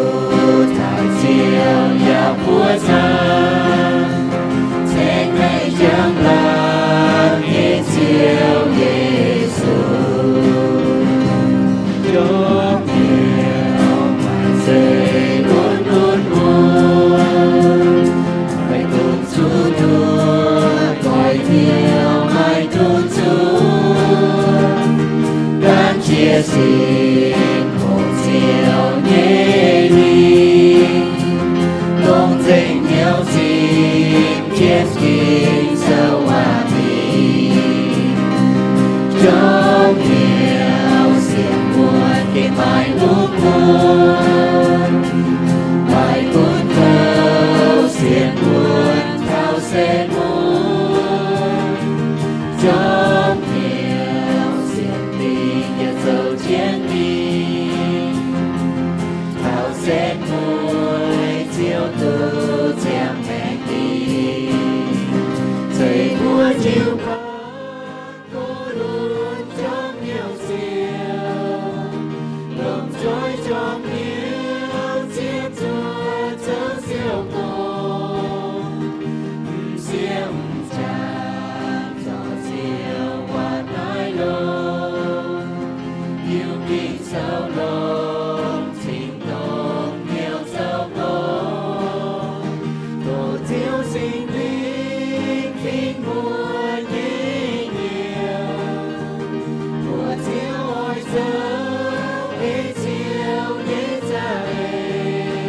duqv taaih Ziouv yaac buov cang, ceng meih njang-laangc nyei Ziouv Yesu. Njormh hnyouv maaih zeiv lunx lunx muonz, meih dungx zuqc nduov, goix hnyouv maiv dungx zuqc, gaanv jiex sin hungh Ziouv nyei lingh, longc nzengc hnyouv zinh jienv Ging-Sou waac mingh. Njormh hnyouv sienx muonz gengh maaih lungh muonz, maaih gunv kouv sienx muonz taux setv muonz. Njormh hnyouv sienx dingc yaac zoux jienv mingh, taux setv muonz Ziouv duqv ziangh maengc dingc. Zeiv mbuo jiu-baang go lunx njormh hnyouv Ziouv, lomh nzoih njormh hnyouv ziepc zuoqv zoux Ziouv gong. M'sieqv m'jangc zorc Ziouv waac naaiv longx, hiuv Ging-Sou longx cingx dongh hnyouv zoux gong, doqc Ziouv Singx Lingh fingx mbuo nyei nyiemc, mbuox Ziouv oix zoux ei Ziouv nyei za'eix.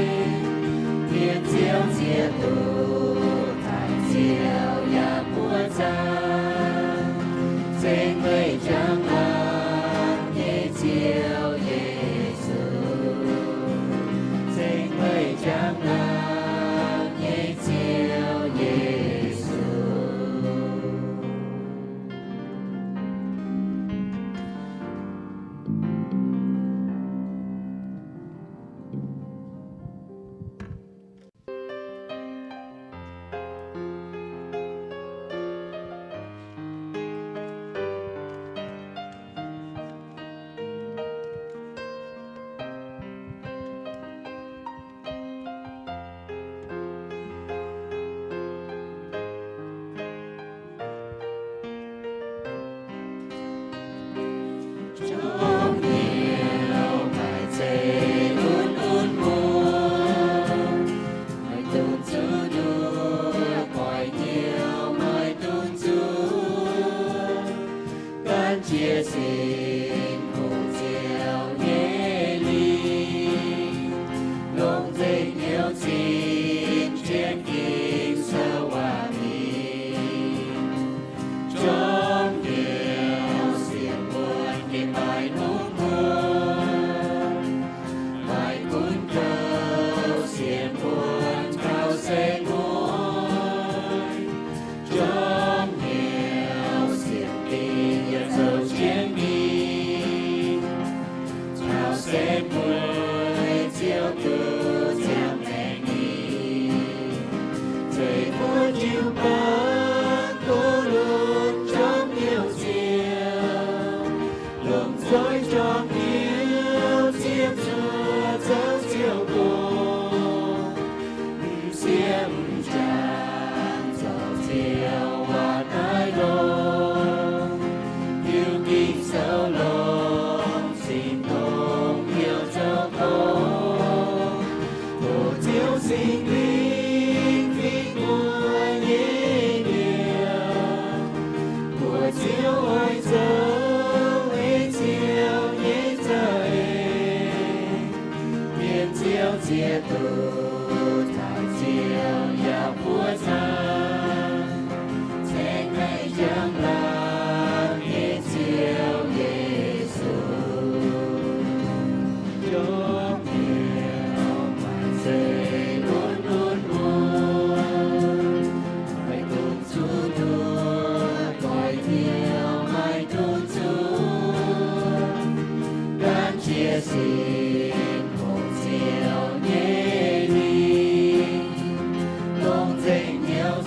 Mienh Ziouv ziex duqv taaih Ziouv yaac buov cang, ceng meih njang-laangc nyei Ziouv Yesu, ceng meih njang-laangc nyei Ziouv Yesu. Njormh hnyouv maaih zeiv lunx lunx muonz, maiv dungx zuqc nduov, goix hnyouv maiv dungx zuqc, gaanv jiex sin hungh Ziouv nyei lingh, longc nzengc hnyouv zinh jienv Ging-Sou waac mingh. Njormh hnyouv sienx muonz gengh maaih lungh muonz, maaih gunv kouv sienx muonz taux setv muonz. Njormh hnyouv sienx dingc yaac zoux jienv mingh, taux setv muonz Ziouv duqv ziangh maengc mingh. Zeiv mbuo jiu-baang go lunx njormh hnyouv Ziouv, lomh nzoih njormh hnyouv ziepc zuoqv zoux Ziouv gong. M'sieqv m'jangc zorc Ziouv waac naaiv longx, hiuv Ging-Sou longx cingx dongh hnyouv zoux gong, doqc Ziouv Singx Lingh fingx mbuo nyei nyiemc, mbuox Ziouv oix zoux ei Ziouv nyei za'eix. Mienh Ziouv ziex duqv taaih Ziouv yaac buov cang, ceng meih njang-laangc nyei Ziouv Yesu. Njormh hnyouv maaih zeiv lunx lunx muonz, maiv dungx zuqc nduov, goix hnyouv maiv dungx zuqc, gaanv jiex sin hungh Ziouv nyei lingh, longc nzengc hnyouv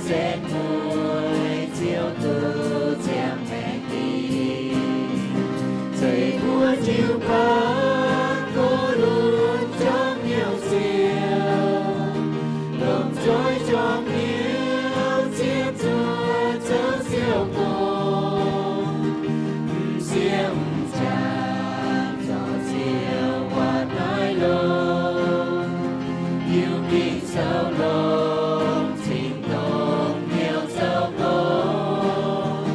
setv mueiz ziouc duqv ziangh maengc dingc. Zeiz mbuo jiu-baang gox lunx jorm hnyouv ziouc, longc nzoih jorm hnyouv ziepc zuoqv zoux ziouc gorngv, m'sieqv m'jangc zorc Ziouv waac naaiv longx, hiuv mingh sou longx cingx dongh hnyouv zoux gorngv,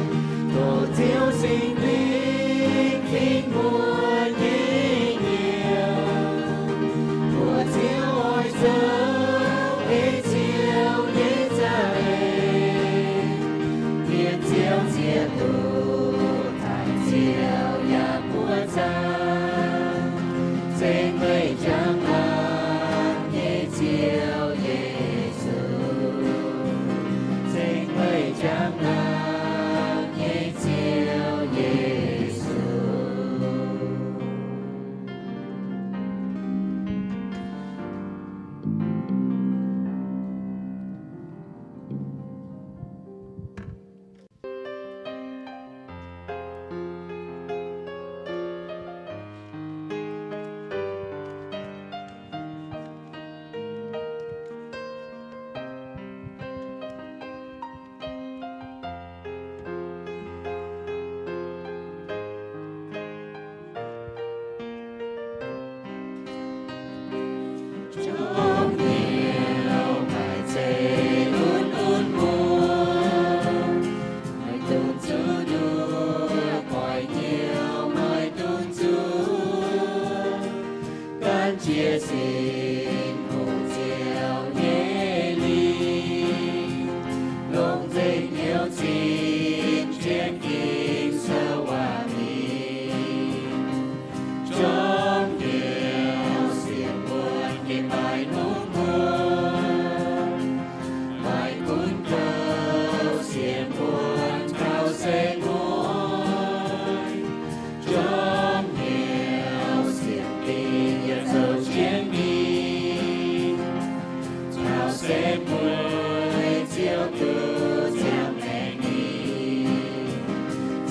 doqc Ziouv Singx Lingh fingx mbuo nyei nyiemc, mbuox Ziouv oix zoux ei Ziouv nyei za'eix, mienh ziouc zieqc duqv taaih Ziouv yaac buoqv zaangc, zengc meih njang-laangc nyei Ziouv Yesu, zengc meih njang-laangc nyei Ziouv Yesu. Jorm hnyouv maaih zeiv lunx lunx muoz, maaih dungx zuqc nduov, goix hnyouv maaih dungx zuqc, gan jiez sin hungh Ziouv nyei lingc, longc nzengc hnyouv zinh jienv Ging-Sou waac mingh. Jorm hnyouv sienx buonc gengh maaih lungh muonz, maaih gunv kouv sienx buonc taux se mueiz. Jorm hnyouv sienx dingc yaac zoux jienv mingh, taux se mueiz ziouc duqv ziangh maengc mingh.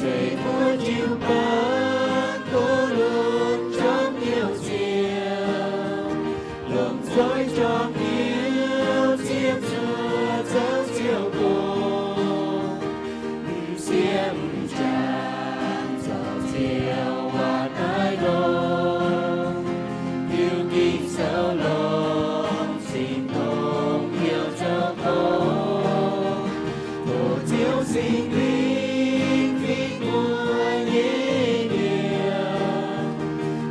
Zeiz mbuo jiu-baang gox lunx jorm hnyouv ziouc, longc nzoih jorm hnyouv ziepc zuoqv zoux ziouc gorngv, m'sieqv m'jangc zorc Ziouv waac naaiv longx, hiuv Ging-Sou longx, cingx dongh hnyouv zoux gorngv, doqc Ziouv Singx Lingh fingx mbuo nyei nyiemc,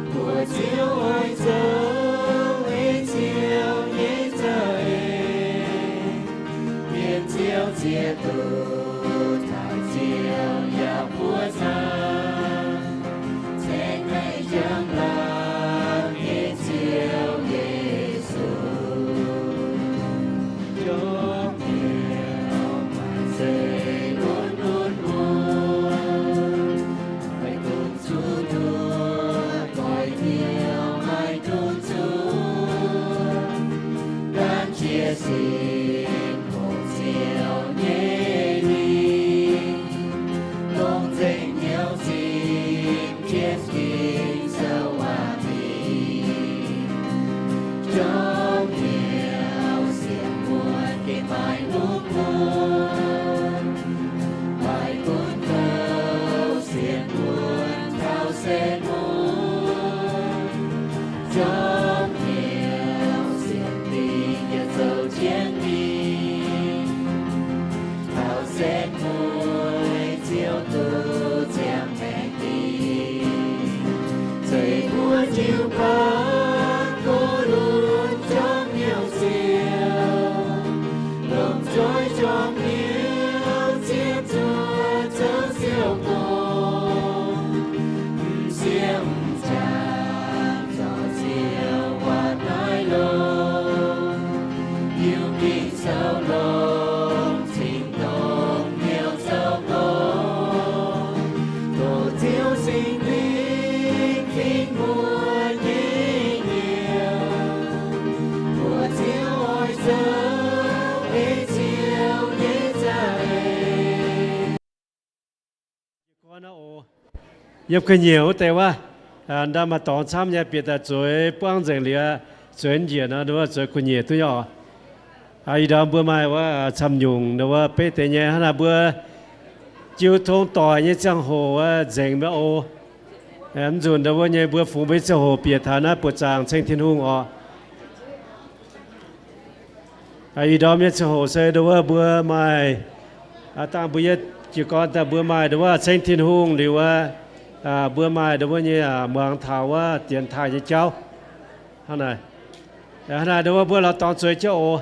mbuox Ziouv oix zoux ei Ziouv nyei za'eix, mienh ziouc zieqc duqv taaih Ziouv yaac buoqv zaangc, zengc meih njang-laangc nyei Ziouv Yesu. Jorm hnyouv maaih zeiv lunx lunx muoz, maaih dungx zuqc nduov, goix hnyouv maaih dungx zuqc, gan jiez sin hungh Ziouv nyei lingc, longc nzengc hnyouv zinh jienv Ging-Sou waac mingh. Jorm hnyouv sienx buonc gengh maaih lungh muonz, maaih gunv kouv sienx buonc taux se mueiz. Jorm hnyouv sienx dingc yaac zoux jienv mingh, taux se mueiz ziouc duqv ziangh maengc dingc. Zeiz mbuo jiu-baang gox lunx jorm hnyouv ziouc, longc nzoih jorm hnyouv ziepc zuoqv zoux ziouc gorngv, m'sieqv m'jangc zorc Ziouv waac naaiv longx, hiuv Ging-Sou longx, cingx dongh hnyouv zoux gorngv, doqc Ziouv Singx Lingh fingx mbuo nyei Yiem kuh nyeic wuov deix wuov, ndau maaih dorngx camv nyei, bieqc daaih zueiz buangv nzengc liuz, zueiz njiec nor, nduov zueiz kuh nyeic duqv nyei oc. Ih ndorm mbuo maaih wuov camv nyungc nduov beiv deix nyei, hnangv naaic mbuo jiu tong doic nyei ziangh hoc wuov nzengc mi'aqv oc. Mv nzunc nduov nyei mbuo fungx mbuo nyei ziangh hoc bieqc taux naaiv buoqc zaangc ceng Tin-Hungh oc. Ih ndorm nyei ziangh hoc se nduov mbuo maaih, dangh mbuo yie jiez gorn daaih mbuo maaih nduov ceng Tin-Hungh liuz wuov, mbuo maaih nduov nyei muangx taux wuov dienx taaih nyei jauv. Hnangv naaic, hnangv naaic nduov mbuo lorz dorngx zueiz jienv oc.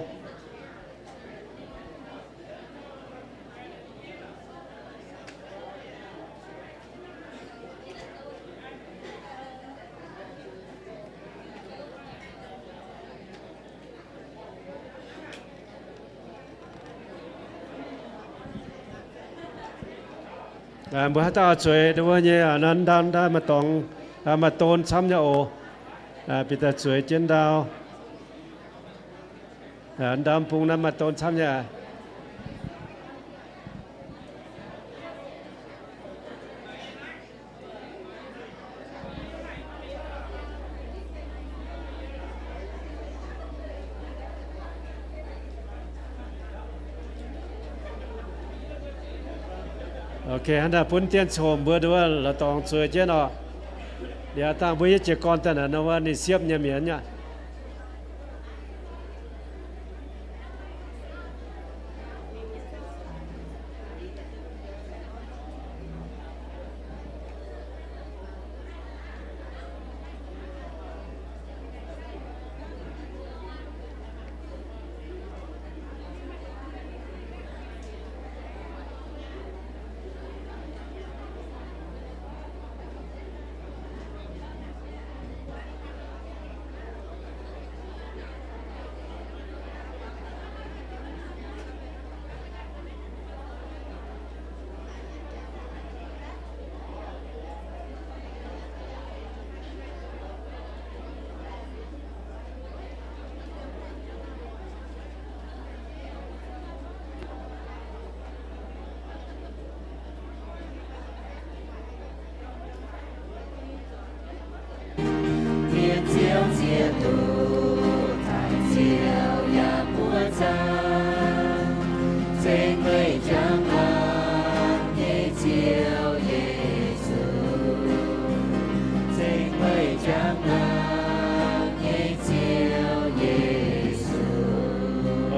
Mbuo haaix dauh zueiz nduov nyei, naaiv ndau maaih dorngx, maaih don camv nyei oc. Bieqc daaih zueiz jienv ndau. Ndau bung naaiv maaih don camv nyei. Ok, hnangv naaic bun dien coc mbuo nduov lorz dorngx zueiz jienv oc. Liuz dangh mbuo yie jiez gorn daaih naaic nor wuov ninh siepv nyei mienh aqv.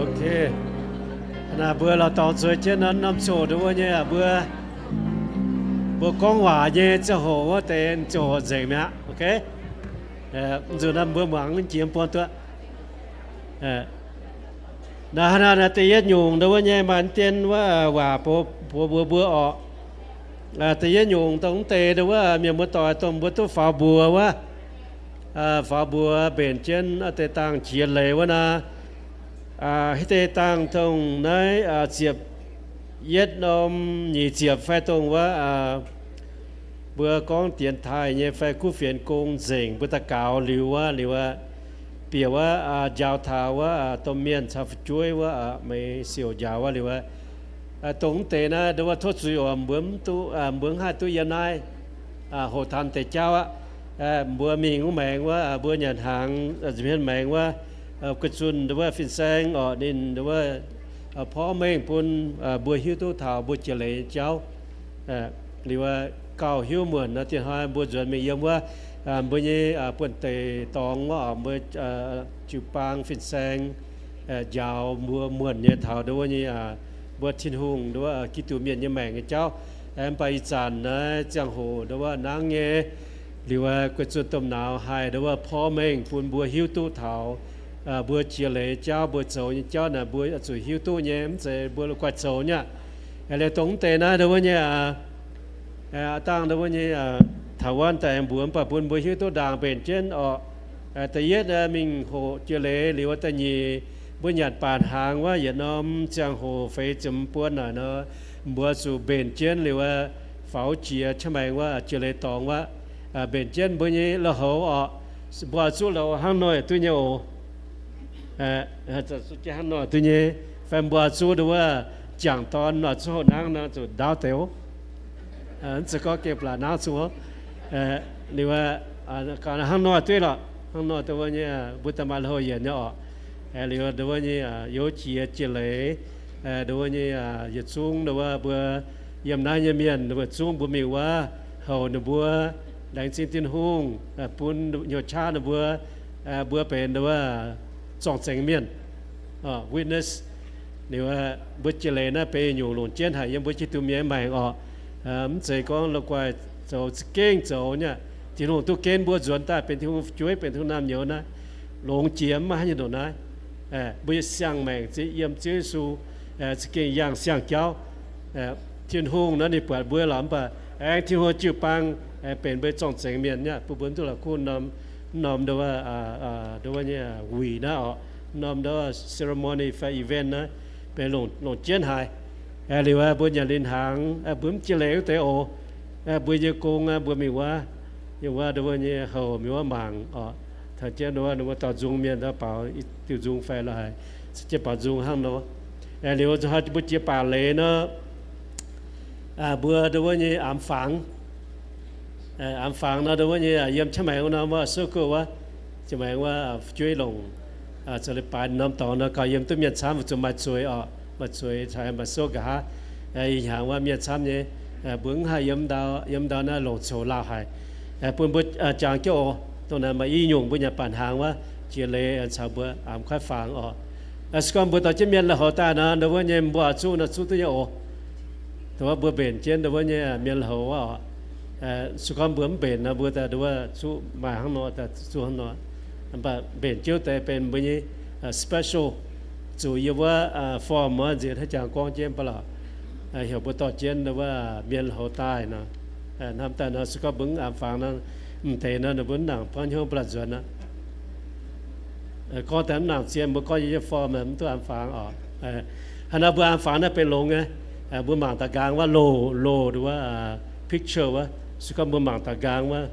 Ok. Naaic mbuo lorz dorngx zueiz jienv norm ziangh hoc nduov nyei, mbuo, mbuo gorngv waac nyei ziangh hoc wuov deix ziangh hoc nzengc mi'aqv. Ok. Mv nzunc naaiv mbuo muangx jiex buonc duqv. Naaiv hnangv naaiv da'yietv nyungc nduov nyei maaih dien wuov waac mbuox mbuox mbuo oc. Da'yietv nyungc dongh mv deix nduov mienh muoz-doic dongh mbuo duqv faaux mbuox wuov, faaux mbuox mbenc jienv deix dangh jiex leiz wuov naaiv, haaix deix dangh dongh naaiv ziepc yietv norm nyic ziepc fai dongh wuov, mbuo gorngv dienx taaih nyei fai kuv fienx gong nzengc mbuo daux gaux liuz wuov, liuz wuov, bieqc wuov njaaux taux wuov domh mienh caux fu'jueiv wuov, meix siouc njaaux wuov liuz wuov, dongh mv deix naaiv nduov tov zuiz oc, mbuo mv duqv, mbuo mv haih duqv yiem naaiv hoqc taux deix jauv aqv. Mbuo mingh wuov maengx wuov, mbuo nyanc hnaangx nza'hmien maengx wuov, guei zunh nduov fin-saeng oc, ninh nduov porv mengh bun mbuo hiuv duqv taux mbuo jiex leiz nyei jauv. Liuz wuov, gauh hiuv muonc nor, diex hnoi mbuo nzuonx mingh yiem wuov mbuo nyei buonv-deic dorngx wuov, mbuo jiu-baang fin-saeng njaaux mbuo muonc nyei taux nduov nyei mbuo Tin-Hungh nduov Giduc mienh nyei maengc nyei jauv. Mv baac ih zanc naaiv ziangh hoc nduov nangv nyei, liuz guei zunh domh nauz haih nduov porv mengh bun mbuo hiuv duqv taux mbuo jiex leiz jauv, mbuo zoux nyei jauv naaic mbuo zuqc hiuv duqv nyei, mv zeiz mbuo la'guaih zoux nyei aqv. Liuz dongh mv deix naaiv nduov nyei aqv, dangh nduov nyei taux wuov daaih aengx mbuox mv baac bun mbuo hiuv duqv ndaangc mbenc jienv oc. Da'yietv mingh hoqc jiex leiz liuz wuov, da'nyeic mbuo nyanc baac hnaangx wuov, yietc norm ziangh hoc feix ziepc buon naaic nor, mbuo zuqc mbenc jienv liuz wuov, faaux jiex qaqv maengx wuov jiex leiz dorngx wuov, mbenc jienv mbuo nyei lui-houx oc. Mbuo zuqv louz hnangv nor yaac duqv nyei oc. Hnangv nor duqv nyei. Fai mbuo zuqv nduov wuov, jangc dorn nor zuqv hoqc nangv nor zuqc ndaauv deix oc. Mv zeiz gorngv gengh baac nangv zuqv oc. Liuz hnangv nor dueiv lorqc, hnangv nor ndon wuov nyei mbuo daaih maaih lui-houx yienc nyei orqc. Liuz ndon wuov nyei youz jiex jiex leiz, ndon wuov nyei yietc zungv ndon wuov mbuo yiem naaiv nyei mienh, ndon wuov zungv mbuo mingh wuov houc ninh mbuo, laengz zingh Tin-Hungh bun hnyouv qaqv ninh mbuo, mbuo benx ndon wuov zorng-zengx mienh, witness. Liuz mbuo jiex leiz naaiv benx nyungc longc jienv haic yiem mbuo Giduc mienh maengc orqc. Mv zeiz gorngv la'guaih zoux za'gengh zoux nyei. Tin-Hungh duqv gen mbuo nzuonx daaih benx Tin-Hungh fu'jueiv, benx Tin-Hungh naamh nyouz naaiv, longx jiex mv maaih haaix nyungc ndongc naaiv. Mbuo nyei siang-maengc za'gengh yiem Ziouv Yesu, za'gengh yangh siang-jauv. Tin-Hungh naaiv ninh buatc mbuo lorqc, mv baac aengx Tin-Hungh jiu-baang benx mbuo zorng-zengx mienh nyei, bun mbuo mv duqv la'kuqv norm, norm ndon wuov, ndon wuov nyei wuic naaiv orqc, norm ndon wuov ceremony fai event naaiv, benx longc jienv haic. Liuz mbuo nyanc linh hnaangx, mbuo mv jiex leiz wuov deix oc. Mbuo nyei gong mbuo mingh wuov, yiem wuov ndon wuov nyei houc mingh wuov mangc orqc. Taux jienv ndon wuov, ninh mbuo dorh nzung mienh daaih baaux diuh nzung fai lorqc haic, caux jienv baaux nzung hnangv nor. Liuz mbuo jiex baac leiz nor, mbuo ndon wuov nyei aamx fangx, aamx fangx nor ndon wuov nyei yiem qaqv maengx wuov norm wuov circle wuov, qaqv maengx wuov fu'jueiv longc zoux leiz-baaix norm dorngx nor gauh yiem duqv mienh camv, zuqc maaih zueiz orqc, maaih zueiz caux maaih souv nqa'haav. Ih hnyangx wuov mienh camv nyei, mbuo mv haih yiem ndau, yiem ndau naaiv longc coux lauh haic. Bun mbuo jangx jienv oc. Dongh naaic maaih i nyungc mbuo nyanc baac hnaangx wuov, jiex leiz caux mbuo aamx kuaaiv fangx orqc. Se gorngv mbuo dorh jienv mienh lui-houx daaih nor, ndon wuov nyei mbuo zuqv nor zuqv duqv nyei oc. Dongh wuov mbuo mbenc jienv ndon wuov nyei mienh lui-houx wuov orqc. Se gorngv mbuo mv mbenc nor, mbuo daaih ndon wuov zuqv maaih hnangv nor, daaih zuqv hnangv nor. Mv baac mbenc jienv deix benx mbuo nyei special, zuqc yiem wuov form wuov nziex haaix jangx gorngv jienv mv baac lorqc, heuc mbuo dorh jienv ndon wuov mienh lui-houx daaih nor, hnamv daaih nor, se gorngv mbuo mv aamx fangx nor, m'deix nor ninh mbuo mv nangc buangv hnyouv mv baac lorqc nzuonx aqv. Gorngv daaih mv nangc zien, mbuo gorngv nyei form mv duqv aamx fangx orqc. Hnangv naaiv mbuo aamx fangx naaiv benx longx nyei. Mbuo mangc daaih nqaang wuov loz, loz ndon wuov picture wuov, se gorngv mbuo mangc daaih nqaang wuov,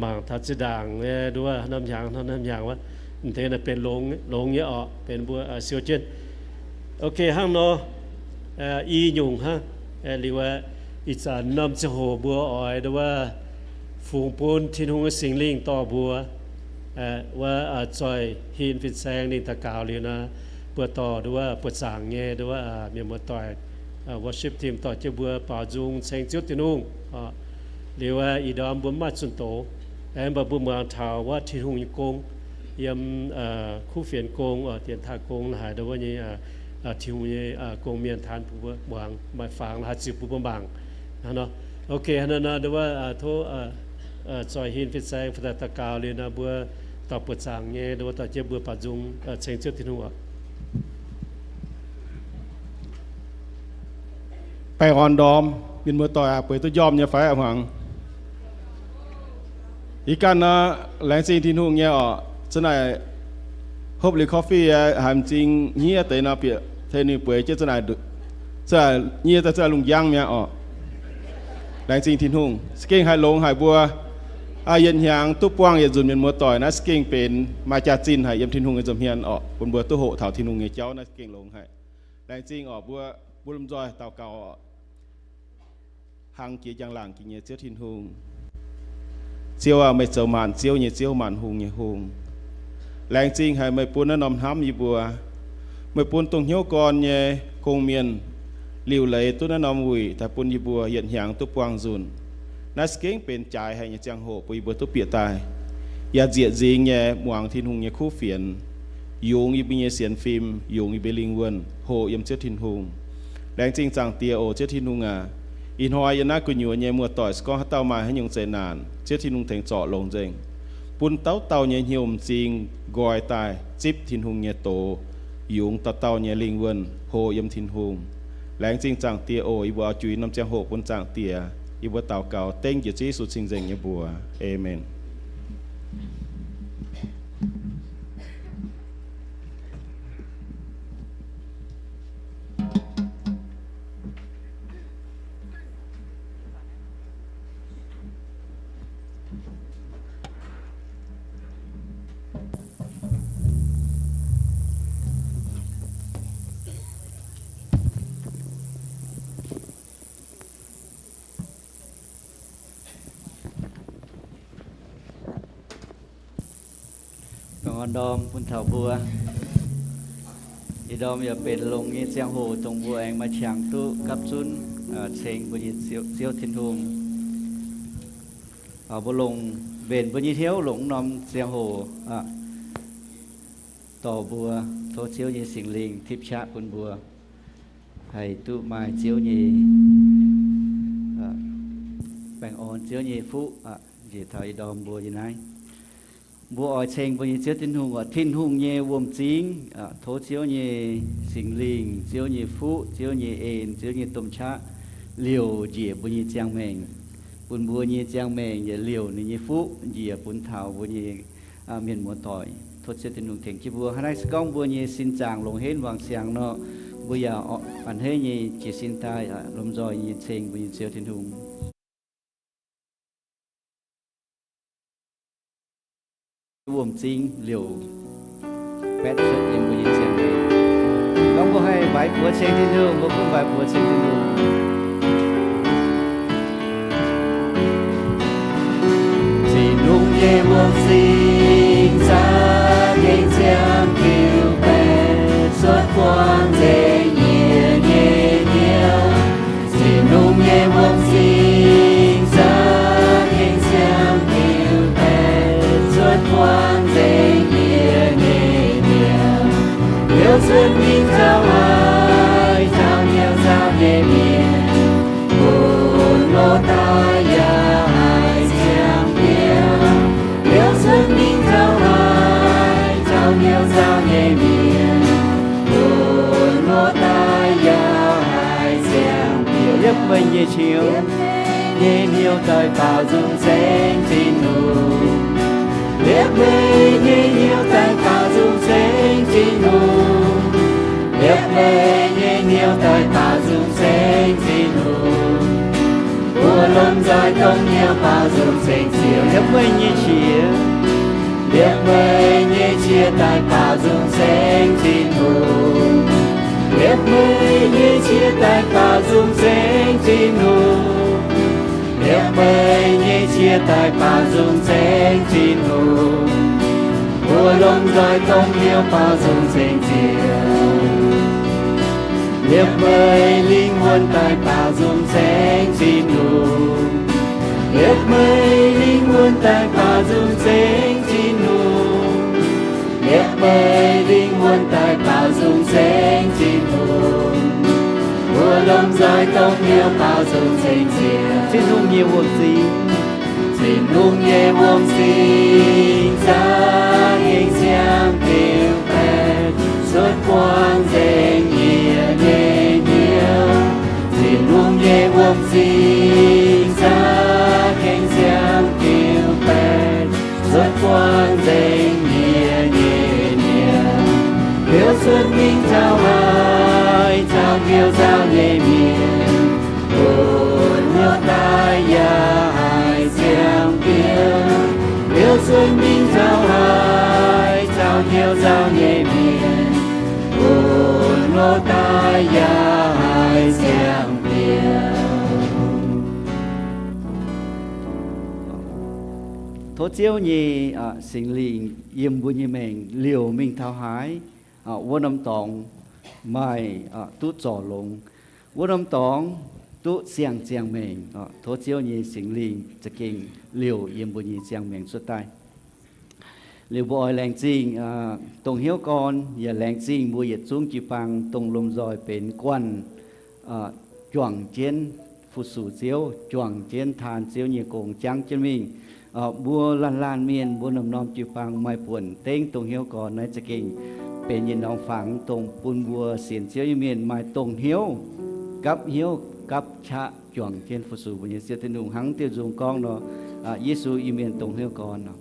mangc taux zinh ndaangc nyei ndon wuov norm hnyangx, norm hnyangx wuov, m'deix naaiv benx longx, longx nyei orqc, benx mbuo siou jienv. Ok, hnangv nor, i nyungc hnangv. Liuz ih zanc norm ziangh hoc mbuo oix ndon wuov fungx bun Tin-Hungh nyei Singx Lingh dorh mbuo wuov zoih hin fin-saeng ninh daux gaux liuz nor, mbuo dorh ndon wuov buoz-zaangc nyei ndon wuov mienh muoz-doic worship team dorh jienv mbuo baaux nzung ceng Ziouv Tin-Hungh. Liuz ih ndorm mbuo mv maaih zunh doz, mv baac mbuo muangx taux wuov Tin-Hungh nyei gong, yiem kuv fienx gong, dienx taaih gong la'haic ndon wuov nyei, Tin-Hungh nyei gong mienh taan bun mbuo muangx, maaih fangx la'haic ziux bun mbuo mangc. Hnangv nor, ok, hnangv nor ndon wuov tov zoih hin fin-saeng daux gaux liuz nor, mbuo dorh buoz-zaangc nyei ndon wuov dorh jienv mbuo baaux nzung ceng Ziouv Tin-Hungh oc. Baengh orn ndorm, mienh muoz-doic aac, bueix duqv njormh nyei fai a'hmuangx? Ih ganh nor, laengz zingh Tin-Hungh nyei orqc. Zanc naaic hopv liuz coffee haiz m'zing hniev deix nor, bieqc tengx ninh bueix jienv zanc naaic, nyie daaih zanc naaic lungh njang mi'aqv orqc. Laengz zingh Tin-Hungh, za'gengh haih longx haic mbuo. Yietc hnyangx duqv buangh yietc nzunc mienh muoz-doic naaiv za'gengh benx maaih jaax-zinh haic yiem Tin-Hungh nyei nza'hmien orqc, bun mbuo duqv hoqc taux Tin-Hungh nyei jauv naaiv za'gengh longx haic. Laengz zingh orqc mbuo, mbuo lomh nzoih daux gaux orqc. Hnangv jiex njang-laangc jiex nyei Ziouv Tin-Hungh. Ziouv aac, meih zoux maanc ziouv nyei Ziouv, maanc hungh nyei Hungh. Laengz zingh haic meih bun naaiv norm hnamv yie mbuo. Meih bun dongh hnyouv gorn nyei gong-mienh liuc leiz duqv naaiv norm wuic daaih bun yie mbuo yietc hnyangx duqv buangh nzunc. Naaiv za'gengh benx jaaix haic nyei ziangh hoc bun yie mbuo duqv bieqc daaih, yaac nzieqc nzingx nyei muangx Tin-Hungh nyei kuv fienx, yungz yie mbuo nyei sienx fim, yungz yie mbuo lingh wuonh hoqc yiem Ziouv Tin-Hungh. Laengz zingh Zaangc Diex oc Ziouv Tin-Hungh aac, ih hnoi yiem naaiv gu'nyuoz nyei muoz-doic se gorngv haaix dauh maaih haaix nyungc zeqc naanc, Ziouv Tin-Hungh tengx zorc longx nzengc, bun dauh dauh nyei hnyouv m'zing nqoi daaih zipv Tin-Hungh nyei doz, yungz dauh dauh nyei lingh wuonh hoqc yiem Tin-Hungh. Laengz zingh Zaangc Diex oc. Yie mbuo oix juix norm ziangh hoc bun Zaangc Diex. Yie mbuo daux gaux dengv jiex Ziouv Yesu cing-nzengc nyei mbuox. Aamen. Ndorm bun taux mbuo. Ih ndorm yaac benx longx nyei ziangh hoc dongh mbuo aengx maaih qangx duqv gapv zunv ceng mbuo nyei Ziouv, Ziouv Tin-Hungh. Mbuo longc mbenc mbuo nyei hnyouv longc norm ziangh hoc dorh mbuo, tov Ziouv nyei Singx Lingh tipv qaqv bun mbuo haih duqv maaih Ziouv nyei baengh orn, Ziouv nyei fuqv njiec taux ih ndorm mbuo nyei naaiv. Mbuo oix ceng mbuo nyei Ziouv Tin-Hungh oc, Tin-Hungh nyei wuom-zingv, tov Ziouv nyei Singx Lingh, Ziouv nyei fuqv, Ziouv nyei en, Ziouv nyei domh qaqv liouc njiec mbuo nyei ziangh maengc, bun mbuo nyei ziangh maengc yaac liouc ninh nyei fuqv njiec bun taux mbuo nyei mienh muoz-doic. Tov Ziouv Tin-Hungh tengx jienv mbuo. Hnangv naaiv se gorngv mbuo nyei sin zaangc longc henv wangc siangx nor, mbuo yaac a'hneiv nyei jiez sin daaih lomh nzoih nyei ceng mbuo nyei Ziouv Tin-Hungh. Wuom-zingv liouc baetv cuotv yiem mbuo nyei ziangh maengc. Gorngv mbuo haih mbaaix buoz ceng Tin-Hungh, mbuo gunv mbaaix buoz ceng Tin-Hungh. Tin-Hungh nyei wuom-zingv za'gengh ziangh diuh baeqc cuotv buangh nzengc yie nyei hnyouv. Tin-Hungh nyei wuom-zingv za'gengh ziangh diuh baeqc cuotv buangh nzengc yie nyei hnyouv. Liuz cuotv mingh taux haaix, taux hnyouv nzauh nyei mienh, bun loz-daaih yaac haih ziangh biauv. Liuz cuotv mingh taux haaix, taux hnyouv nzauh nyei mienh, bun loz-daaih yaac haih ziangh biauv. Liepc meih nyei qiex nyei hnyouv daaih baaux nzung ceng Tin-Hungh. Liepc meih nyei hnyouv daaih baaux nzung ceng Tin-Hungh. Liepc meih nyei hnyouv daaih baaux nzung ceng Tin-Hungh. Mbuo lomh nzoih dongh hnyouv baaux nzung ceng Ziouv. Liepc meih nyei qiex, liepc meih nyei qiex daaih baaux nzung ceng Tin-Hungh. Liepc meih nyei qiex daaih baaux nzung ceng Tin-Hungh. Liepc meih nyei qiex daaih baaux nzung ceng Tin-Hungh. Mbuo lomh nzoih dongh hnyouv baaux nzung ceng Ziouv. Liepc meih lingh wuonh daaih baaux nzung ceng Tin-Hungh. Liepc meih lingh wuonh daaih baaux nzung ceng Tin-Hungh. Liepc meih lingh wuonh daaih baaux nzung ceng Tin-Hungh. Mbuo lomh nzoih dongh hnyouv baaux nzung ceng Ziouv. Tin-Hungh nyei wuom-zingv, Tin-Hungh nyei wuom-zingv za'gengh ziangh diuh baeqc cuotv buangh nzengc yie nyei hnyouv. Tin-Hungh nyei wuom-zingv za'gengh ziangh diuh baeqc cuotv buangh nzengc yie nyei hnyouv. Liuz cuotv mingh taux haaix, taux hnyouv nzauh nyei mienh, bun loz-daaih yaac haih ziangh biauv. Liuz cuotv mingh taux haaix, taux hnyouv nzauh nyei mienh, bun loz-daaih yaac haih ziangh biauv. Tov Ziouv nyei Singx Lingh yiem mbuo nyei maengc liouc mingh taux haaix, wuov norm dorngx maaih duqv zorc longx, wuov norm dorngx duqv siang-ziangh maengc. Tov Ziouv nyei Singx Lingh za'gengh liouc yiem mbuo nyei ziangh maengc cuotv daaih. Liuz mbuo oix laengz zingh dongh hnyouv gorn, yaac laengz zingh mbuo yietc zungv jiu-baang dongh lomh nzoih benx guanh juangc jienv fu-sux Ziouv, juangc jienv taan Ziouv nyei gong jangv jienv mingh. Mbuo laanh laanh mienh, mbuo norm-norm jiu-baang maaih buonc dengv dongh hnyouv gorn naaiv za'gengh benx yietc norm fangx dongh bun mbuo sienx Ziouv nyei mienh maaih dongh hnyouv, gapv hnyouv gapv qaqv juangc jienv fu-sux mbuo nyei Ziouv Tin-Hungh. Hnangv diuh nzung gorngv nor, Yesu Iu-Mienh dongh hnyouv gorn nor.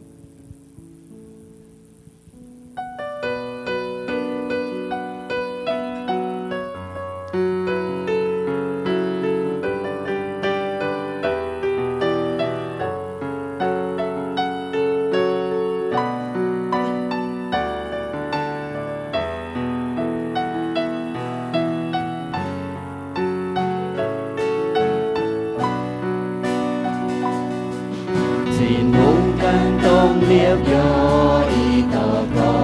Tin-Hungh ganh dongh liepc yorc, ih dorh gorx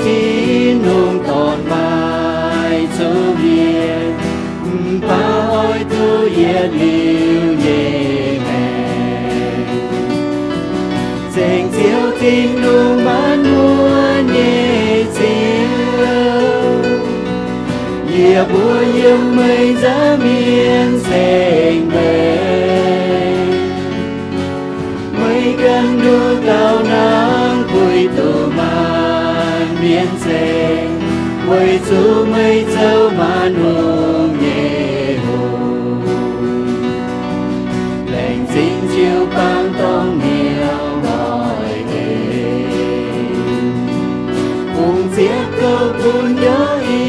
Tin-Hungh dorh maaih zuqc mienh, mv baac oix duqv yietc liuz nyei maengc. Zengc Ziouv Tin-Hungh, maanc muotc nyei Ziouv, yie mbuo yiem meih nzangv mienh ceng meih. Meih ganh nduqc dauh nangv puix duqv maanc mienh ceng, weic zuqc meih zoux maanc hungh nyei hungh. Laengz zingh jiu-baang dorngx hnyouv loi eix, fungx ziex kouv bun nyorx i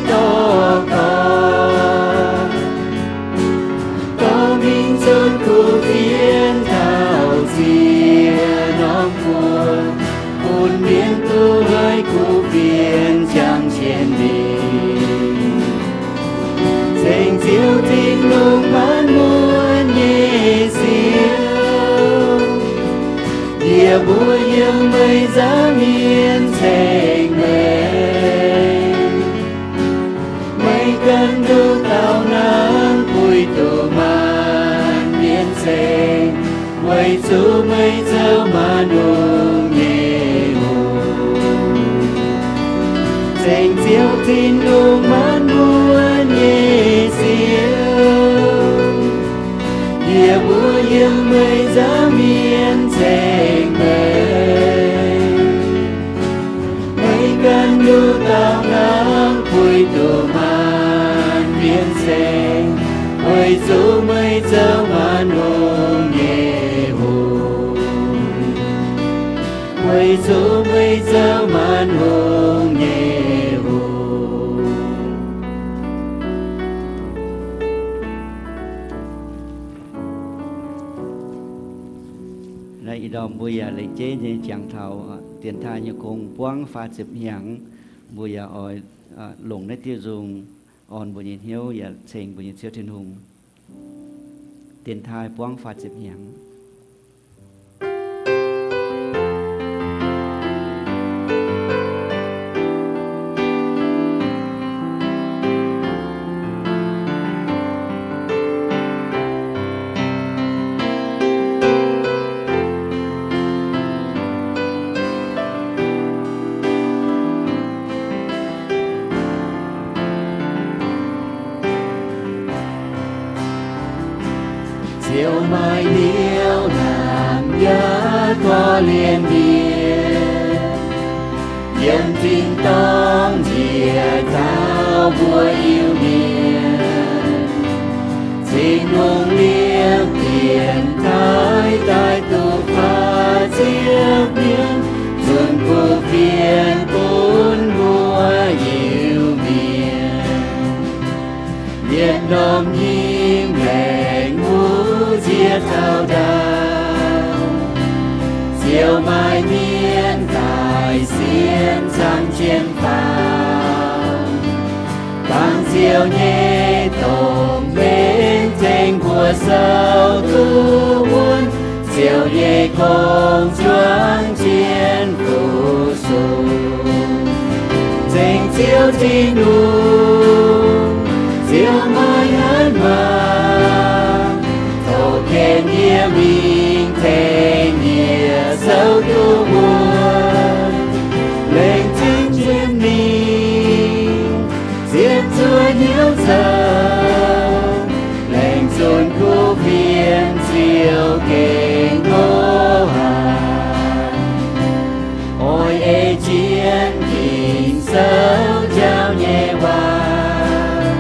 dorh gorx, dorh mingh zunh kuv fienx taux ziex norm buoz, bun mienh duqv haiz kuv fienx jangx jienv mingh. Zengc Ziouv Tin-Hungh, maanc muotc nyei Ziouv, yie mbuo yiem meih nzangv mienh ceng meih. Meih ganh nduqc dauh nangv puix duqv maanc mienh ceng, weic zuqc meih zoux maanc hungh nyei hungh. Zengc Ziouv Tin-Hungh, maanc muotc nyei Ziouv, yie mbuo yiem meih nzangv mienh ceng meih. Meih ganh nduqc dauh nangv puix duqv maanc mienh ceng, weic zuqc meih zoux maanc hungh nyei hungh. Weic zuqc meih zoux maanc hungh nyei hungh. Naaiv ih ndorm mbuo yaac leih jeiv nyei jangx taux dienx taaih nyei gong buangv faah ziepc hnyangx. Mbuo yaac oix longc naaiv diuh nzung orn mbuo nyei hnyouv yaac ceng mbuo nyei Ziouv Tin-Hungh. Dienx taaih buangv faah ziepc hnyangx. Ziouv maaih liouh lamh yaac korv-lienh mienh, yiem tin-dorngh njiec taux mbuo Iu-Mienh. Tin-Hungh liepc dienx taaih daaih duqv faah ziepc hnyangx, zunh kuv fienx bun mbuo Iu-Mienh. Yietc norm hingh maengx wuov nziex taux ndaangc, Ziouv maaih mienh daic sienx camv jienv faaux. Dangh Ziouv nyei domh mbenc tengx mbuo sou duqv wuonv, Ziouv nyei gong juangc jienv fu-sux. Zengc Ziouv Tin-Hungh, Ziouv maaih hnamv maah! Tov gaengh yie mingh tengx yie sou duqv wuonv. Laengz zingh jienv mingh, ziepc zuoqv hnyouv zoux, laengz zunc kuv fienx Ziouv gengh hlo haic. Oix ei jienv Ging-Sou jauv nyei waac,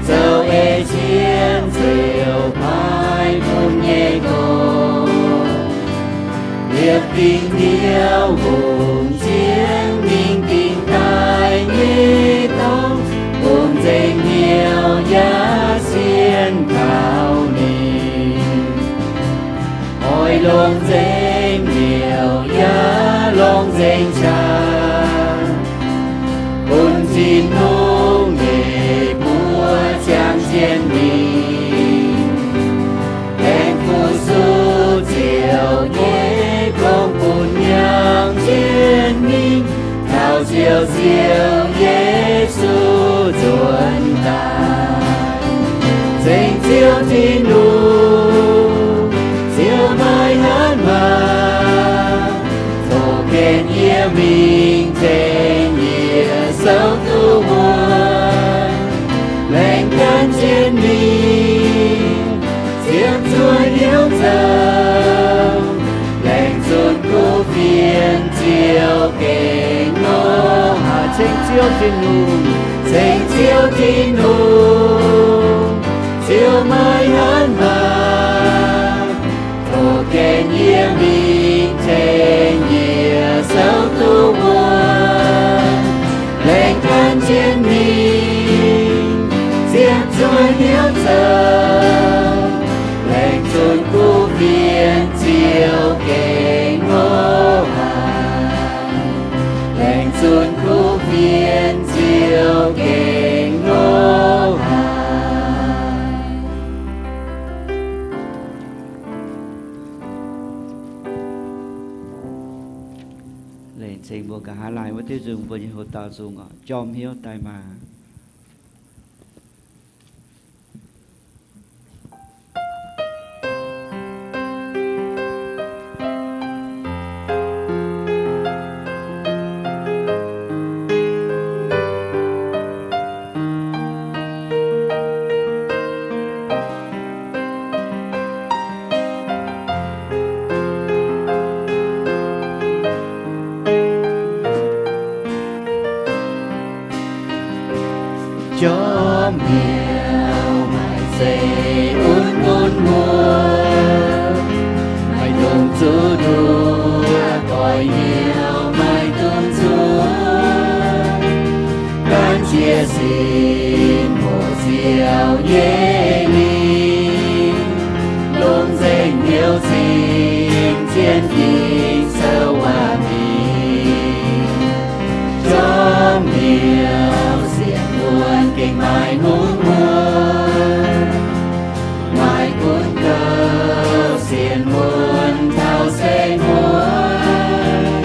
zoux ei jienv Ziouv paaiv bun nyei gong. Liepc dingc hnyouv hungx jienv mingh dingc daaih nyei dorngx, bungx nzengc hnyouv yaac sienh kaux ninh. Oix longc nzengc miuc yaac longc nzengc qaqv, bun Tin-Hungh nyei buoz jangx jienv mingh. Aengx fu-sux Ziouv nyei gong bun nyangx jienv mingh taux Ziouv, Ziouv Yesu nzuonx daaih. Ceng Ziouv Tin-Hungh, Ziouv maiv hanv maah! Tov gengh yie mingh tengx yie souv duqv wuonv. Laengz gan jienv ninh, ziepc zuoqv hnyouv zoux. Laengz zunc kuv fienx Ziouv gengh nor haic. Ceng Ziouv Tin-Hungh, ceng Ziouv Tin-Hungh, Ziouv maiv hanv maah! Tov gengh yie mingh tengx yie souv duqv wuonv. Laengz gan jienv ninh, ziepc zuoqv hnyouv zoux. Laengz zunc kuv fienx Ziouv gengh nor haic. Laengz zunc kuv fienx Ziouv gengh nor haic. Laengz zingh mbuo nqa'haav laanh wuov diuh nzung, mbuo nyei hoc dauh nzung oc. Jorm hnyouv daaih maah! Jorm hnyouv maaih zeiv un-un muoz, maiv dungx zuqc nduov, goix hnyouv maiv dungx zuqc, gan jiez sin hoqc Ziouv nyei lingc, longc nzengc hnyouv zingh jienv Ging-Sou waac mingh. Jorm hnyouv sienx wuonh gengh maaih hungh muoz, maaih gunv gouv sienx wuonh taux se muonh.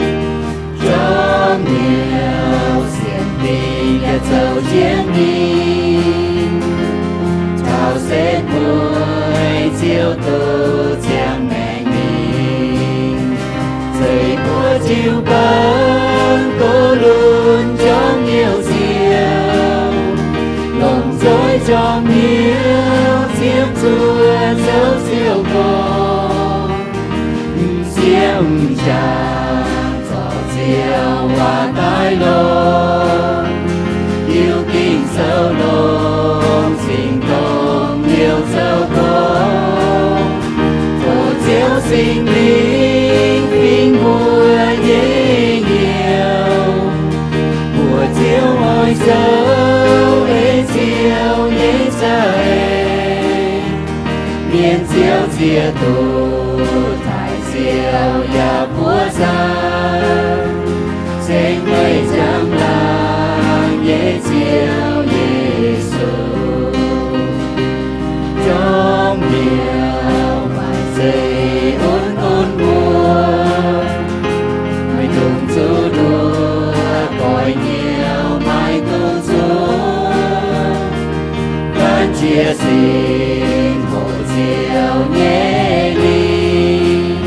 Jorm hnyouv sienx dingh yaac zoux jienv ninh, taux se mueiz Ziouv duqv ziangh maengc mingh. Zeiz buoz jiu-baang gox lunx jorm hnyouv nziouv, longc nzoih jorm hnyouv ziepc zuoqv zoux Ziouv gorngv, m'sieqv m'jangc zorc Ziouv waac daaih lorz, hiuv Ging-Sou longx, zingh dongh hnyouv zoux gorngv, tov Ziouv Singx Lingh fingx mbuo nyei hnyouv, mbuox Ziouv oix zoux ei Ziouv nyei za'eix, mienh Ziouv ziex duqv taaih Ziouv yaac buov nzangc, ceng meih njang-laangc nyei Ziouv Yesu. Jorm hnyouv maaih zeiv un-un muoz, maiv dungx zuqc nduov, goix hnyouv maiv dungx zuqc, gan jiez sin hoqc Ziouv nyei lingc,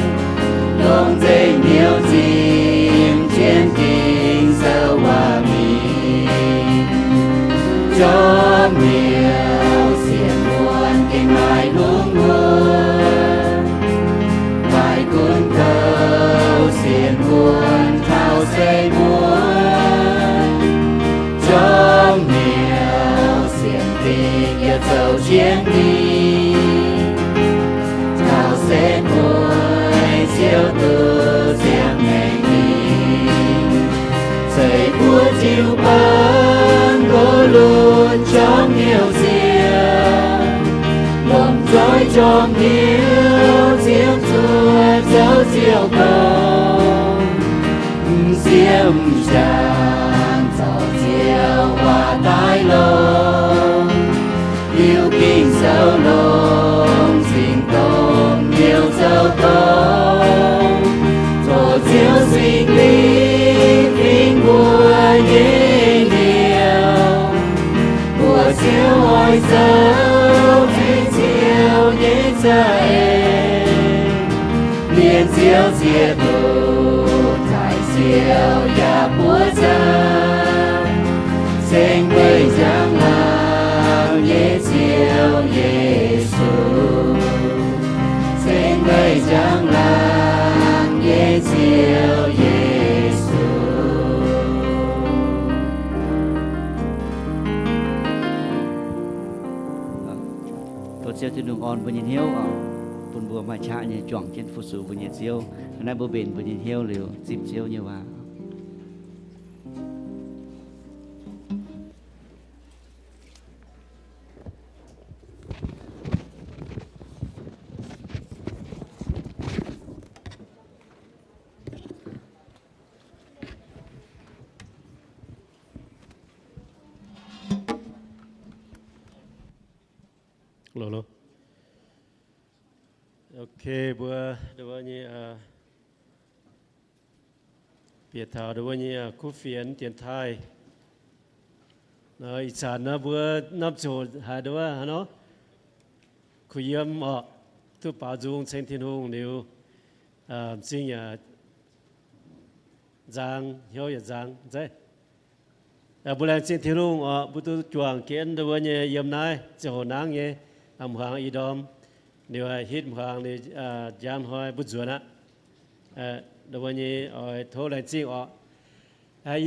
longc nzengc hnyouv zingh jienv Ging-Sou waac mingh. Jorm hnyouv sienx wuonh gengh maaih hungh muoz, maaih gunv gouv sienx wuonh taux se muonh. Jorm hnyouv sienx dingh yaac zoux jienv ninh, taux se mueiz Ziouv duqv ziangh maengc mingh. Zeiz buoz jiu-baang gox lunx jorm hnyouv nziouv, longc nzoih jorm hnyouv ziepc zuoqv zoux Ziouv gorngv, m'sieqv m'jangc zorc Ziouv waac daaih lorz, hiuv Ging-Sou longx, zingh dongh hnyouv zoux gorngv, tov Ziouv Singx Lingh fingx mbuo Ziouv ziex bung taaih siou yaac buov nzangc, ceng meih njang-laangc nyei Ziouv Yesu, ceng meih njang-laangc nyei Ziouv Yesu. Tov Ziouv Tin-Hungh orn mbuo nyei hnyouv oc, bun mbuo maaih qaqv nyei juangc jienv fu-sux mbuo nyei Ziouv. Hnangv naaiv mbuo mbenc mbuo nyei hnyouv liuz zipv Ziouv nyei waac. Ok, mbuo, mbuo nyei, bieqc taux mbuo nyei kuv fienx dienx taaih. Ih zanc naaiv mbuo norm ziangh hoc haiz nduov haaix nor, kuh yiem orqc, duqv baaux nzung ceng Tin-Hungh liuz, m'zing yaac nzang, hnyouv yaac nzang, zeiv. Mbuo laengz zingh Tin-Hungh orqc, mbuo duqv juangc jienv nduov nyei yiem naaiv ziangh hoc nangv nyei, hmuangx ih ndorm, liuz hitv hmuangx liuz, njang hnoi mbuo nzuonx aqv. Nduov nyei oix tov laengz zingh orqc.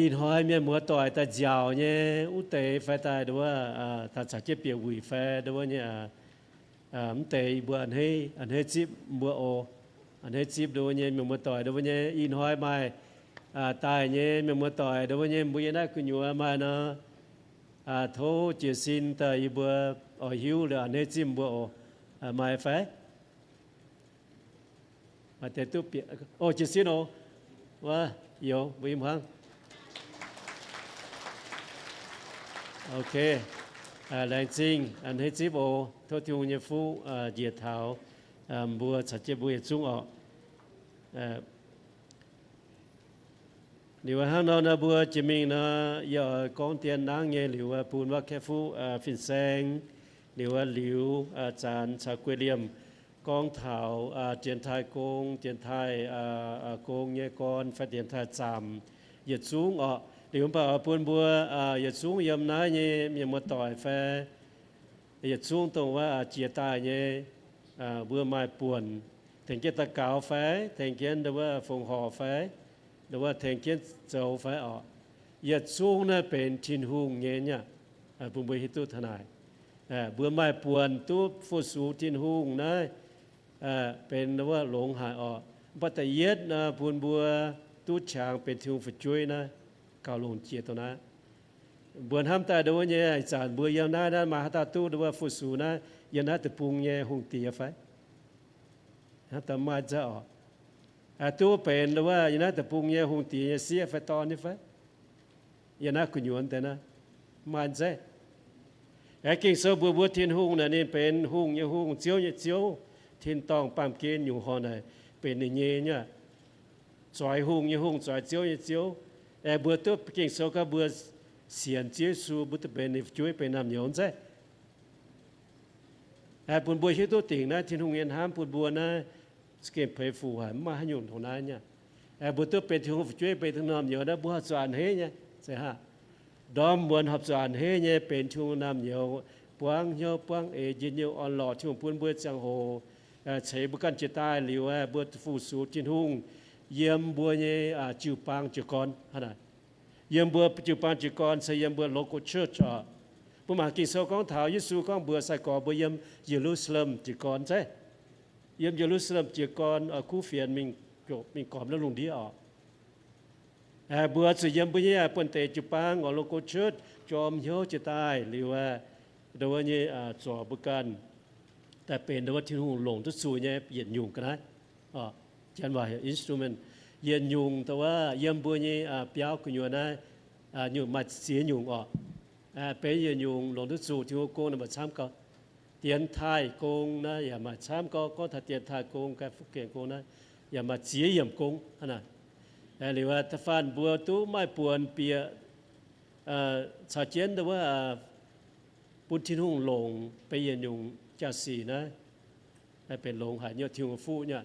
Ih hnoi mienh muoz-doic daaih nziaauc nyei wuov deix fai daaih nduov, daaih caux jienv bieqc wuic fai nduov nyei, mv deix mbuo a'hneiv zipv mbuo oc. A'hneiv zipv nduov nyei mienh muoz-doic nduov nyei ih hnoi maaih daaih nyei mienh muoz-doic nduov nyei mbuo yiem naaiv gu'nyuoz maaih nor, tov jiez sin daaih yie mbuo oix hiuv liuz a'hneiv zipv mbuo oc. Maaih fai? Jiez sin oc. Wuov, youz mbuo yiem hmuangx. Ok. Laengz zingh a'hneiv zipv oc. Tov Tin-Hungh nyei fuqv njiec taux mbuo caux jienv mbuo yietc zungv orqc. Liuz hnangv nor nor mbuo jiex mingh nor, yie oix gorngv dien nangv nyei liuz bun wuov kaeqv fuqv fin-saeng, liuz liuz zanx caux guei liemh gorngv taux dienx taaih gong, dienx taaih gong nyei gorn fai dienx taaih zaamc yietc zungv orqc. Liuz mv baac oix bun mbuo yietc zungv yiem naaiv nyei mienh muoz-doic fai yietc zungv dongh wuov jiex daaih nyei, mbuo maaih buonc tengx jienv daux gaux fai tengx jienv nduov wuov fongc horc fai nduov wuov tengx jienv zoux fai orqc, yietc zungv naaiv benx Tin-Hungh nyei nyei aqv. Bun mbuo hiuv duqv taux naaic, mbuo maaih buonc duqv fu-sux Tin-Hungh naaiv benx nduov wuov longx haic orqc. Mv baac da'yietv bun mbuo duqv qangx benx Tin-Hungh fu'jueiv naaiv gauh longc jiex dongh naaiv. Mbuo hnamv daaih nduov nyei ih zanc mbuo yiem naaiv, naaiv maaih haaix dauh duqv nduov wuov fu-sux naaiv yiem naaiv deic-bung nyei hungh diex fai? Hnamv daaih maaih nzaiv orqc. Duqv benx nduov wuov yiem naaiv deic-bung nyei hungh diex nyei sieqv fai dorn nyei fai? Yiem naaiv gu'nyuoz deix naaiv maaih nzaiv. Aeqv, Ging-Sou mbuox mbuo Tin-Hungh naaic ninh benx hungh nyei Hungh, Ziouv nyei Ziouv, tin-dorngh baamh gen nyungc horngh naaic benx ninh nyei nyei aqv. Zoix hungh nyei Hungh, zoix ziouv nyei Ziouv. Aeqv, mbuo duqv Ging-Sou gorngv mbuo sienx Ziouv Yesu mbuo duqv benx ninh fu'jueiv benx naamh nyouz nzaiv. Aeqv, bun mbuo hiuv duqv dingc naaiv Tin-Hungh nyei hnamv bun mbuo naaiv za'gengh peix fuc haic, mv maaih haaix nyungc ndongc naaiv nyei. Aeqv, mbuo duqv benx Tin-Hungh fu'jueiv benx Tin-Hungh naamh nyouz naaiv mbuo haih zuqc a'hneiv nyei. Zeiz haah? Ndorm muonz horpc zuqc a'hneiv nyei benx Tin-Hungh naamh nyouz, buangv hnyouv buangv eix, njien-youh orn-lorqc Tin-Hungh bun mbuo ziangh hoc, ceix mbuo ganh jiex daaih liuz, mbuo fu-sux Tin-Hungh yiem mbuo nyei jiu-baang jiez gorn. Yiem mbuo jiu-baang jiez gorn se yiem mbuo local church oc. Mbuo mangc Ging-Sou gorngv taux Yesu gorngv mbuox sai-gorx mbuo yiem Ye^lu^saa^lem jiez gorn zeiv. Yiem Ye^lu^saa^lem jiez gorn kuv fienx mingh gormx naaiv lungh ndiev oc. Mbuo zuqc yiem mbuo nyei buonv-deic jiu-baang oc, local church jorm hnyouv jiex daaih liuz, nduov nyei zorc mbuo ganh daaih benx nduov Tin-Hungh longc duqv zuqc nyei yietc nyungc ga'naaiv. Janx waac heuc instrument. Yietc nyungc nduov yiem mbuo nyei biauv gu'nyuoz naaiv, nyungc maaih ziex nyungc oc. Benx yietc nyungc longc duqv zuqc Tin-Hungh gong naaic maaih camv gau. Dienx taaih gong naaiv yaac maaih camv gau. Gorngv taux dienx taaih gong, Gai Fukeng gong naaiv yaac maaih ziex yiemc gong hnangv naaic. Liuz da'faanh mbuo duqv maaih buonc bieqc caux jienv nduov bun Tin-Hungh longc benx yietc nyungc jaa-sic naaiv, benx longx haic nyei Tin-Hungh fuqv nyei.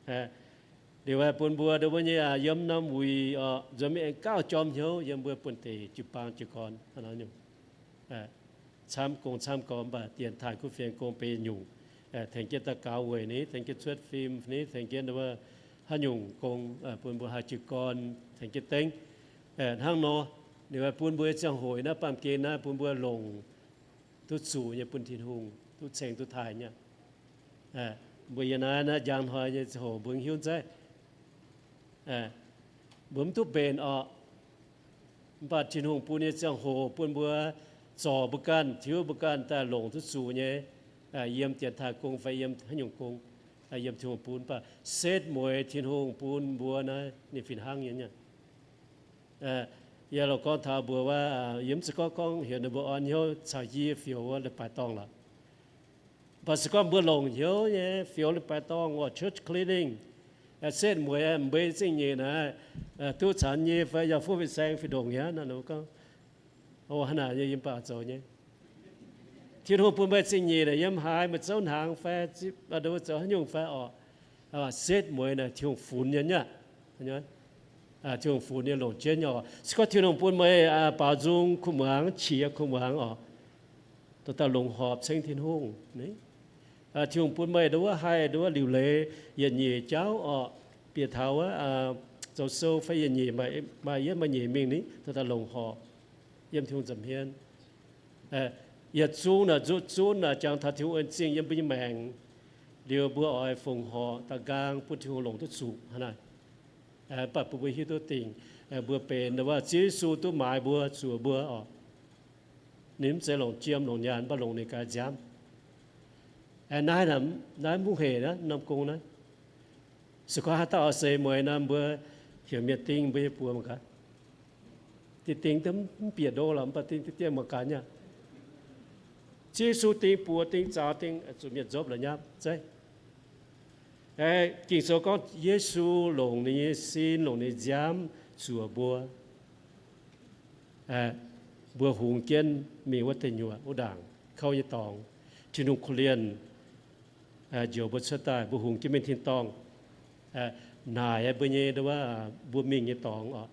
Liuz aeqv, bun mbuo ndo wuov nyei yiem norm wuic oc, nzuonx mingh aengx gauh jorm hnyouv yiem mbuo buonv-deic jiu-baang jiu-gorn hnangv nor nyungc. Camv gong camv gorn, mv baac dienx taaih kuv fienx gong benx nyungc, tengx jienv daux gaux weic ni, tengx jienv cuotv fim ni, tengx jienv ndo wuov haaix nyungc gong bun mbuo haih jiu gorn tengx jienv dengv. Hnangv nor, ninh bun mbuo nyei ziangh hoc naaiv baamh gen naaiv bun mbuo longc duqv zuqc nyei bun Tin-Hungh duqv ceng duqv taaih nyei aqv. Mbuo yiem naaiv, naaiv njang hnoi nyei ziangh hoc mbuo hiuv zeiv, mbuo mv duqv mbenc orqc. Mv baac Tin-Hungh bun nyei ziangh hoc bun mbuo zorc mbuo ganh, tiuv mbuo ganh daaih longc duqv zuqc nyei, yiem dienx taaih gong fai yiem haaix nyungc gong, yiem Tin-Hungh bun. Mv baac setv mueiz Tin-Hungh bun mbuo naaiv ninh fih hnangv nyei aqv. Yie loz gorngv taux mbuox wuov, yie mv zeiz gorngv gorngv heuc ninh mbuo orn hnyouv caux yie fioux wuov leiz-baaix dorngh lorqc. Mv baac se gorngv mbuo longc hnyouv nyei fioux leiz-baaix dorngh, orqc, church cleaning, setv mueiz mbeix zingh nyeic naaiv, duqv caanx nyei fai yaac fuqv fin-saeng fih ndongc aqv nor, gorngv, o, hnangv naaic nyei yiem baac zoux nyei. Tin-Hungh bun meih zingh nyeic naaic yiem haaix, meih zouv hnaangx fai, ndo wuov zoux haaix nyungc fai orqc, setv mueiz naaic Tin-Hungh funx nyei aqv. Tin-Hungh funx nyei, longc jienv nyei orqc. Se gorngv Tin-Hungh bun meih baaux nzung kuv muangx, qiex kuv muangx orqc, dorh daaih longc horpc ceng Tin-Hungh. Tin-Hungh bun meih ndo wuov haih ndo wuov liuc leiz yietc nyeic jauv orqc, bieqc taux wuov zoux sou fai yietc nyeic maaih yietv maaih nyeic mingh ni, dorh daaih longc horpc yiem Tin-Hungh nza'hmien. Yietc zungv naaic nzuqc zunv naaic jangx taux Tin-Hungh en zingh yiem mbuo nyei maengc, liuz mbuo oix fongc horc daaih nqaang bun Tin-Hungh longc duqv zuqc hnangv naaic. Mv baac bun mbuo hiuv duqv dingc, mbuo benx ndo wuov Ziouv Yesu duqv maaiz mbuo, zuoqc mbuo orqc. Ninh mv zeiz longc jiem longc nyaanh, mv baac longc ninh gaax nziaamv. Naaiv, naaiv mv hec naaiv norm gong naaiv. Se gorngv haaix dauh oix seix mueiz nor, mbuo heuc mienh ding mbuo nyei buoz mangc gaax. Ding ding mv bieqc ndo lorqc, mv baac ding diev diev mangc gaax nyei. Ziouv Yesu ding buoz ding zaux ding zuqc mienh nzopv la'nyapv zeiv. Ging-Sou gorngv Yesu longc ninh nyei sin, longc ninh nziaamv zuoqc mbuo. Mbuo hungx jienv mingh wuov deic nyuoqc wuov ndaangc kouv nyei dorngx, Tin-Hungh korv-lienh njoux mbuo cuotv daaih, mbuo hungx jienv mingh tin-dorngh. Naaic mbuo nyei ndo wuov, mbuo mingh nyei dorngx oc.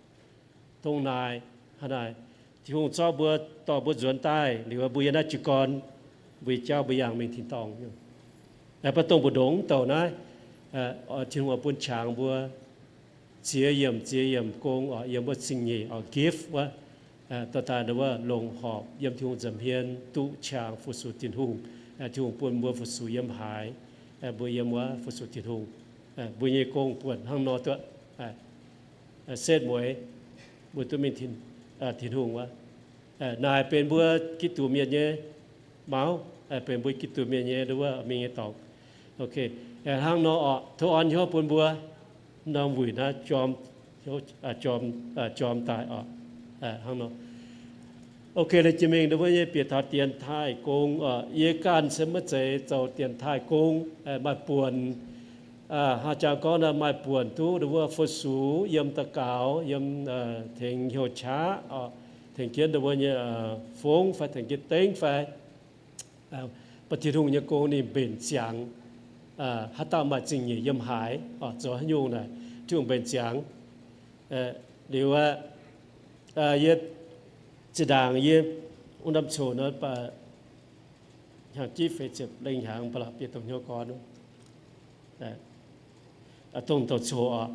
Dongh naaic, hnangv naaic, Tin-Hungh zorqv mbuo, dorh mbuo nzuonx daaih liuz, mbuo yiem naaiv jiu gorn, mbuo nyei jauv mbuo yangh mingh tin-dorngh. Mv baac dongh mbu'ndongx mv douc naaiv, Tin-Hungh oix bun qangx mbuo ziex yiemc ziex yiemc gong oc, yiem wuov zingh nyeic oc, gift wuov, dorh daaih ndo wuov longc horpc yiem Tin-Hungh nza'hmien duqv qangx fu-sux Tin-Hungh. Tin-Hungh bun mbuo fu-sux yiem haaix, mbuo yiem wuov fu-sux Tin-Hungh. Mbuo nyei gong buonc hnangv nor duqv setv mueiz, mbuo duqv mingh Tin-Hungh wuov. Naaic benx mbuo Giduc mienh nyei maux, benx mbuo Giduc mienh nyei ndo wuov mingh nyei dorngx. Hnangv nor oc, tov orn hnyouv bun mbuo norm wuic naaiv jorm, jorm daaih oc. Hnangv nor. Ok, lengc jiex mingh ndo wuov nyei bieqc taux dienx taaih gong oc. Yie ganh se maiv zeiz zoux dienx taaih gong, maaih buonc, hnangv jangx gorngv naaiv maaih buonc duqv ndo wuov fu-sux yiem daux gaux, yiem tengx hnyouv qaqv oc, tengx jienv ndo wuov nyei fongv fai tengx jienv dengv fai Mv baac Tin-Hungh nyei gong ninh mbenc ziangx. Haaix dauh maaih zingh nyeic yiem haaix, zoux haaix nyungc naaic, Tin-Hungh mbenc ziangx. Liuz aqv, yie zinh ndaangc yie wuov norm coc nor, hnyangx-jipv feix ziepc lengh hnyangx, ba'laqc bieqc dongh hnyouv gorn. Dongh douc coc oc.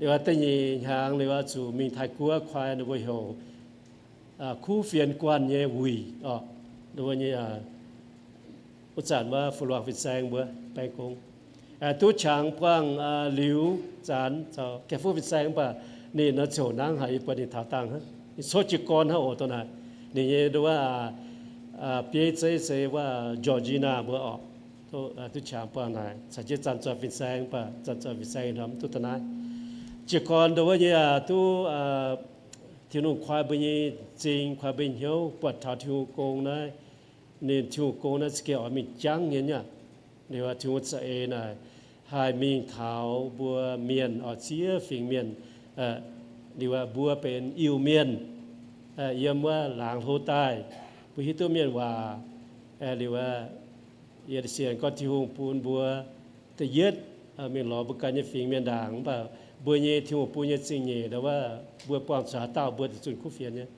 Liuz da'nyeic hnyangx liuz zuqc mingh Taiv-Guoqv kuaai ninh mbuo heuc kuv fienx guanh nyei wuic oc. Ninh mbuo nyei wuov zanc wuov fu-luangh fin-saeng mbuo baeng gong, duqv qangx buangh liuz zanc caux gaeqv fuqv fin-saeng, mv baac ninh nor ziouc nangv haic, yie buatc ninh taux dangh hnangv, ninh coqv jiez gorn hnangv oc. Dongh naaic ninh nyei ndo wuov bieiv zeiv se wuov Georgina mbuo oc. Duqv qangx buangh naaic caux jienv zanc zoih fin-saeng, mv baac zanc zoih fin-saeng hnamv duqv da'naaiv. Jiez gorn ndo wuov nyei aqv, duqv Tin-Hungh kuaai mbuo nyei m'zing, kuaai mbuo nyei hnyouv buatc taux Tin-Hungh gong naaiv. Ninh Tin-Hungh gong naaiv za'gengh oix mingh jangv nyei aqv. Liuz Tin-Hungh za'eix naaic haih mingh taux mbuo mienh oc, ziex fingx mienh. Liuz mbuo benx Iu-Mienh, yiem wuov laangz hlo daaih, mbuo hiuv duqv mienh waac. Liuz yie sienx gorngv Tin-Hungh bun mbuo da'yietv mingh lorz mbuo ganh nyei fingx mienh ndaangc, mv baac mbuo nyei Tin-Hungh bun nyei zingh nyeic nduov, mbuo buangh zuqc haaix dauh mbuo zuqc zunh kuv fienx nyei.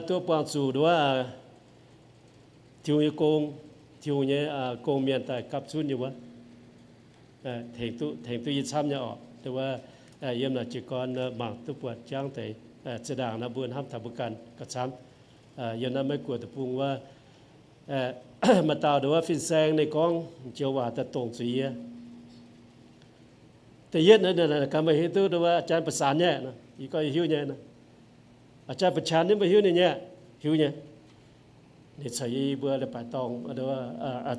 Duqv buangh zuqc nduov Tin-Hungh nyei gong, Tin-Hungh nyei gong mienh daaih gapv zunv nyei wuov, tengx duqv yie camv nyei orqc. Nduov yiem naaic jiez gorn mangc duqv buatc jangv deix. Zinh ndaangc naaiv mbuo hnamv taux mbuo ganh gauh camv. Yiem naaiv Meiv Guoqv deic-bung wuov, maaih dauh nduov fin-saeng ninh gorngv joux waac daaih dongh zuqc yie. Da'yietv naaiv, ganh meih hiuv duqv nduov อาจารย์ประสาน nyei, yie gorngv yie hiuv nyei. อาจารย์ประสาน nyei mbuo hiuv ninh nyei? Hiuv nyei. Ninh caux yie mbuo leiz-baaix dorngh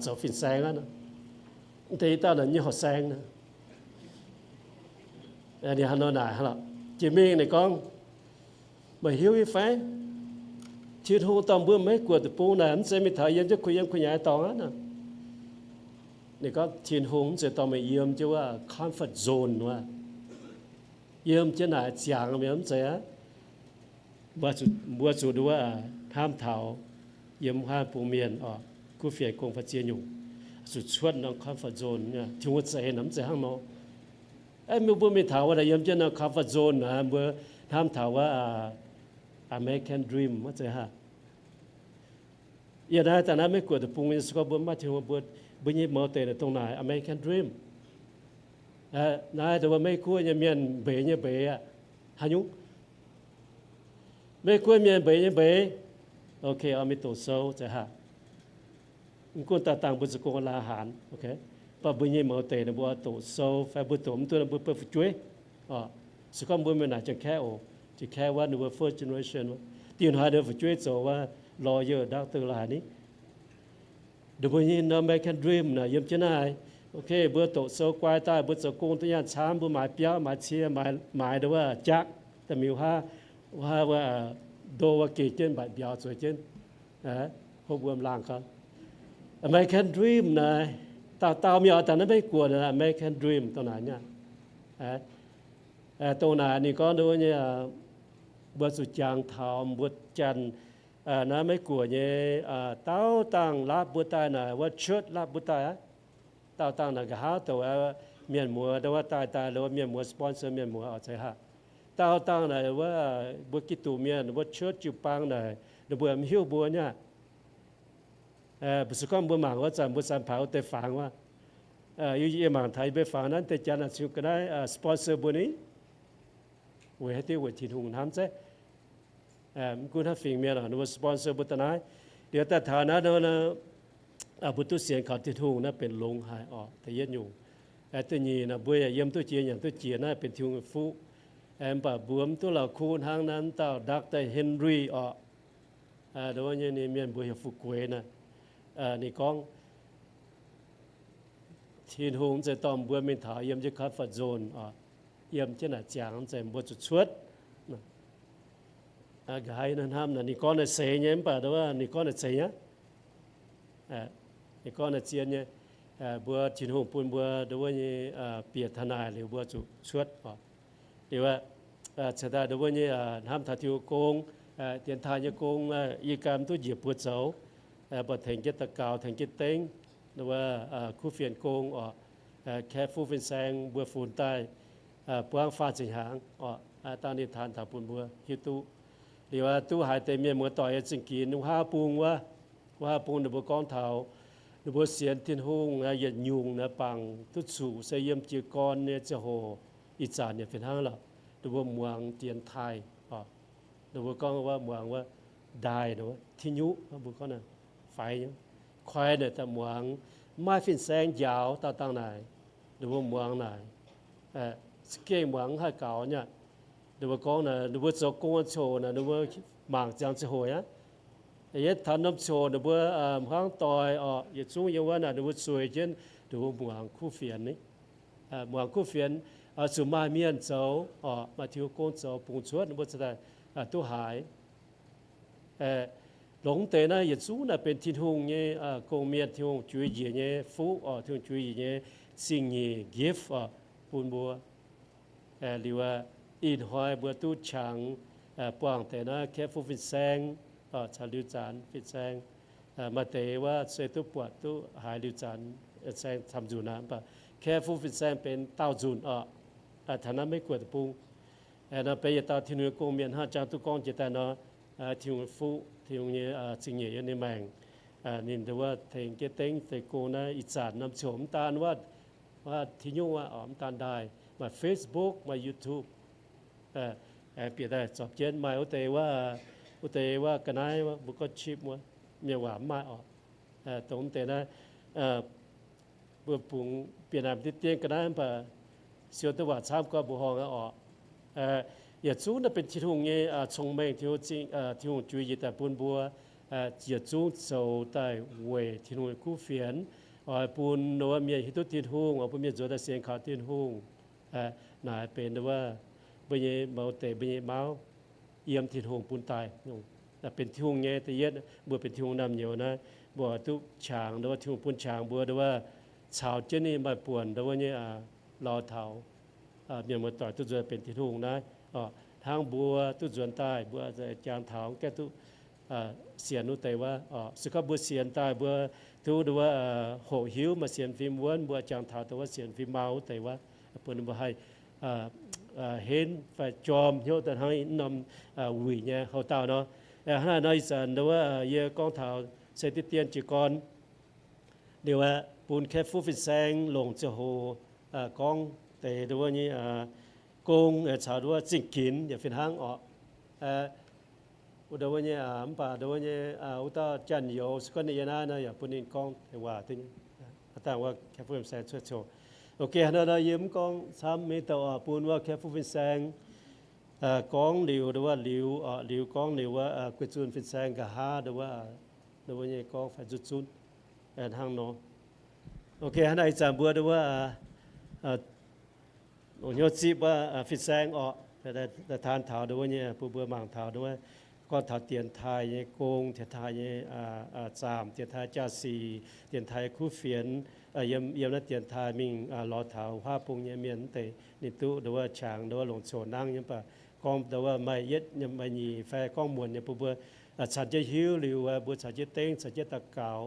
zoux fin-saeng aqv. Deix dauh naaic nyei horqc saeng. Ninh hnangv nor naaic lorqc. Jiex mingh ninh gorngv, meih hiuv nyei fai? Tin-Hungh dorh mbuo Meiv Guoqv deic-bung naaic mv zeiz mingh taux yiem jienv kuh yiem kuh nyaaiv dorngx aqv. Ninh gorngv Tin-Hungh mv zeiz dorh meih yiem jienv wuov comfort zone wuov, yiem jienv naaic ziangx mienh mv zeiz aqv. Mbuo zuqc nduov hnamv taux yiem haaix bung mienh oc, kuv fienx gong fai ziex nyungc, zuqc cuotv norm comfort zone. Tin-Hungh wuov zeiz naaic mv zeiz hnangv nor. Mbuo mingh taux wuov naaic yiem jienv norm comfort zone naaic, mbuo hnamv taux wuov American dream wuov zeiz haaix. Yie naaiv daaih naaiv Meiv Guoqv deic-bung nyei, se gorngv mbuo mv maaih Tin-Hungh, mbuo, mbuo nyei mouz deic naaic dongh naaic American dream. Naaiv dongh mbuo Meiv Guoqv nyei mienh mbeix nyei mbeix aqv. Haaix nyungc? Meiv Guoqv mienh mbeix nyei mbeix. Ok, oix mingh doqc sou zeiz haaix. Mv gunv daaih dangh mbuo zoux gong laaix haanz, ok, mv baac mbuo nyei mouz deic naaic mbuo oix doqc sou fai mbuo doqc mv duqv naaic mbuo beu fu'jueiv. Se gorngv mbuo mienh naaic Janx-Kaeqv oc, Janx-Kaeqv wuov ninh mbuo first generation wuov, diuh hnoi ninh mbuo fu'jueiv zoux wuov lawyer, doctor laaix haaix ni. Ninh mbuo nyei American dream naaic yiem jienv naaiv. Ok, mbuo doqc sou guai daaih, mbuo zoux gong duqv nyaanh camv, mbuo maaiz biauv, maaiz cie, maaiz, maaiz nduov wuov jaqv, da'miuc haav, haav wuov ndo wuov geh jienv mbaeqc mbiauz zueiz jienv, hopv wuom laangh gau. American dream naaic, dauh dauh mienh oix daaih naaiv Meiv Guoqv naaic American dream dongh naaic nyei. Dongh naaic ninh gorngv nduov nyei, mbuo zuqc jangx taux mbuo Janx naaiv Meiv Guoqv nyei, dauh dangh laapv mbuo daaih naaic, wuov church laapv mbuo daaih aqv. Dauh dangh naaic nqa'haav douc mienh muoz nduov wuov daaih, daaih nduov mienh muoz sponsor mienh muoz oc zeiz haaix. Dauh dangh naaic wuov mbuo Giduc mienh wuov church jiu-baang naaic ninh mbuo mv hiuv mbuo nyei aqv. Mbuo se gorngv mbuo mangc wuov zanc mbuo zanc paaix wuov deix fangx wuov, yie mangc taux yie mbuo fangx naaiv deix Janx naaic ziouc ga'naaiv sponsor mbuo ni. Weic haaix diuc? Weic Tin-Hungh hnamv zeiv. Mv gunv hnangv fingx mienh oc, ninh mbuo sponsor mbuo daaih naaiv. Liuz daaih taux naaiv, mbuo duqv sienx kaux Tin-Hungh naaiv benx longx haic oc, da'yietv nyungc. Da'nyeic naaic mbuo yaac yiem duqv jiex nyanc duqv jiex, naaiv benx Tin-Hungh nyei fuqv. Mv baac mbuo mv duqv la'kuqv hnangv naaiv dauh Doctor Henry oc. Nduov nyei ninh mienh mbuo heuc Fu Gueix naaic. Ninh gorngv, Tin-Hungh mv zeiz dorh mbuo mingh taux yiem jienv comfort zone oc, yiem jienv naaic ziangx, mv zeiz mbuo zuqc cuotv. Nqa'haav hnamv naaic ninh gorngv naaic seix nyei, mv baac nduov ninh gorngv naaic zeiz nyei. Ninh gorngv naaic zien nyei. Mbuo Tin-Hungh bun mbuo nduov nyei bieqc taux naaic liuz mbuo zuqc cuotv oc. Liuz aqv, cingx daaih nduov nyei hnamv taux Tin-Hungh gong, dienx taaih nyei gong, yie ganh mv duqv njiec buoz zoux, mv baac tengx jienv daux gaux, tengx jienv dengv, nduov kuv fienx gong oc, kaeqv fuqv fin-saeng mbuo funx daaih buangv faah ziepc hnyangx oc, dangh ninh taan taux bun mbuo hiuv duqv. Liuz aqv, duqv haiz deix mienh muoz-doic nyei zingh ginx, wuov haav bung wuov, wuov haav bung ninh mbuo gorngv taux ninh mbuo sienx Tin-Hungh yietc nyungc naaiv bangc duqv zuqc se yiem jiez gorn nyei ziangh hoc, ih zanc yaac fih hnangv lorqc. Ninh mbuo muangx dienx taaih oc. Ninh mbuo gorngv wuov muangx wuov die, tin-nyuqv, mbuo gorngv faix nyei, koi naaic daaih muangx, mv maaih fin-saeng njaaux dauh dangh naaic, ninh mbuo muangx naaic, za'gengh muangx mv haih gaux nyei. Ninh mbuo gorngv naaic ninh mbuo zoux gong ziangh hoc naaic ninh mbuo mangc ziangx ziangh hoc aqv. Yietv taux norm ziangh hoc ninh mbuo hmuangv doic oc, yietc zungv yiem wuov naaic ninh mbuo zueiz jienv, ninh mbuo muangx kuv fienx ni. Muangx kuv fienx, zuqc maaih mienh zoux oc, maaih Tin-Hungh gong zoux bungx cuotv ninh mbuo cingx daaih duqv haiz. Longx deix naaiv yietc zungv naaic benx Tin-Hungh nyei gong-mienh, Tin-Hungh juix njiec nyei fuqv oc, Tin-Hungh juix njiec nyei zingh nyeic gift oc, bun mbuo. Liuz aqv, ih hnoi mbuo duqv qangx buangh deix naaiv kaeqv fuqv fin-saeng caux liuz zanc fin-saeng. Maaih deix wuov se duqv buatc duqv haiz liuz zanc Fin-Saeng camv nzunc aqv, mv baac Carrefour Fin-Saeng benx daauh nzunc oc. Taux naaiv Meiv Guoqv deic-bung, nor benx yietc dauh Tin-Hungh nyei gong-mienh hnangv. Jangx duqv gorngv jiex daaih nor, Tin-Hungh fuqv, Tin-Hungh nyei zingh nyeic yiem ninh maengc. Ninh ndau wuov tengx jienv dengv deix gong naaiv ih zanc norm ziouc mv daan wuov, wuov Tin-Hungh wuov oc, mv daan ndaaih, maaih Facebook, maaih YouTube, bieqc daaih zorpc jienv. Maaih wuov deix wuov, wuov deix wuov ga'naaiv wuov, mbuo gorngv chip wuov, mienh waac mv maaih oc. Dongh mv deix naaiv, mbuo bungx bieqc naaic diqv dien ga'naaiv, mv baac siou duqv waac camv gorngv mbuoqc horngh aqv oc. Yietc zungv naaiv benx Tin-Hungh nyei cong-mengh, Tin-Hungh zingh, Tin-Hungh juix njiec daaih bun mbuo, yietc zungv zoux daaih weic Tin-Hungh nyei kuv fienx, oix bun wuov mienh hiuv duqv Tin-Hungh, oix bun mienh nzuonx daaih sienx kaux Tin-Hungh. Naaic benx ndau wuov mbuo nyei mouz deix, mbuo nyei mauv yiem Tin-Hungh bun daaih. Benx Tin-Hungh nyei da'yietv, mbuo benx Tin-Hungh naamh nyouz naaiv, mbuo oix duqv qangx ndau wuov Tin-Hungh bun qangx mbuo ndau wuov caux jienv ninh maaih buonc ndau wuov nyei lorz taux mienh muoz-doic duqv nzuonx benx Tin-Hungh naaiv. Hnangv mbuo duqv nzuonx daaih, mbuo jangx taux gaengh duqv sienx wuov deix wuov. Se gorngv mbuo sienx daaih mbuo duqv ndau wuov hoqc hiuv maaih sienx fim wuonv, mbuo jangx taux ndau wuov sienx fim mau wuov deix wuov, bun ninh mbuo haih henv fai jorm hnyouv daaih hnangv norm wuic nyei houc dauh nor. Hnangv naaiv nor ih zanc ndau wuov yie gorngv taux se diqv dien jiez gorn liuz aeqv, bun Carrefour Fin-Saeng longc ziangh hoc gorngv deix ndau wuov nyei gong caux ndau wuov zingh ginx yaac fih hnangv oc. Wuov ndau wuov nyei, mv baac ndau wuov nyei wuov dauh janx-youz se gorngv ninh yiem naaiv nor yaac bun ninh gorngv deix waac duqv nyei. Dangh wuov Carrefour Fin-Saeng cuotv coc. Ok, hnangv naaiv nor yie mv gorngv camv, mingh douh oc, bun wuov Carrefour Fin-Saeng gorngv liuz ndau wuov liuz oc, liuz gorngv liuz wuov guei zunh Fin-Saeng nqa'haav ndau wuov, ndau wuov nyei gorngv fai nzunv zunv hnangv nor. Ok, hnangv naaiv ih zanc mbuo ndau wuov longc hnyouv zipv wuov Fin-Saeng oc, daaih taan taux ndau wuov nyei bun mbuo mangc taux ndau wuov gorngv taux dienx taaih nyei gong, dienx taaih nyei zaamc, dienx taaih jaa-sic, dienx taaih kuv fienx, yiem, yiem naaiv dienx taaih mingh lorz taux huaav bung nyei mienh wuov deix ninh duqv ndau wuov qangx ndau wuov longc coc nangv nyei, mv baac gorngv ndau wuov maaih yietv maaih nyic fai gorngv muonc nyei bun mbuo caux jienv hiuv liuz mbuo caux jienv dengv, caux jienv daux gaux,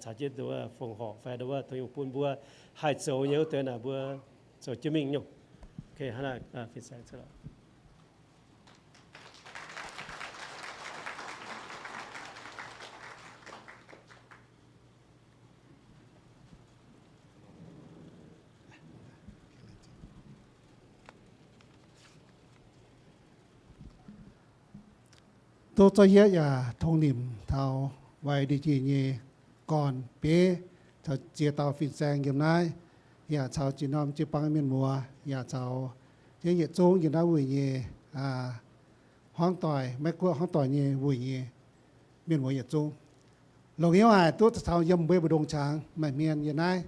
caux jienv ndau wuov fongc horc fai ndau wuov Tin-Hungh bun mbuo haih zoux nyei wuov deix naaic mbuo zoux jienv mingh nyungc. Ok, hnangv naaiv Fin-Saeng. Duqv zorqv yietv yaac tongx nimc taux Y D G nyei gorn-beiv caux ziex dauh fin-saeng yiem naaiv, yaac caux ziex norm jiu-baang mienh muoz, yaac caux jienv yietc zungv yiem naaiv wuic nyei hmuangv doic, Meiv Guoqv hmuangv doic nyei wuic nyei mienh muoz yietc zungv. Longc hnyouv haic duqv caux yiem mbuo mbu'ndongx qangx maaih hmien yiem naaiv,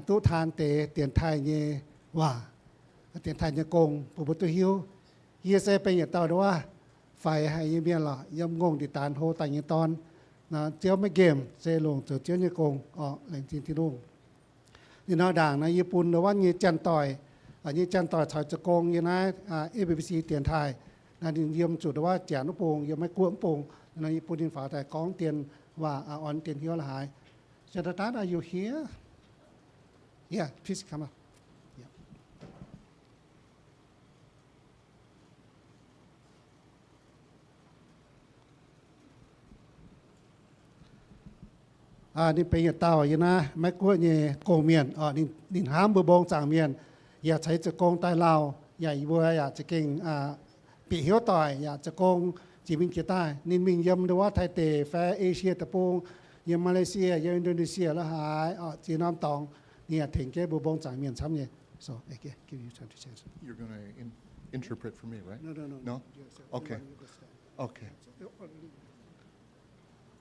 duqv taan deix dienx taaih nyei waac, dienx taaih nyei gong bun mbuo duqv hiuv. Yie se benx yietc dauh nduov faix haic nyei mienh lorqc, yiem ngongh ndie-daanx hlo daaih nyei dorn. Ziouv maiv nqemh se longc zoux Ziouv nyei gong oc, laengz zingh Tin-Hungh. Ninh nor ndaangc nor yie bun nduov wuov nyei janx-doic, nyei janx-doic caux zoux gong yiem naaiv A B C dienx taaih. Naaiv ninh yiem zuqc nduov wuov Janx wuov bung, yiem Meiv Guoqv wuov bung. Nor yie bun ninh faaux daaih gorngv dien waac, orn dien hnyouv la'haaix. Jonathan, are you here? Yeah, please come up. Ninh benx yietc dauh yiem naaiv Meiv Guoqv nyei gong-mienh. Ninh hnamv mbuo mbong zaangc mienh, yaac ceix zoux gong daaih lauh, yaac yie mbuo yaac za'gengh bieqc hnyouv doic, yaac zoux gong jiex mingh jiex daaih. Ninh mingh yiem nduov wuov Taiv deic fai Asia deic-bung, yiem Malaysia, yiem Indonesia la'haaix, ziex norm dorngx, ninh yaac tengx jienv mbuo mbong zaangc mienh camv nyei. So, okay, give you time to change. You're gonna in-, interpret for me, right? No, no, no, no. No? Yes, sir. Okay. You want to go stand. Okay.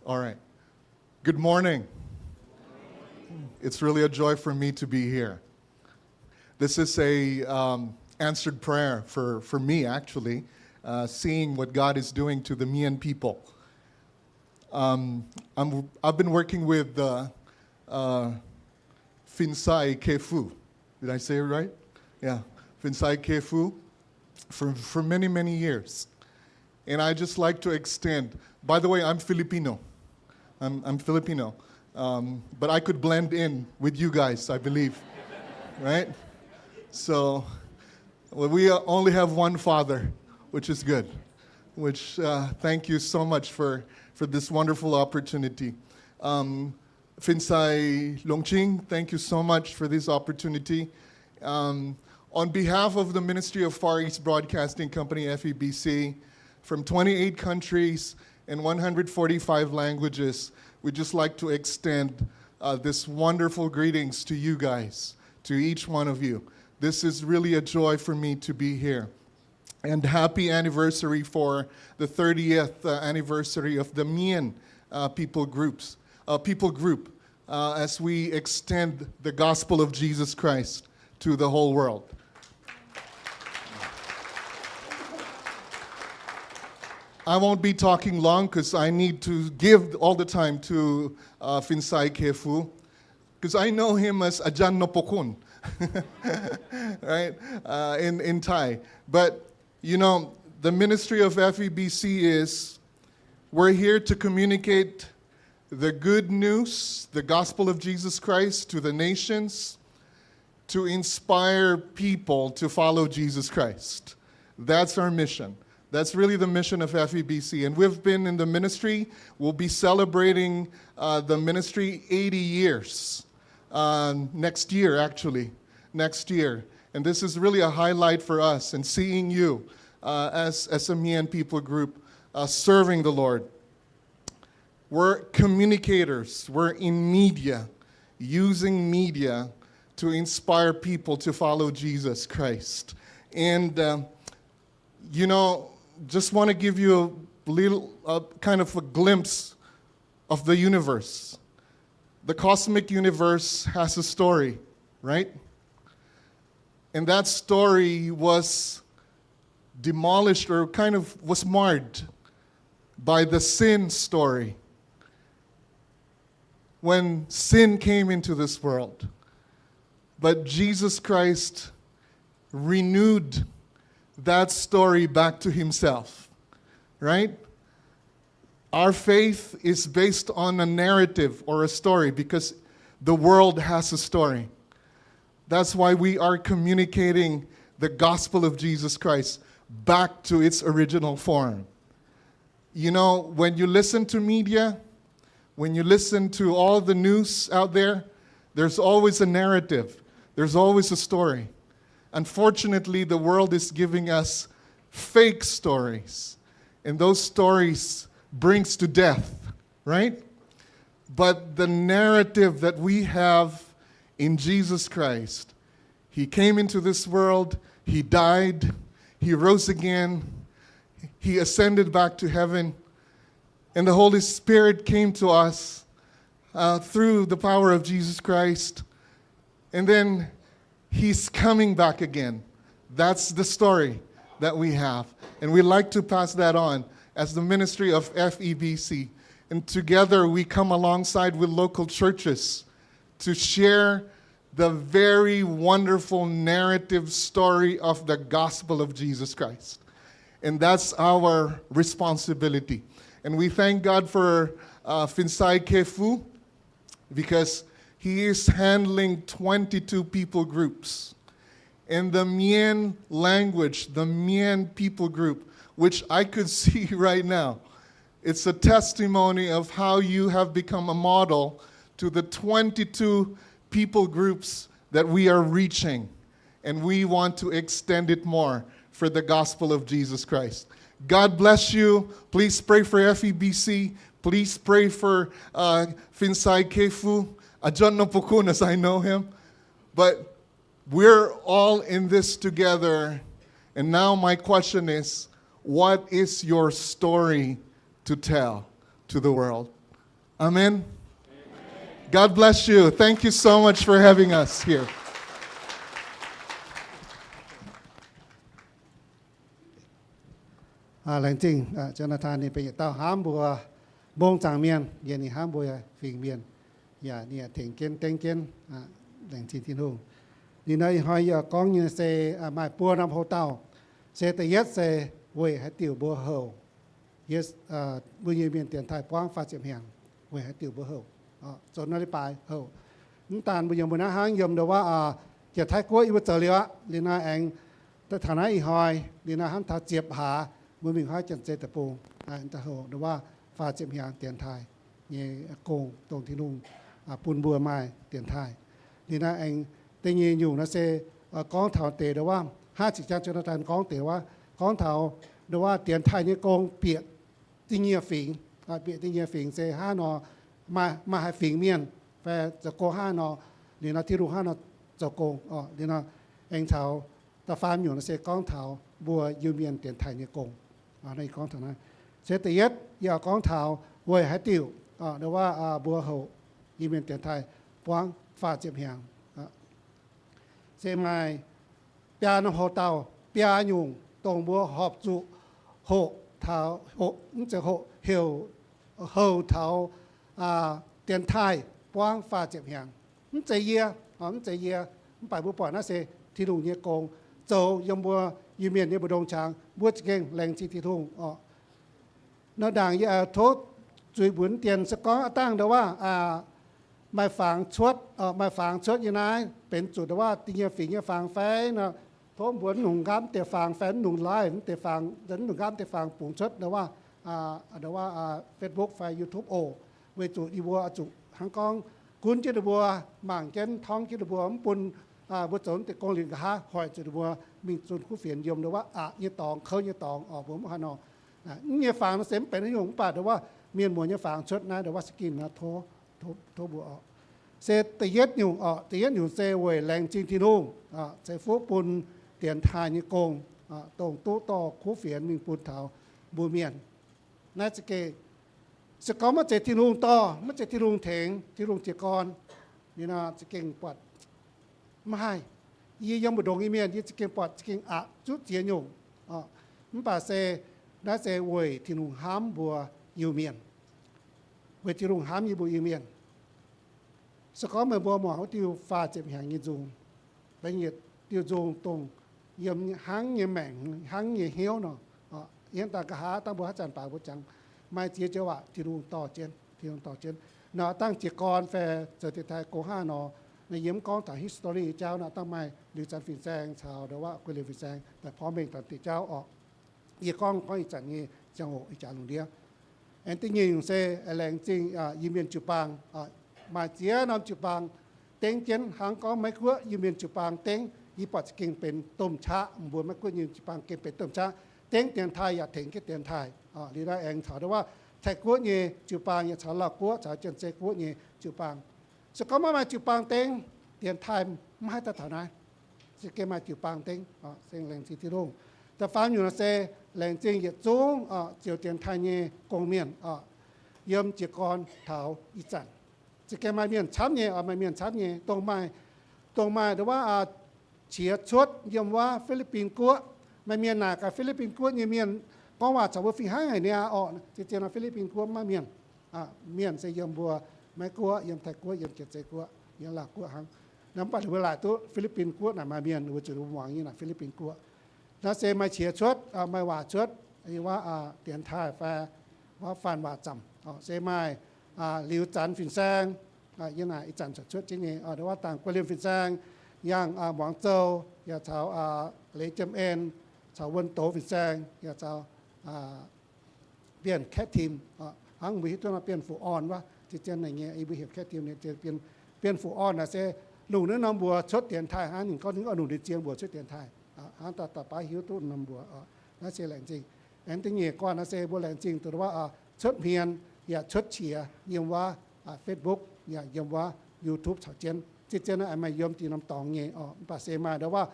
All right. Good morning. It's really a joy for me to be here. This is a, um, answered prayer for, for me, actually, uh, seeing what God is doing to the Mien people. Um, I'm, I've been working with the, uh, Fin-Saeng Carrefour. Did I say it right? Yeah. Fin-Saeng Carrefour for, for many, many years. And I just like to extend, by the way, I'm Filipino. I'm, I'm Filipino. Um, but I could blend in with you guys, I believe. Right? So, well, we uh, only have one Father, which is good. Which, uh, thank you so much for, for this wonderful opportunity. Um, Fin-Sai Longqing, thank you so much for this opportunity. Um, on behalf of the Ministry of Far East Broadcasting Company, F E B C, from twenty-eight countries and one hundred forty-five languages, we'd just like to extend, uh, this wonderful greetings to you guys, to each one of you. This is really a joy for me to be here. And happy anniversary for the thirtieth, uh, anniversary of the Mien, uh, people groups, uh, people group, uh, as we extend the gospel of Jesus Christ to the whole world. I won't be talking long 'cause I need to give all the time to, uh, Fin-Sai Khe Fu, 'cause I know him as Ajahn Nopokun, right, uh, in, in Thai. But, you know, the ministry of F E B C is, we're here to communicate the good news, the gospel of Jesus Christ, to the nations, to inspire people to follow Jesus Christ. That's our mission. That's really the mission of F E B C. And we've been in the ministry. We'll be celebrating, uh, the ministry eighty years, uh, next year, actually. Next year. And this is really a highlight for us in seeing you, uh, as, as a Mien people group, uh, serving the Lord. We're communicators. We're in media, using media to inspire people to follow Jesus Christ. And, uh, you know, just want to give you a little, uh, kind of a glimpse of the universe. The cosmic universe has a story, right? And that story was demolished or kind of was marred by the sin story when sin came into this world. But Jesus Christ renewed that story back to himself, right? Our faith is based on a narrative or a story because the world has a story. That's why we are communicating the gospel of Jesus Christ back to its original form. You know, when you listen to media, when you listen to all the news out there, there's always a narrative. There's always a story. Unfortunately, the world is giving us fake stories. And those stories brings to death, right? But the narrative that we have in Jesus Christ, he came into this world, he died, he rose again, he ascended back to heaven, and the Holy Spirit came to us, uh, through the power of Jesus Christ. And then he's coming back again. That's the story that we have. And we like to pass that on as the ministry of F E B C. And together we come alongside with local churches to share the very wonderful narrative story of the gospel of Jesus Christ. And that's our responsibility. And we thank God for, uh, Fin-Sai Khe Fu, because he is handling twenty-two people groups. And the Mien language, the Mien people group, which I could see right now, it's a testimony of how you have become a model to the twenty-two people groups that we are reaching. And we want to extend it more for the gospel of Jesus Christ. God bless you. Please pray for F E B C. Please pray for, uh, Fin-Sai Khe Fu. Ajahn Nopokun, as I know him. But we're all in this together. And now my question is, what is your story to tell to the world? Amen. God bless you. Thank you so much for having us here. Laengz zingh Jonathan ninh mbuo yietc dauh hnamv mbuo mbong zaangc mienh, yie ninh hnamv mbuo fingx mienh, yaac ninh tengx jienv dengv jienv. Laengz zingh Tin-Hungh. Ninh nor ih hnoi yie gorngv nyei se maaih buo norm houc dauh. Se da'yietv se weic haaix diuc mbuo houc, yie, mbuo nyei mienh dienx taaih buangv faah ziepc hnyangx, weic haaix diuc mbuo houc. zoux nor leiz-baaix houc. Mv daan mbuo yiem mbuo naaiv hnangv yiem ndo wuov, jiex Taiv Guoqv yie mbuo zoux liuz aqv. Liuz nor aengx taux naaiv ih hnoi, liuz nor hnangv taux ziepc hlaax mbuo mingh huaav Janx-Zei Deic-Bung, houc ndo wuov faah ziepc hnyangx dienx taaih nyei gong dongh Tin-Hungh bun mbuo maaih dienx taaih. Liuz nor aengx da'nyeic nyungc nor se gorngv taux deix ndo wuov, hnangv ziqc jang Jonathan gorngv deix wuov, gorngv taux ndo wuov dienx taaih nyei gong bieqc da'nyeic fingx, bieqc da'nyeic fingx se hnangv nor, maaih haaix fingx mienh fai zoux gong hnangv nor, liuz nor Tin-Hungh hnangv nor zoux gong. Liuz nor aengx taux da'faam nyungc nor se gorngv taux mbuo Iu-Mienh dienx taaih nyei gong. Gorngv taux naaiv, se da'yietv yie gorngv taux weic haaix diuc ndo wuov mbuo houc Iu-Mienh dienx taaih buangv faah ziepc hnyangx. Se maaih biaa norm houx-dauh, biaa nyungc dongh mbuo horpc zuqc hoqc taux, mv zeiz hoqc, heuc, houc taux dienx taaih buangv faah ziepc hnyangx. Mv zeiz yie, mv zeiz yie, mv baac mbuo buatc naaiv se Tin-Hungh nyei gong zoux yiem mbuo Iu-Mienh nyei mbu'ndongx qangx, mbuo za'gengh laengz zingh Tin-Hungh oc. Nor ndaangc yie tov zuiz mbuox dien se gorngv aav dangh ndo wuov maaih fangx cuotv, maaih fangx cuotv yiem naaiv benx zuqc ndo wuov da'nyeic fingx nyei fangx fai nor, tov mbuox mv nungx nqaamv deix fangx fai mv nungx live mv deix fangx, mv nungx nqaamv deix fangx bungx cuotv ndo wuov, ndo wuov Facebook fai YouTube oc. Weic zuqc yie mbuo zuqc hnangv gorngv gunv jienv ninh mbuo, mangc jienv torngv jienv ninh mbuo, mv bun mbuo zoux deix gong liuz nqa'haav hoic zuqc ninh mbuo mingh zunh kuv fienx yiem ndo wuov aqc nyei dorngx, kouv nyei dorngx oc, mbuo mv haaix nor. Mv nyei fangx nor se mv benx haaix nyungc, mv baac ndo wuov mienh muoz nyei fangx cuotv naaiv ndo wuov skin nor, tov mbuo oc. Se da'yietv nyungc oc, da'yietv nyungc se weic laengz zingh Tin-Hungh, ceix fuqv bun dienx taaih nyei gong, dongh duqv dorh kuv fienx mingh bun taux mbuo mienh. Naaiv za'gengh se gorngv maiv zeiz Tin-Hungh dorh, maiv zeiz Tin-Hungh tengx, Tin-Hungh jiez gorn, ninh za'gengh buatc maiv haih. Yie yiem mbu'ndongx Iu-Mienh yie za'gengh buatc za'gengh aqc zuqv ziex nyungc. Mv baac se naaiv se weic Tin-Hungh hnamv mbuo Iu-Mienh, weic Tin-Hungh hnamv yie mbuo Iu-Mienh. Se gorngv meih mbuo muangx wuov diuh faah ziepc hnyangx nyei nzung, benx yietc diuh nzung dongh yiem hnangv nyei maengc, hnangv nyei hnyouv nor. Yiem daaih nqa'haav dangh mbuo haaix zanc baac mbuo jangx maaih ziex joux waac Tin-Hungh dorh jienv, Tin-Hungh dorh jienv. Nor dangh jiez gorn fai zoux dienx taaih gong hnangv nor, naaiv yie mv gorngv taux history jauv nor, dangh maaih Liuz Zanx Fin-Saeng caux ndo wuov Guei Liemh Fin-Saeng daaih porv mengh taux diuh jauv oc. Yie gorngv gorngv ih zanc nyei ziangh hoc ih jaax lungh ndiev. Aengx da'nyeic nyungc se laengz zingh Iu-Mienh jiu-baang. Maaih ziex norm jiu-baang dengv jienv hnangv gorngv Meiv Guoqv Iu-Mienh jiu-baang dengv, yie buatc za'gengh benx domh qaqv. Mbuo Meiv Guoqv nyei jiu-baang gengh benx domh qaqv, dengv dienx taaih yaac tengx jienv dienx taaih. Liuz naaiv aengx caux ndo wuov Taiv Guoqv nyei jiu-baang yaac caux Lauh Guoqv caux Janx-Zei Guoqv nyei jiu-baang. Se gorngv maiv maaih jiu-baang dengv, dienx taaih mv haih daaih taux naaiv. Se gengh maaih jiu-baang dengv, se laengz zingh Tin-Hungh. Da'faam nyungc nor se laengz zingh yietc zungv ziouc dienx taaih nyei gong-mienh yiem jiez gorn taux ih zanc. Se gengh maaih mienh camv nyei, maaih mienh camv nyei, dongh maaih, dongh maaih ndo wuov qiex cuotv yiem wuov Fi^li^bin Guoqv. Maaih mienh naaic gaax Fi^li^bin Guoqv nyei mienh gorngv waac caux mbuo fih hnangv haic niaa orqc. Zien-zien nor Fi^li^bin Guoqv maiv maaih mienh. Mienh se yiem mbuo Meiv Guoqv, yiem Taiv Guoqv, yiem Janx-Zei Guoqv, yiem Lauh Guoqv hnangv. Naaiv mv baac ninh mbuo laaic duqv Fi^li^bin Guoqv naaic maaih mienh, ninh mbuo zuqc mbuo muangx nyei naaic Fi^li^bin Guoqv. Naaiv se maaih qiex cuotv, maaih waac cuotv, yiem wuov dienx taaih fai wuov faan waac zaamc. Se maaih Liuz Zanx Fin-Saeng, yiem naaic ih zanc cuotv jienv nyei, ndo wuov dangh Guei Liemh Fin-Saeng, yangh Muangz Zou, yaac caux Leiz Jiem En, caux Wuonh Doz Fin-Saeng, yaac caux Bienh Kaeqv Tim, hnangv mbuo hiuv duqv nor Bienh Fuqv Orn wuov, zien-zien naaic nyei, yie mbuo heuc Kaeqv Tim, Bienh Fuqv Orn naaic se lungh naaiv norm mbuox cuotv dienx taaih hnangv. Ninh gorngv ninh oix lungh ndiev ziex mbuox cuotv dienx taaih, hnangv daaih daaih baav hiuv duqv norm mbuox. Naaiv se laengz zingh. Aengx da'nyeic guanh naaiv se mbuo laengz zingh duqv wuov cuotv hmien yaac cuotv qiex yiem wuov Facebook yaac yiem wuov YouTube caux jienv. Zien-zien naaiv aengx maaih yiem dinh norm dorngx nyei oc. Mv baac se maaih ndo wuov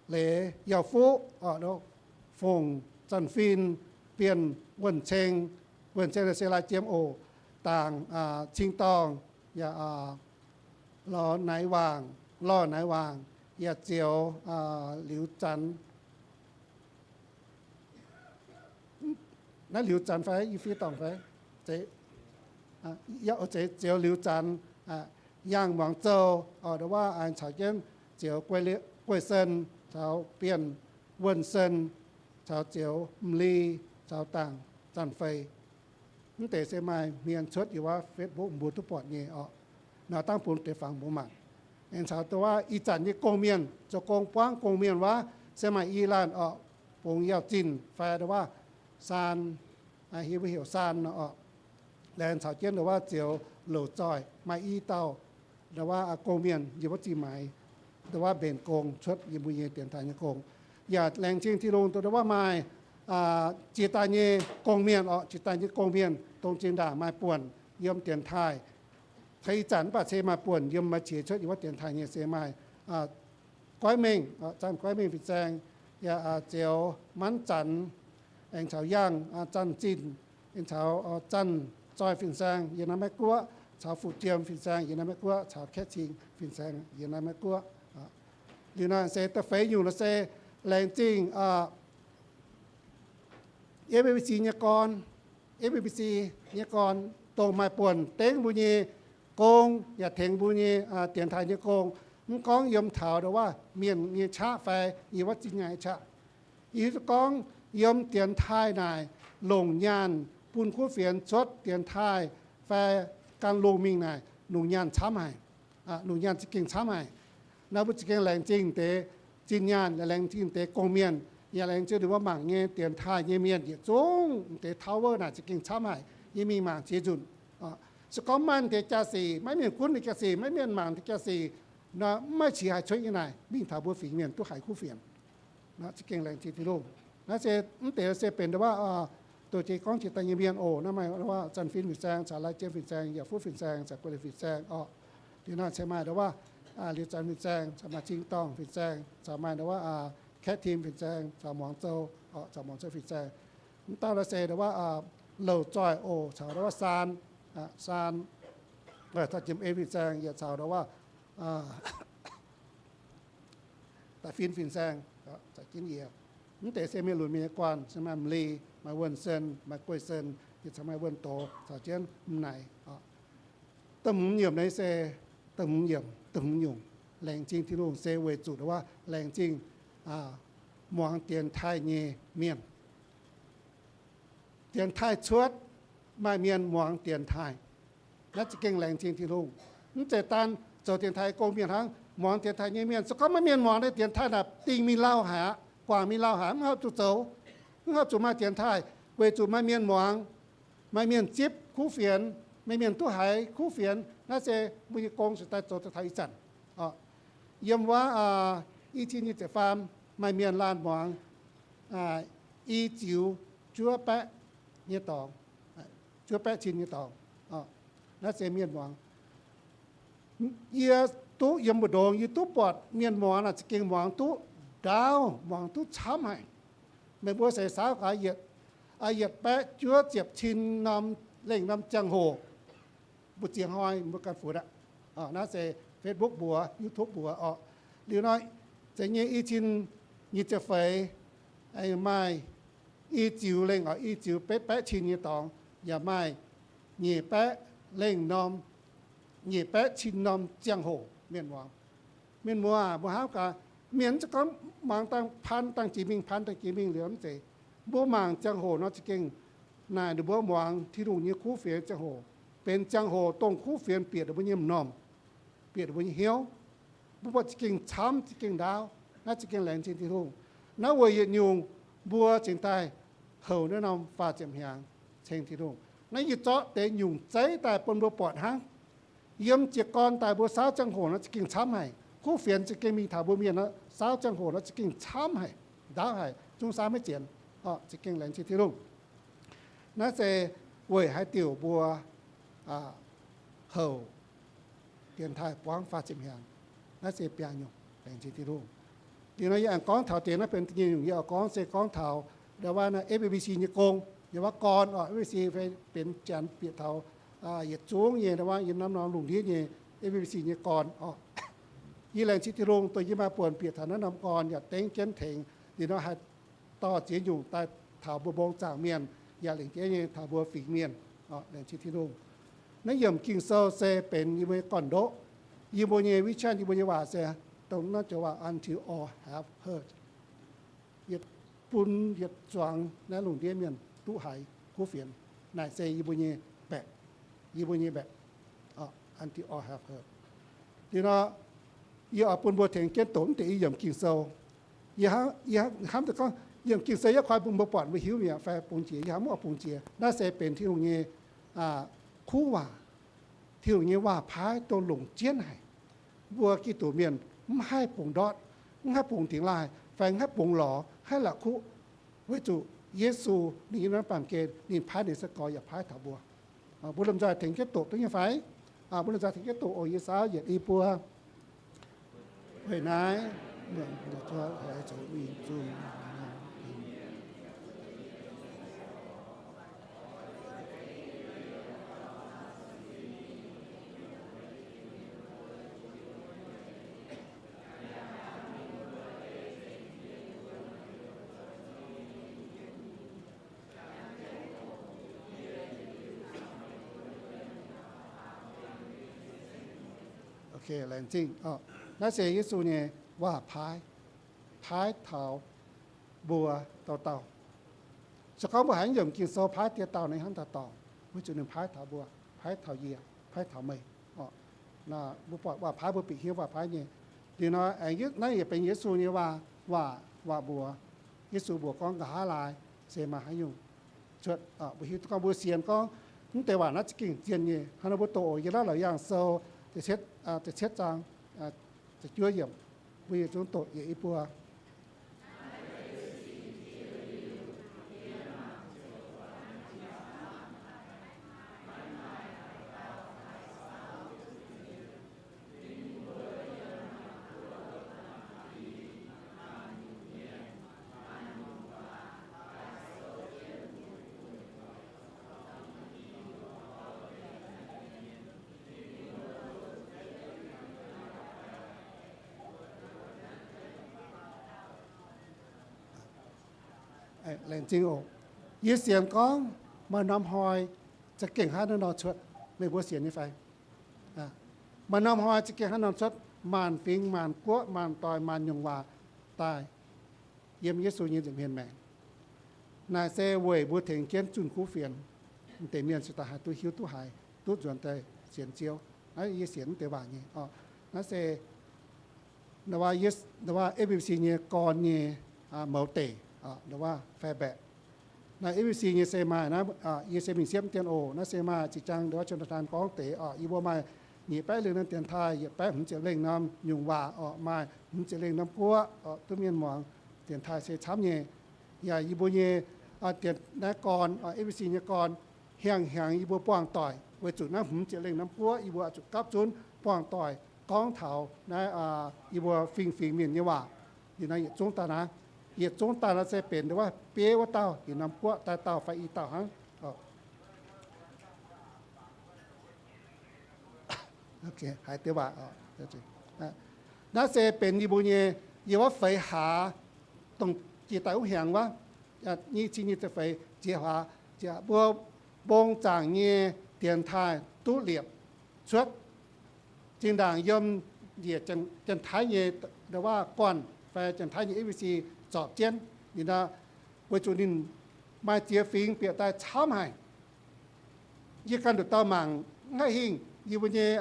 Leiz Yauh Fuqv, Fongc Zanc Fin, Bienh Wuonh Ceng, Wuonh Ceng se Lai Jiem oc, dangc Cing Dorngh, yaac Lorz Naix Waangc, Lorh Naix Waangc, yaac Zioux Liuz Zanx. Naaiv Liuz Zanx fai yie fiev dorngc fai? Zeiz, Zioux Liuz Zanx, Yangh Muangz Zou, ndo wuov aengx caux jienv Zioux Guei Sen, caux Bienh Wuonh Sen, caux Zioux M'Li, caux dangc Zanc Fei. Mv deix se maaih hmien cuotv yiem wuov Facebook mbuo duqv buatc nyei orqc. Naaiv dangh bun deix fangx mbuo mangc. Aengx caux dongh wuov ih zanc nyei gong-mienh zoux gong buangv gong-mienh wuov, se maaih i laanh orqc, Bungx Yauh Zinh fai dongh wuov Saan, heuc, heuc Saan nor orqc. Laengz caux jienv dongh wuov Zioux Louc Zoih, maaih i dauh dongh wuov gong-mienh yiem wuov zinh maaiz dongh wuov mbenc gong cuotv yiem mbuo nyei dienx taaih nyei gong. Yaac laengz zingh Tin-Hungh dongh wuov maaih jiex daaih nyei gong-mienh orqc, jiex daaih nyei gong-mienh dongh zinh ndaangc maaih buonc yiem dienx taaih. Ih zanc mv baac se maaih buonc yiem maaih qiex cuotv yiem wuov dienx taaih nyei se maaih Goiv Mengh, Zanh Goiv Mengh fin-saeng, yaac Zioux Manv Zanx, aengx caux Yangh Zanh Zinh, aengx caux Zanh Zoih fin-saeng yiem naaiv Meiv Guoqv, caux Fu Jiem fin-saeng yiem naaiv Meiv Guoqv, caux Kaeqv Cing fin-saeng yiem naaiv Meiv Guoqv. Liuz naaiv se da'feix nyungc nor se laengz zingh F B C nyei gorn, F B C nyei gorn, dongh maaih buonc dengv mbuo nyei gong yaac tengx mbuo nyei dienx taaih nyei gong. Mv gorngv yiem taux dongh wuov mienh nyei qaqv fai yiem wuov zinh nyaai qaqv, yie gorngv yiem dienx taaih naaic longc nyaanh bun kuv fienx cuotv dienx taaih fai gan lungh mingh naaic longc nyaanh camv haic. Longc nyaanh za'gengh camv haic. Naaiv mbuo za'gengh laengz zingh deix zinh nyaanh, laengz zingh deix gong-mienh, yaac laengz zingh deix wuov mangc nyei dienx taaih nyei mienh yietc zungv deix tower naaic za'gengh camv haic. Yie mingh mangc ziex nzunc. Se gorngv maiv maaih deix jaa-sic, maiv maaih mienh gunv deix jaa-sic, maiv maaih mienh mangc deix jaax-sic, maiv qiex haih cuotv nyei naaic, mingh taux mbuo fingx mienh duqv haiz kuv fienx. Za'gengh laengz zingh Tin-Hungh. Naaiv se mv deix se benx dongh wuov, dongh jiex gorngv jiex daaih nyei mienh oc. Naaiv maaih wuov Zanc Fin fin-saeng caux Lai Jiem fin-saeng, Yaac Fuqv fin-saeng caux Guoqv Liuz fin-saeng orqc. Liuz naaiv se maaih dongh wuov Liuz Zanc fin-saeng caux maaih Cing Dorngh fin-saeng caux maaih dongh wuov Kaeqv Tim fin-saeng caux Muangz Zou, caux Muangz Zou fin-saeng. Mv dauh naaiv se dongh wuov Louc Zoih oc, caux dongh wuov Saan, Saan, Taux Jiem En fin-saeng, yaac caux dongh wuov Da'fin fin-saeng, yie, mv deix se mienh lunx mienh nyei guanh, se maaih M'Li, maaih Wuonh Sen, maaih Guei Sen, yaac caux maaih Wuonh Doz, caux jienv M'Naix. Da'hmz yiemc naaiv se, da'hmz yiemc, da'hmz nyungc, laengz zingh Tin-Hungh se weic zuqc dongh wuov laengz zingh muangx dienx taaih nyei mienh. Dienx taaih cuotv, maaih mienh muangx dienx taaih. Naaiv za'gengh laengz zingh Tin-Hungh. Mv zeiz daan zoux dienx taaih gong mienh hnangv, muangx dienx taaih nyei mienh. Se gorngv maiv mienh muangx, naaiv dienx taaih naaic dingh mingh lauh haic aqv, guangc mingh lauh haic, mv haih zuqc zoux, mv haih zuqc maaih dienx taaih, weic zuqc maaih mienh muangx, maaih mienh zipv kuv fienx, maaih mienh duqv haiz kuv fienx. Naaiv se mbuo nyei gong se daaih zoux taux ih zanc. Yiem wuov i cin nyic ziepc faam, maaih mienh laanh muangx i ziux juov baeqv nyei dorngx, juov baeqv cin nyei dorngx. Naaiv se mienh muangx. Yie duqv yiem mbu'ndongx, yie duqv buatc mienh muangx naaic za'gengh muangx duqv ndaauv, muangx duqv camv haic. Meih mbuo seix saauv gaax, yietc baeqv juov ziepc cin norm lengh norm ziangh hoc, mbu'ziex hnoi mbuo ganh funx aqv. Naaiv se Facebook mbuox, YouTube mbuox orqc. Liuz nor, zeiz nyei i cin nyic ziepc feix, maaih i ziux lengh oc, i ziux betv baeqv cin nyei dorngx, yaac maaih nyic baeqv lengh norm, nyic baeqv cin norm ziangh hoc mienh muangx. Mienh muoz, mbuo hnamv gaax, mienh mv zeiz gorngv muangx dangh pan dangh jiex mingh, pan dangh jiex mingh liuz mv zeiz. Mbuo mangc ziangh hoc nor za'gengh naaic ninh mbuo muangx Tin-Hungh nyei kuv fienx ziangh hoc, benx ziangh hoc dongh kuv fienx bieqc ninh mbuo nyei m'normh, bieqc ninh mbuo nyei hnyouv. Mbuo buatc za'gengh camv, za'gengh ndaauv. Naaiv za'gengh laengz zingh Tin-Hungh. Naaiv weic yietc nyungc mbuo cingx daaih houc naaiv norm faah ziepc hnyangx ceng Tin-Hungh. Naaiv yie zorqv deix nyungc zeiv daaih bun mbuo buatc hnangv. Yiem jiez gorn daaih mbuo saauv ziangh hoc nor za'gengh camv haic. Kuv fienx za'gengh mingh taux mbuo mienh nor, saauv ziangh hoc nor za'gengh camv haic, ndaauv haic, zungv saauv maiv zienx. Za'gengh laengz zingh Tin-Hungh. Naaiv se weic haaix diuc mbuo houc dienx taaih buangv faah ziepc hnyangx. Naaiv se biaa nyungc, laengz zingh Tin-Hungh. Liuz nor yie aengx gorngv taux deix naaiv benx nyei nyungc, yie oix gorngv se gorngv taux ndau wuov F B C nyei gong, yie wuov gorn oc, F B C fai benx janx bieqc taux yietc zungv nyei ndau wuov yiem naaiv norm lungh ndiev nyei F B C nyei gorn oc. Yie laengz zingh Tin-Hungh dongh yie maaih buonc bieqc taux naaiv norm gorn yaac dengv jienv tengx, liuz nor haih dorh ziex nyungc daaih taux mbuo mbong zaangc mienh, yaac lengc jeiv nyei taux mbuo fingx mienh. Laengz zingh Tin-Hungh. Naaiv yiemc Ging-Sou se benx yie mbuo nyei gorn-ndoqv, yie mbuo nyei vision, yie mbuo nyei waac se dongh naaiv joux waac until all have heard. Yietc bun yietc zuangx naaiv lungh ndiev mienh duqv haiz kuv fienx. Naaic se yie mbuo nyei baeqc, yie mbuo nyei baeqc. Liuz nor, yie oix bun mbuo tengx jienv doqc mv deix i yiemc Ging-Sou. Yie hnamv, yie hnamv deix gorngv yiemc Ging-Sou yie koi bun mbuo buatc mbuo hiuv mi'aqv fai bungx jiex, yie hnamv mv oix bungx jiex. Naaiv se benx Tin-Hungh nyei kuv waac, Tin-Hungh nyei waac-paaiv dongh longc jienv haic. Mbuo Giduc mienh mv haih bungx ndortv, mv haih bungx dingx laaih, fai mv haih bungx lorz, haih la'kuqv, weic zuqc Yesu ninh nyei norm baamh gen ninh paaiv ninh se gorx yaac paaiv taux mbuo. Mbuo lomh nzoih tengx jienv doqc duqv nyei fai? Mbuo lomh nzoih tengx jienv doqc oc. Yie saauv yietc i buo. Weic naaiv, Ok, laengz zingh. Naaiv se Yesu nyei waac-paaiv, paaiv taux mbuo dauh dauh. Se gorngv mbuo haiz yiemc Ging-Sou paaiv dieh dauh ninh hnamv dauh dauh, weic zuqc ninh paaiv taux mbuo, paaiv taux yie, paaiv taux meih. Mbuo buatc waac-paaiv mbuo bieqc hnyouv waac-paaiv nyei. Liuz nor, naaiv yaac benx Yesu nyei waac, waac, waac mbuox. Yesu mbuox gorngv nqa'haav laai se maaih haaix nyungc cuotv. Mbuo hiuv duqv gorngv mbuo sienx gorngv mv deix waac naaiv za'gengh zien nyei. Hnangv nor mbuo doqc oc. Yiem Laauv Laaix Yaangh Sou da'cietv zaang, da'cietv zaang, da'juov yiemc, mbuo yietc zungv doqc yietc i buo. Laengz zingh oc. Yie sienx gorngv maaih norm hnoi za'gengh hnangv naaiv nor cuotv. Meih mbuo sienx nyei fai? Maaih norm hnoi za'gengh hnangv nor cuotv, maanc fingx, maanc guoqv, maanc doic, maanc nyungc waac daaih yiem Yesu nyei nza'hmien maengc. Naaic se weic mbuo tengx jienv zunh kuv fienx, mv deix mienh se daaih haih duqv hiuv duqv haiz, duqv nzuonx daaih sienx Ziouv. Naaiv yie sienx mv deix waac nyei. Naaiv se F B C nyei gorn nyei mouz deic, fai mbaeqc. Naaiv F B C nyei se maaih, yie se mingh siepv dien oc. Naaiv se maaih zinh ziangx Jonathan gorngv deix oc, yie mbuo maaih nyic baeqv lengh norm dienx taaih, yietc baeqv hmz ziepc lengh norm nyungc waac oc, maaih hmz ziepc lengh norm guoqv oc, duqv mienh muangx. Dienx taaih se camv nyei. Yaac yie mbuo nyei naaiv gorn, F B C nyei gorn, hnyangx-hnyangx yie mbuo buangh doic weic zuqc naaiv hmz ziepc lengh norm guoqv yie mbuo zuqc gapv zunv buangh doic gorngv taux naaiv yie mbuo fingx-fingx mienh nyei waac. Liuz naaiv yietc zungv daaih naaiv, yietc zungv daaih naaiv se benx ndongc wuov bieiv wuov dauh, yietc norm guoqv daaih dauh fai i dauh hnangv. Haiz deix waac. Naaiv se benx yie mbuo nyei, yie wuov feix hlaax, dongh jiex daaih wuov hnyangx wuov, nyic cin nyic ziepc feix jiex hlaax, mbuo mbong zaangc nyei dienx taaih duqv liepc cuotv. Zinh ndaangc yiem njiec Janx-Taiv nyei ndau wuov guanh fai Janx-Taiv nyei F B C zorpc jienv, ninh weic zuqc ninh maaih ziex fingx bieqc daaih camv haic. Yie ganh nduqc dauh mangc mv haih hingh, yie mbuo nyei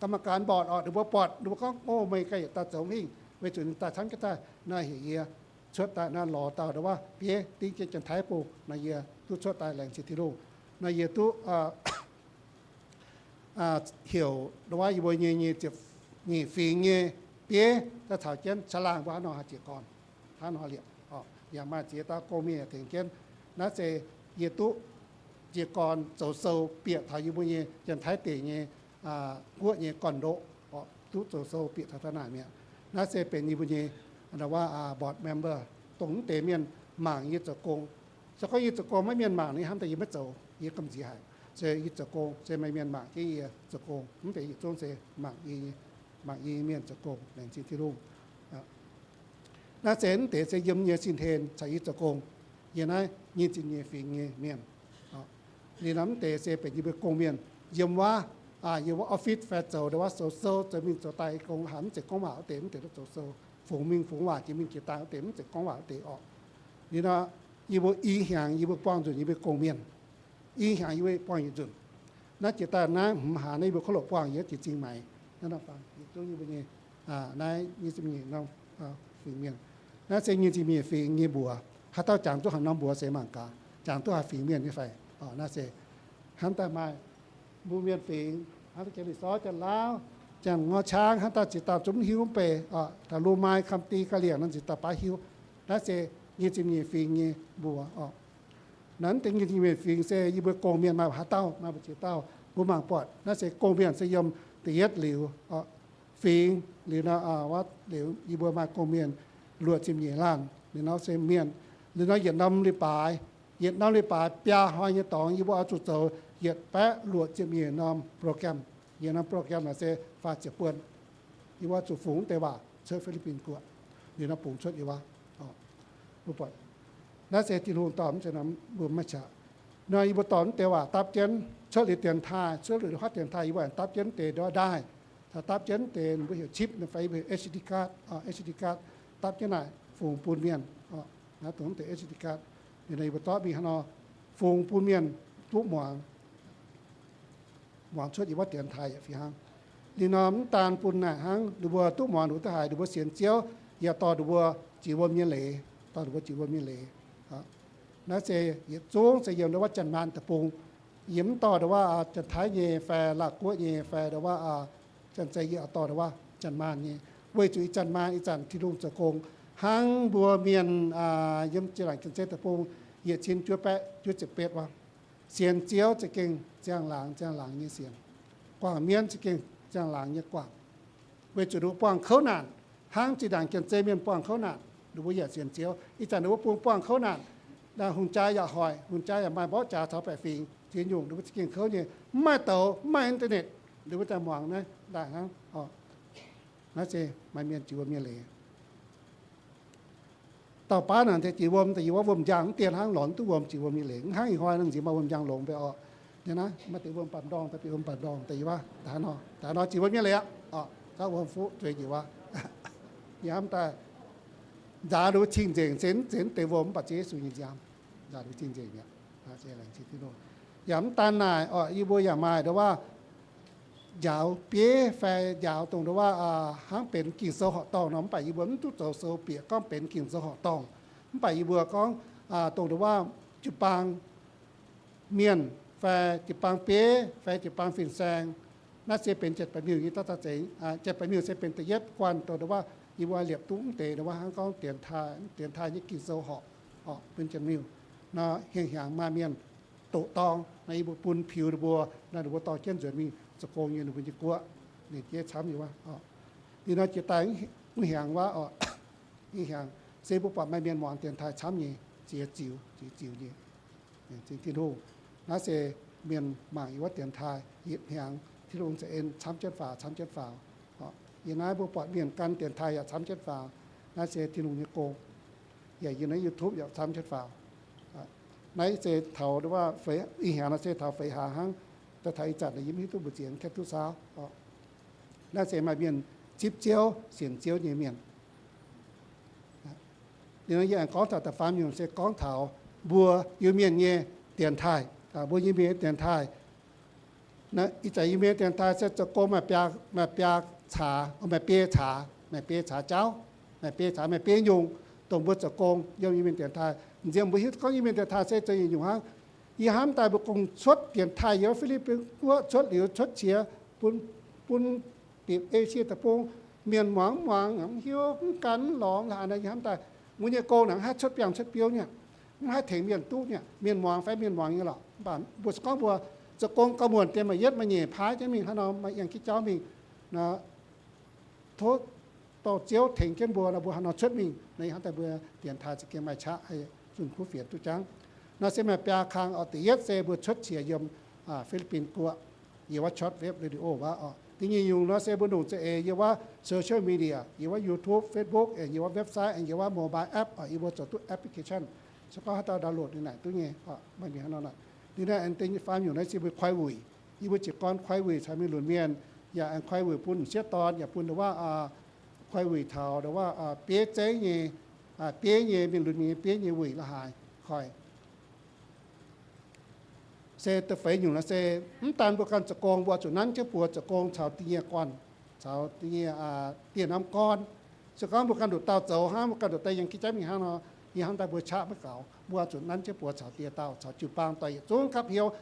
กรรมการ board oc, ninh mbuo buatc ninh mbuo gorngv, o, meih ganh yietc dauh zoux mv hingh, weic zuqc ninh daaih camv jienv daaih. Naaiv heuc yie cuotv daaih naaiv lorz dauh ndau wuov bieiv dingv jienv Janx-Taiv bung, naaiv yie duqv cuotv daaih laengz zingh Tin-Hungh. Naaiv yie duqv heuc ndau wuov yie mbuo nyei, nyei ziepc nyeic fingx nyei bieiv daaih caux jienv caangh laangh mbuo hnangv nor haih jiez gorn. Hnangv nor liepc, yaac maaih ziex dauh gong-mienh tengx jienv. Naaiv se yie duqv jiez gorn zoux sou bieqc taux yie mbuo nyei Janx-Taiv deic nyei guoqv nyei gorn-ndoqv, duqv zoux sou bieqc taux daaih naaic mi'aqv. Naaiv se benx yie mbuo nyei ndau wuov board member, dongh mv deix mienh mangc yie zoux gong. Se gorngv yie zoux gong maiv mienh mangc, ninh hnamv daaih yie maiv zoux, yie gamh nziex haic. Se yie zoux gong se maaih mienh mangc jienv yie zoux gong. Mv deix yietc zungv se mangc yie, mangc yie mienh zoux gong, laengz zingh Tin-Hungh. Naaiv se mv deix se yiem nyei sin-hlen caux yie zoux gong. Yie naaiv nyei zinh nyei fingx nyei mienh. Liuz nor mv deix se benx yie mbuo gong-mienh yiem wuov, yiem wuov office fai zoux ndau wuov zoux sou, zoux mingh zoux daaih gong, haiz mv zeiz gorngv waac wuov deix, mv deix duqv zoux sou. Fungx mingh fungx waac, jiex mingh jiex daaih wuov deix mv zeiz gorngv waac wuov deix orqc. Liuz nor yie mbuo i hnyangx yie mbuo buangh nzunc yie mbuo gong-mienh. i hnyangx yie mbuo buangh yietc nzunc. Naaiv jiex daaih naaiv hmz hlaax naaiv yie mbuo kouv loc buangh yie jiex zingh maengx. Naaiv norm fangx yietc zungv yie mbuo nyei, naaiv nyei ziepc nyeic norm fingx mienh. Naaiv se nyei ziepc nyeic fingx nyei mbuox. Haaix dauh jangx duqv haaix norm mbuox se mangc gaax, jangx duqv haaix fingx mienh nyei fai? Orqc, naaiv se hnamv daaih maaih mbuo mienh fingx, hnangv Janx-Lih Sorv, Janx-Lauv, Janx-Ngorc Qang, hnangv daaih ziex dauh zungv mv hiuv mv bei, orqc, taux Lomaa, Kam Di, Ga'lienh nor ziex dauh baav hiuv. Naaiv se nyei ziepc nyeic fingx nyei mbuox orqc. Naaiv deix nyei ziepc nyeic fingx se yie mbuo gong-mienh maaih haaix dauh, maaih mbu'ziex dauh, mbuo mangc buatc. Naaiv se gong-mienh se yiem da'yietv liuz, fingx liuz nor, liuz yie mbuo maaih gong-mienh luoqc ziepc nyeic laanh. Liuz nor se mienh, liuz nor yietc norm leiz-baaix, yietc norm leiz-baaix biaa hnoi nyei dorngx yie mbuo oix zuqc zoux yietc baeqv luoqc ziepc nyeic norm program. Yietc norm program naaic se faah ziepc buonc. Yie mbuo zuqc fungx deix waac cuotv Fi^li^bin Guoqv, liuz nor bungx cuotv yie mbuo. Naaiv se Tin-Hungh dorh mv zeiz norm mbuo maiv qaqv. Nor yie mbuo dorh mv deix waac dapv jienv cuotv liuz dienx taaih, cuotv liuz huotv dienx taaih, yie mbuo aengx dapv jienv deix ndortv ndaaih, caux dapv jienv deix ninh mbuo heuc chip, fai yie mbuo heuc S D card, S D card, dapv jienv naaic fungx bun mienh. Naaiv dongh mv deix S D card, liuz nor yie mbuo zorqv mingh hnangv nor fungx bun mienh duqv muangx, muangx cuotv yie wuov dienx taaih yaac fih hnangv. Liuz nor mv daan bun naaic hnangv, ninh mbuo duqv muangx, ninh mbuo duqv haiz, ninh mbuo sienx Ziouv, yaac dorh ninh mbuo jiex wuom nyei leiz, dorh ninh mbuo jiex wuom nyei leiz. Naaiv se yietc zungv se yiem ndau wuov Janx-Maanh Deic-Bung. Yie mv dorh ndau wuov Janx-Taiv nyei fai Laauv Guoqv nyei fai ndau wuov Janx-Zei, yie dorh ndau wuov Janx-Maanh nyei, weic zuqc ih Janx-Maanh ih zanc Tin-Hungh zoux gong hnangv mbuo mienh yiem zinh ndaangc Janx-Zei Deic-Bung yietc cin juov baeqv juov ziepc betv wuov. Sienx Ziouv za'gengh ziangh laangz ziangh laangz nyei sienx, guangc mienv za'gengh ziangh laangz nyei guangc. Weic zuqc ninh mbuo buangh kouv naanc hnangv zinh ndaangc Janx-Zei mienh buangh kouv naanc, ninh mbuo yaac sienx Ziouv. Ih zanc ninh mbuo bun buangh kouv naanc, hungh jaa yaac hoic, hungh jaa yaac maaih mborqv jaax caux baeqc fingx ziex nyungc, ninh mbuo za'gengh kouv nyei, mv maaih douz, mv maaih internet, ninh mbuo daaih muangx naaiv daaih hnangv. Naaiv se maaih mienh jiex wuom nyei leiz. Dauh baav naaic deix jiex wuom daaih yiem wuov wuom-njang mv dien hnangv, lorz mv duqv wuom, jiex wuom nyei leiz. Mv hnangv ih hnoi nangc nziex maaih wuom-njang longx mbe orqc. Naaiv maaih deix wuom baamh ndorngh, daaih bieqc wuom baamh ndorngh daaih yiem wuov, daaih hnangv nor, daaih hnangv nor jiex wuom nyei leiz aqv. Orqc, zaqv wuom fuqv zueiz njiec wuov. Yie hnamv daaih nzaaux ninh mbuo cing-nzengc se mv zeiz deix wuom mv baac Ziouv Yesu nyei nziaamv. Nzaaux ninh mbuo cing-nzengc mi'aqv. Yaac mv daan naaic orqc, yie mbuo yaac maaih ndau wuov njaaux bieiv fai njaaux dongh ndau wuov hnangv benx Ging-Sou horqc dorngh nor, mv baac yie mbuo mv duqv zoux sou bieqc gorngv benx Ging-Sou horqc dorngh. Mv baac yie mbuo gorngv dongh ndau wuov jiu-baang mienh fai jiu-baang bieiv fai jiu-baang fin-saeng, naaiv se benx ziepc baeqc miuc nyei dauh dauh zeiz. Ziepc baeqc miuc se benx da'yietv guanh dongh ndau wuov yie mbuo liepc duqv mv deix ndau wuov hnangv gorngv dienx taaih, dienx taaih nyei Ging-Sou horqc, horqc bun ziepc miuc nor, hengx hnyangx maaih mienh doqc dorng nor, yie mbuo bun piux ninh mbuo nor, ninh mbuo dorh jienv nzuonx mingh zoux gong yiem ninh mbuo nyei guoqv. Ninh jeiv camv yie wuov. Ninh nor jiex daaih mv hnyangx wuov orqc, hnyangx se mbuo buatc maaih mienh muangx dienx taaih camv nyei, ziex ziux, ziex ziux nyei. Zingh Tin-Hungh. Naaiv se mienh mangc yie wuov dienx taaih yietc hnyangx, Tin-Hungh za'eix camv jienv faaux, camv jienv faaux. Yie naaiv mbuo buatc mienh gan dienx taaih yaac camv jienv faaux. Naaiv se Tin-Hungh nyei gong. Yaac yie naaiv YouTube yaac camv jienv faaux. Naaiv se taux wuov, ih hnyangx naaiv se taux feix hlaax hnangv. Daaih taux ih zanc yie mv hiuv duqv mbu'ziex mv kepv duqv saauv. Naaiv se maaih mienh zipv Ziouv, sienx Ziouv nyei mienh. Liuz nor yie aengx gorngv taux da'faam nyungc se gorngv taux mbuo Iu-Mienh nyei dienx taaih. Mbuo Iu-Mienh nyei dienx taaih, ih zanc Iu-Mienh dienx taaih se zoux gong maaih biaa, maaih biaa caax, maaih biei caax, maaih biei caax jauv, maaih biei caax, maaih biei nyungc, dongh mbuo zoux gong yiem Iu-Mienh dienx taaih. Nziex mbuo hiuv gorngv Iu-Mienh dienx taaih se zoux nyungc-nyungc hnangv. Yie hnamv daaih mbuo gong cuotv dienx taaih yiem Fi^li^bin Guoqv cuotv liuz cuotv qiex bun, bun bieqc Esie Deic-Bung, mienh muangx mv muangx, mv hiuv, mv gan mv lorngx laaix nor, yie hnamv daaih mbuo nyei gong naaic mv haih cuotv biangh cuotv biouv nyei, mv haih tengx mienh duqv nyei. Mienh muangx fai mienh muangx nyei lorqc, mv baac mbuo se gorngv mbuo zoux gong gauh muonc dien maaih yietv maaih nyeic paaiv jienv mingh hnangv nor, maaih yangh jienv jauv mingh nor, tov dorh Ziouv tengx jienv mbuo nor, mbuo hnangv nor cuotv mingh nor, yie hnamv daaih mbuo dienx taaih za'gengh maaih qaqv haih zunh kuv fienx duqv jangv. Naaiv se maaih biaa kang orqc. Da'yietv se mbuo cuotv qiex yiem Fi^li^bin Guoqv, yiem wuov shortwave radio wuov orqc. Da'nyeic nyungc nor se mbuo longc za'eix yiem wuov social media, yiem wuov YouTube, Facebook, aengx yiem wuov website, aengx yiem wuov mobile app orqc. Yie mbuo zoux duqv application, se gorngv haaix dauh download ninh naaic duqv nyei orqc. Maaih mienh hnangv nor naaic. Liuz naaiv aengx da'faam nyungc naaiv se mbuo koi wuic. Yie mbuo jiez gorn koi wuic caux mienh lunx mienh, yaac aengx koi wuic bun m'sieqv dorn, yaac bun ndau wuov koi wuic taux ndau wuov bieiv zeiv nyei, bieiv nyei mienh lunx mienh nyei bieiv nyei wuic la'haaix koi. Se da'feix nyungc naaiv se mv daan mbuo ganh zoux gong, mbuo zuqc nanv jienv buoz zoux gong caux da'nyeic guanh, caux da'nyeic, aa, da'nyeic norm gorn. Se gorngv mbuo ganh nduqc dauh zoux hnangv, mbuo ganh nduqc daaih yangh jienv jaiv mingh hnangv nor, yie hnamv daaih mbuo qaqv maiv gaux, mbuo zuqc nanv jienv buoz caux die dauh, caux jiu-baang doix yietc zungv gapv hnyouv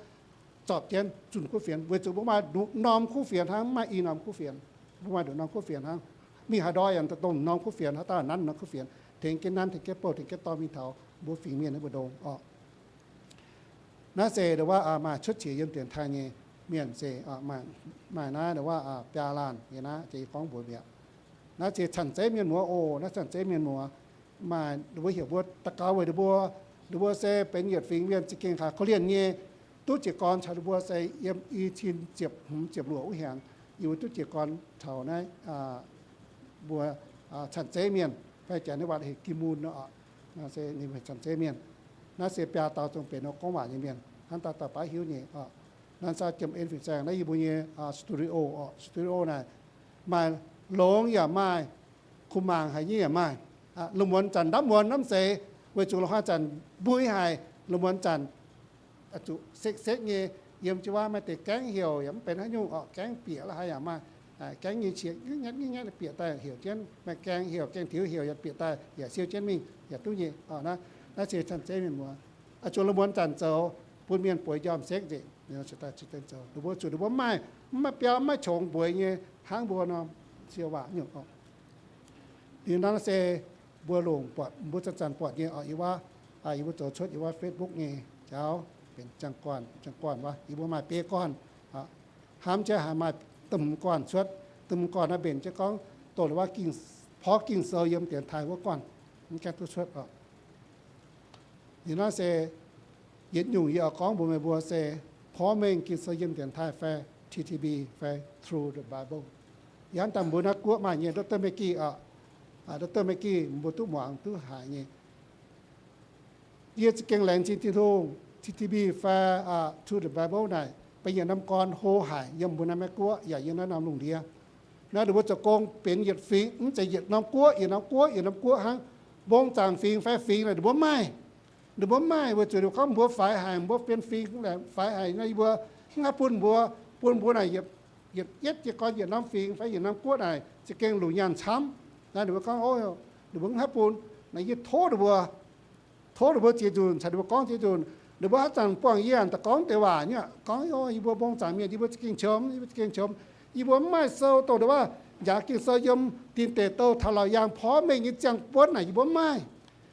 zorpc jienv zunh kuv fienx, weic zuqc mbuo maaih nduqc norm kuv fienx hnangv, mv maaih i norm kuv fienx. Mbuo maaih nduqc norm kuv fienx hnangv. Mingh haaix ndau yaac dongh norm kuv fienx, haaix dauh nanv norm kuv fienx, tengx jienv nanv, tengx jienv bouh, tengx jienv dorh mingh taux mbuo fingx mienh naaiv mbu'ndongx orqc. Naaiv se ndongc wuov, aa, maaih cuotv qiex yiem dienx taaih nyei mienh se, aa, maaih, maaih naaiv ndongc wuov, aa, biaa laanh nyei naaiv, jiex yie gorngv mbuox mi'aqv. Naaiv se Cang-Zeiv mienh muoz oc. Naaiv Cang-Zeiv mienh muoz maaih, ninh mbuo heuc mbuo daux gaux weic ninh mbuo. Ninh mbuo se benx yietc fingx mienh za'gengh haiz korv-lienh nyei, duqv jiez gorn caux ninh mbuo se yiem i cin ziepc hmz ziepc luoqc wuov hnyangx, yie mbuo duqv jiez gorn taux naaiv, aa, mbuo, aa, Cang-Zeiv mienh, fai janx nyei waac heuc Gi Mun nor, aa, se ninh mbuo Cang-Zeiv mienh. Naaiv se biaa dauh zungv benx nor gorngv waac nyei mienh, hnangv dauh dauh baav hiuv nyei, aa. Naaiv se Jiem En Fin-Saeng naaiv yie mbuo nyei, aa, studio, aa, studio naaic maaih longx yaac maaih, kuh mangc haic nyei yaac maaih. Aa, lungh muonz zanc ndamv muonz ndamv seix, weic zuqc la'haaix zanc mbui haic, lungh muonz zanc zuqc sekv-sekv nyei, yiem jienv wuov maaih deix gaengv heuc yaac mv benx haaix nyungc orqc, gaengv bieqc la'haaix yaac maaih, aa, gaengv nyei qiex nyatv nyatv bieqc daaih heuc jienv, maaih gaengh heuc, gaengh tiux heuc yaac bieqc daaih yaac siou jienv mingh yaac duqv nyei orqc. Naaiv, naaiv se Cang-Zeiv mienh muoz. Aa, zuqc lungh muonz zanc zoux bun mienh bueix njormh sekv nzengc, ninh mbuo zuqc daaih zoux. Ninh mbuo zuqc ninh mbuo mv maaih, mv maaih biauv, mv maaih qongx mbueix nyei hnangv mbuo norm siou waac nyungc orqc. Liuz naaiv se mbuo longc buatc, mbuo zanc-zanc buatc nyei orqc, yie wuov, aa, yie mbuo zoux cuotv yie wuov Facebook nyei jauv benx ziangh guanh, ziangh guanh wuov, yie mbuo maaih biei guanh, aa, hnamv jienv haiz maaih da'hmz guanh cuotv, da'hmz guanh naaiv mbenc jienv gorngv dongh wuov Ging, porv Ging-Sou yiem dienx taaih wuov guanh, mv gaengh duqv cuotv orqc. Liuz naaiv se yietc nyungc yie oix gorngv mbuox meih mbuo se porv mengh Ging-Sou yiem dienx taaih fai T T B fai Through the Bible. Yie hnamv daaih mbuo naaiv guoqv maaih nyei Doctor McGee orqc, aa, Doctor McGee mbuo duqv muangx duqv haiz nyei. Yie za'gengh laengz zingh Tin-Hungh, T T B fai, aa, Through the Bible naaic benx yietc norm gorn hlo haic yiem mbuo naaiv Meiv Guoqv yaac yiem naaiv norm lungh ndiev. Naaiv ninh mbuo zoux gong benx yietc fingx, mv zeiz yietc norm guoqv, yietc norm guoqv, yietc norm guoqv hnangv. Mbong zaangc fingx fai fingx naaic ninh mbuo mv maaih. Ninh mbuo mv maaih weic zuqc ninh gorngv mbuo faix haic, mbuo benx fingx faix haic nor, yie mbuo mv haih bun mbuo, bun mbuo naaic yietc, yietc yietv jiez gorn yietc norm fingx fai yietc norm guoqv naaic za'gengh longc nyaanh camv. Naaiv ninh mbuo gorngv, o, ninh mbuo mv haih bun. Naaiv yie tov ninh mbuo, tov ninh mbuo ziex nzunc caux ninh mbuo gorngv ziex nzunc. Ninh mbuo haaix zanc buangh yie daaih gorngv deix waac nyei, gorngv, o, yie mbuo mbong zaangc mienh, yie mbuo za'gengh qiemx, yie mbuo za'gengh qiemx. Yie mbuo mv maaih sou dongh wuov njaaux Ging-Sou yiem Dinh Deic Douh taux Laauc Yaangh porv mengh nyei ziangh buonv naaic yie mbuo mv maaih.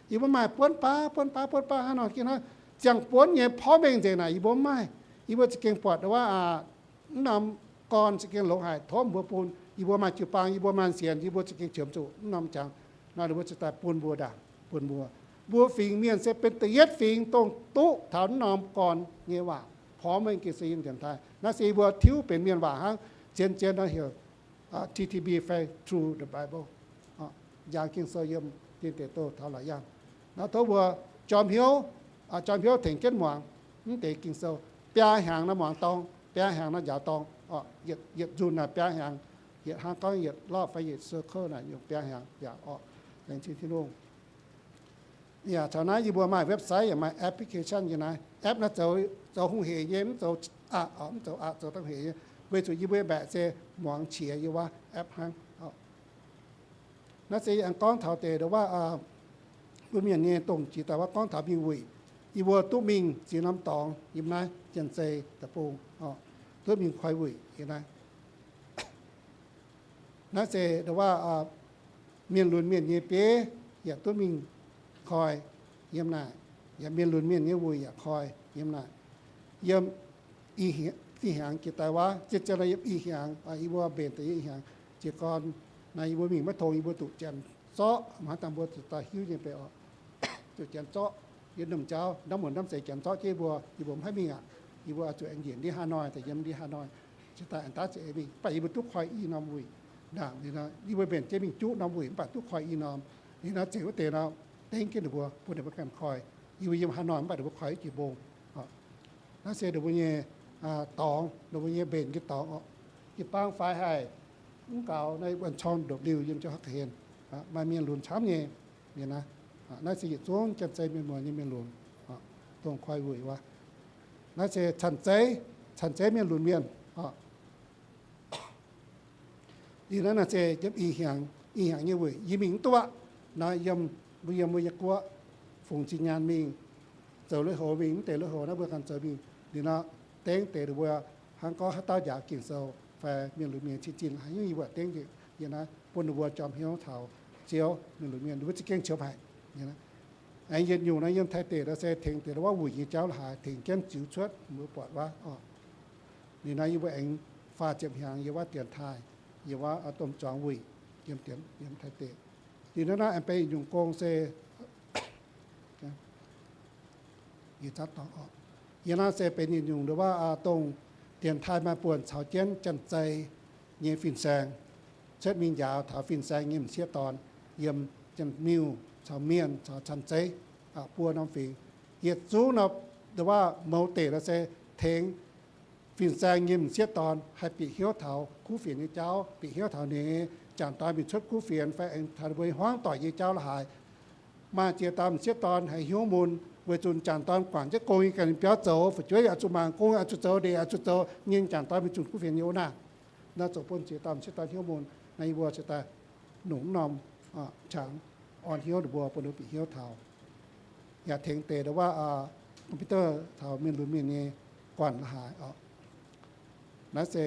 Yie mbuo maaih buonv baav, buonv baav, buonv baav hnangv nor, ziangh buonv nyei porv mengh nzengc naaic yie mbuo mv maaih. Yie mbuo za'gengh buatc dongh wuov, aa, mv norm gorn za'gengh longx haic, tov mbuo bun. Yie mbuo maaih jiu-baang, yie mbuo maaih sienx, yie mbuo za'gengh qiemx zuqc mv norm jangx. Naaiv ninh mbuo ziouc daaih bun mbuo ndaangc, bun mbuo. Mbuo fingx mienh se benx da'yietv fingx dongh duqv taux mv norm gorn nyei waac porv mengh Ging-Sou yiem dienx taaih. Naaiv se yie mbuo tiuv benx mienh waac hnangv, zien zien nor heuc, aa, T T B fai Through the Bible. Aa, njaaux Ging-Sou yiem Dinh Deic Douh taux Laauc Yaangh. Naaiv tov mbuo jorm hnyouv, aa, jorm hnyouv tengx jienv muangx mv deix Ging-Sou. Biaa hnyangx nor muangx dorng, biaa hnyangx nor njaaux dorng. Aa, yietc, yietc nzunc naaic biaa hnyangx, yietc hnangv gorngv yietc rorqv fai yietc circle naaic yiem biaa hnyangx yaac orqc. Laengz zingh Tin-Hungh. Yaac taux naaiv yie mbuo maaih website yaac maaih application yiem naaiv. App naaiv zoux, zoux hungh heic nyei, mv zoux aqc, mv zoux aqc, zoux dangh heic nyei. Weic zuqc yie mbuo mbaeqc se muangx qiex yie wuov app hnangv. Naaiv se aengx gorngv taux deix ndongc wuov, mbuo mienh nyei dongh jiex daaih wuov gorngv taux mingh wuic. Yie mbuo duqv mingh ziex norm dorngx yiem naaiv Janx-Zei deic-bung, duqv mingh koi wuic yiem naaiv. Naaiv se ndongc wuov, mienh lunx mienh nyei bieiv yaac duqv mingh koi yiem naaic, yaac mienh lunx mienh nyei wuic yaac koi yiem naaic. Yiem ih hnyangx jiex daaih wuov, zien zien nor yiem ih hnyangx, yie mbuo mbenc deix ih hnyangx jiez gorn naaiv yie mbuo mingh maiv tong, yie mbuo duqv janx zorqv, mv haaix dangh mbuo zuqc daaih hiuv nyei bei oc. Zuqc janx zorqv, yie lomh jauv ndamv muonz ndamv seix janx zorqv jienv yie mbuo, yie mbuo mv haih mingh aqv. Yie mbuo zuqc aengx njiec ndiev Hanoi, daaih yiem ndiev Hanoi, cingx daaih aengx daav ziouc mingh. Mv baac yie mbuo duqv koi i norm wuic ndaangc liuz nor, yie mbuo mbenc jienv mingh juqv norm wuic, mv baac duqv koi i norm. Liuz nor, ziouc wuov deix nor, dengv jienv ninh mbuo, bun ninh mbuo ganh koi. Yie mbuo yiem Hanoi mv baac ninh mbuo koi i jiex mbong. Naaiv se ninh mbuo nyei dorngx, ninh mbuo nyei mbenc nyei dorngx oc. Jiu-baang faix haic, mv gaux naaiv wuonh corng ndopv-liuh yiem jienv haaix ga'hlen, maaih mienh lunx camv nyei mienh naaiv. Naaiv se yietc zungv Janx-Zei mienh muoz nyei mienh lunx, dongh koi wuic wuov. Naaiv se canh zeiv, canh zeiv mienh lunx mienh oc. Ih naaiv naaic se yiem ih hnyangx, ih hnyangx nyei weic yie mingh mv duqv aqv. Naaiv yiem, mbuo yiem mbuo nyei guoqv fungx zinh nyaanh mingh, zoux lui-houx mingh, mv deix lui-houx naaiv mbuo ganh zoux mingh. Liuz nor, dengv deix mbuo hnangv gorngv haaix dauh njaaux Ging-Sou fai mienh lunx mienh cing zinh haaix nyungc yie mbuo dengv njiec yiem naaiv bun ninh mbuo jorm hnyouv taux Ziouv, mienh lunx mienh ninh mbuo za'gengh qiemx haic. Aengx yietc nyungc naaiv yiem Taiv deic naaiv se tengx deix wuov wuic nyei jauv la'haaix, tengx jienv ziux cuotv mbuo buatc wuov oc. Liuz naaiv yie mbuo aengx faah ziepc hnyangx yiem wuov dienx taaih, yiem wuov domh zuangx wuic, yiem dienx, yiem Taiv deic. Liuz naaiv naaiv aengx benx yietc nyungc gong se Yie naaiv se benx yietc nyungc nduov wuov dongh dienx taaih maaih buonc caux jienv janx-zei nyei fin-saeng, cuotv mingh njaaux taux fin-saeng nyei m'sieqv dorn yiem janx-miuh caux mienh caux canh zeiv buo norm fingx. Yietc zungv nor, nduov wuov mouz deic nor se tengx fin-saeng nyei m'sieqv dorn haih bieqc hnyouv taux kuv fienx nyei jauv, bieqc hnyouv taux ninh jangc dorn mingh cuotv kuv fienx fai aengx taux ninh mbuo hmuangv doic nyei jauv la'haaix. Maaih ziex dauh m'sieqv dorn haiz hnyouv mun weic zuqc jangc dorn guangc jienv gong nyei ganh biauv zoux, fu'jueiv yaac zuqc mangc gong, yaac zuqc zoux, ndeic yaac zuqc zoux, ninh jangc dorn mingh zunh kuv fienx nyei wuov naaic. Nor zoux bun ziex dauh m'sieqv dorn hnyouv mun. Naaiv yie mbuo se daaih nongc norm qangx orn hnyouv ninh mbuo, bun ninh mbuo bieqc hnyouv taux. Yaac tengx deix nduov wuov computer taux mienh lunx mienh nyei guanh la'haaix oc. Naaiv se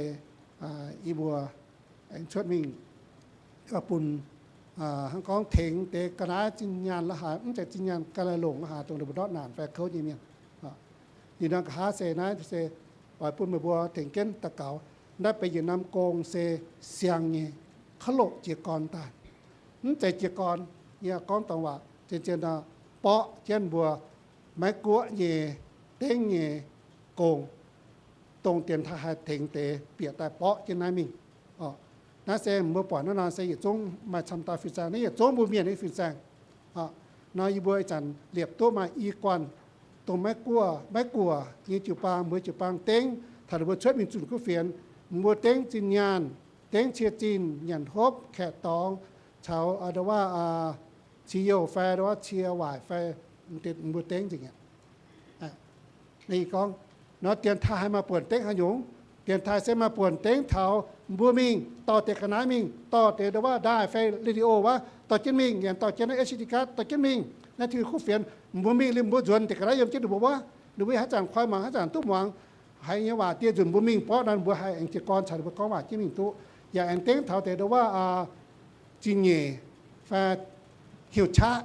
yie mbuo aengx cuotv mingh bun hnangv gorngv tengx deix ga'naaiv zinh nyaanh la'haaix, mv zeiz zinh nyaanh, ga'naaiv longc la'haaix, dongh ninh mbuo ndortv naanc fai kouv nyei mienh. Liuz nor nqa'haav se naaiv se oix bun meih mbuo tengx jienv daux gaux. Naaiv benx yietc norm gong se siang nyei, kouv loqc jiez gorn daaih. Mv zeiz jiez gorn, yie gorngv dongh waac zien-zien nor, borqv jienv mbuo Meiv Guoqv nyei dengv nyei gong, dongh dienx taaih haih tengx deix bieqc daaih borqv jienv naaiv mingh. Naaiv se mbuo buatc naaiv nor se yietc zungv maaih camv dauh fin-saeng, naaiv yietc zungv mbuo mienh nyei fin-saeng. Nor yie mbuo ih zanc liepc duqv maaih i guanh, dongh Meiv Guoqv, Meiv Guoqv nyei jiu-baang, mbuo jiu-baang dengv taux ninh mbuo cuotv mingh zunh kuv fienx, mbuo dengv zinh nyaanh, dengv cie zinh, nyanc hopv, kaeqv dorngx, caux nduov wuov cie youh fai nduov wuov cie waaic fai, mbuo dengv nzengc aqv. Ninh gorngv, nor dienx taaih haih maaih buonc dengv haaix nyungc? Dienx taaih se maaih buonc dengv taux mbuo mingh dorh deix ga'naaiv mingh, dorh deix nduov wuov ndaaih fai radio wuov dorh jienv mingh, yaac dorh jienv naaiv S D card dorh jienv mingh naaiv Tin-Hungh kuv fienx. Mbuo mingh liuz mbuo nzuonx deix ga'naaiv yiem jienv ninh mbuo wuov, ninh mbuo haaix zanc koi muangx, haaix zanc duqv muangx, haiz nyei waac dieh nzunc mbuo mingh borqv nor mbuo haih aengx jiez gorn caux ninh mbuo gorngv waac jienv mingh duqv. Yaac aengx dengv taux deix nduov wuov zingh nyeic fai heuc qaqv,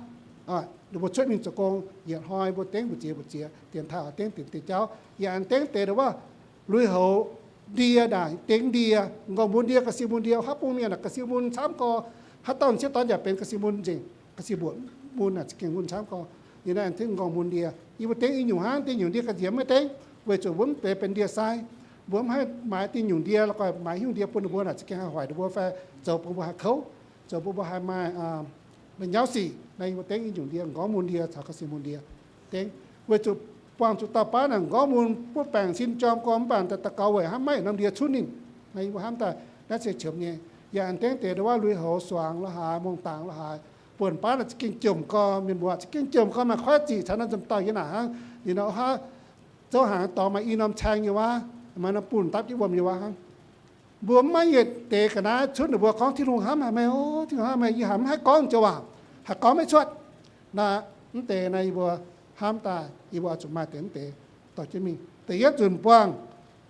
ninh mbuo cuotv mingh zoux gong, yietc hnoi mbuo dengv mbu'ziex mbu'ziex, dienx taaih oix dengv dienx deix jauv. Yaac aengx dengv deix nduov wuov lui-houx ndie naaic, dengv ndie, m'nqorngv mun ndie, ga'sie mun ndie, haaix bung mienh naaic ga'sie mun camv gorx, haaix dauh m'sieqv dorn yaac benx ga'sie mun nzengc, ga'sie mbuoqc mun naaic za'gengh mun camv gorx. Ninh naaiv aengx m'nqorngv mun ndie, yie mbuo dengv i nyungc hnangv, dingh nyungc ndie ga'nziex maiv dengv, weic zuqc mbuo mv deix benx ndie-sai. Mbuo mv haih maaiz dingh nyungc ndie lorqc, maaiz hiuv ndie bun ninh mbuo naaic za'gengh haih hoic ninh mbuo fai zoux bun mbuo haih kouv, zoux bun mbuo haih maaih meih nyauv sic. Naaiv yie mbuo dengv i nyungc ndie, m'nqorngv mun ndie caux ga'sie mun ndie. Dengv weic zuqc buangh zuqc dauh baav naaic m'nqorngv mun butv baengc sin jorm gorx mv baac daux gaux weic hnamv maiv yietc norm ndie cunv ninh. Naaiv yie mbuo hnamv daaih naaiv se qiemx nyei. Yaac aengx dengv deix nduov wuov lui-houx suangx la'haaix, mongh dangx la'haaix, buonc baav naaic za'gengh jomc gorx, mienh mbuo za'gengh jomc gorx maaih kuaaiv ziqc caux naaiv nzunc dauh yie naaic hnangv. Ninh nor wuov zouv hnaangx dorngx maaih i norm caeng nyei wuov, maaih norm bunh dapv jienv wuom nyei wuov hnangv. Mbuo mv maaih yietc deix ga'naaiv cunv ninh mbuo gorngv Tin-Hungh hnamv haic meih, o, Tin-Hungh hnamv meih, yie haiz mv haih gorngv joux waac, haih gorngv maiv cuotv. Naaiv mv deix naaiv yie mbuo hnamv daaih yie mbuo oix zuqc maaih deix mv deix dorh jienv mingh. Da'yietv nzunc buangh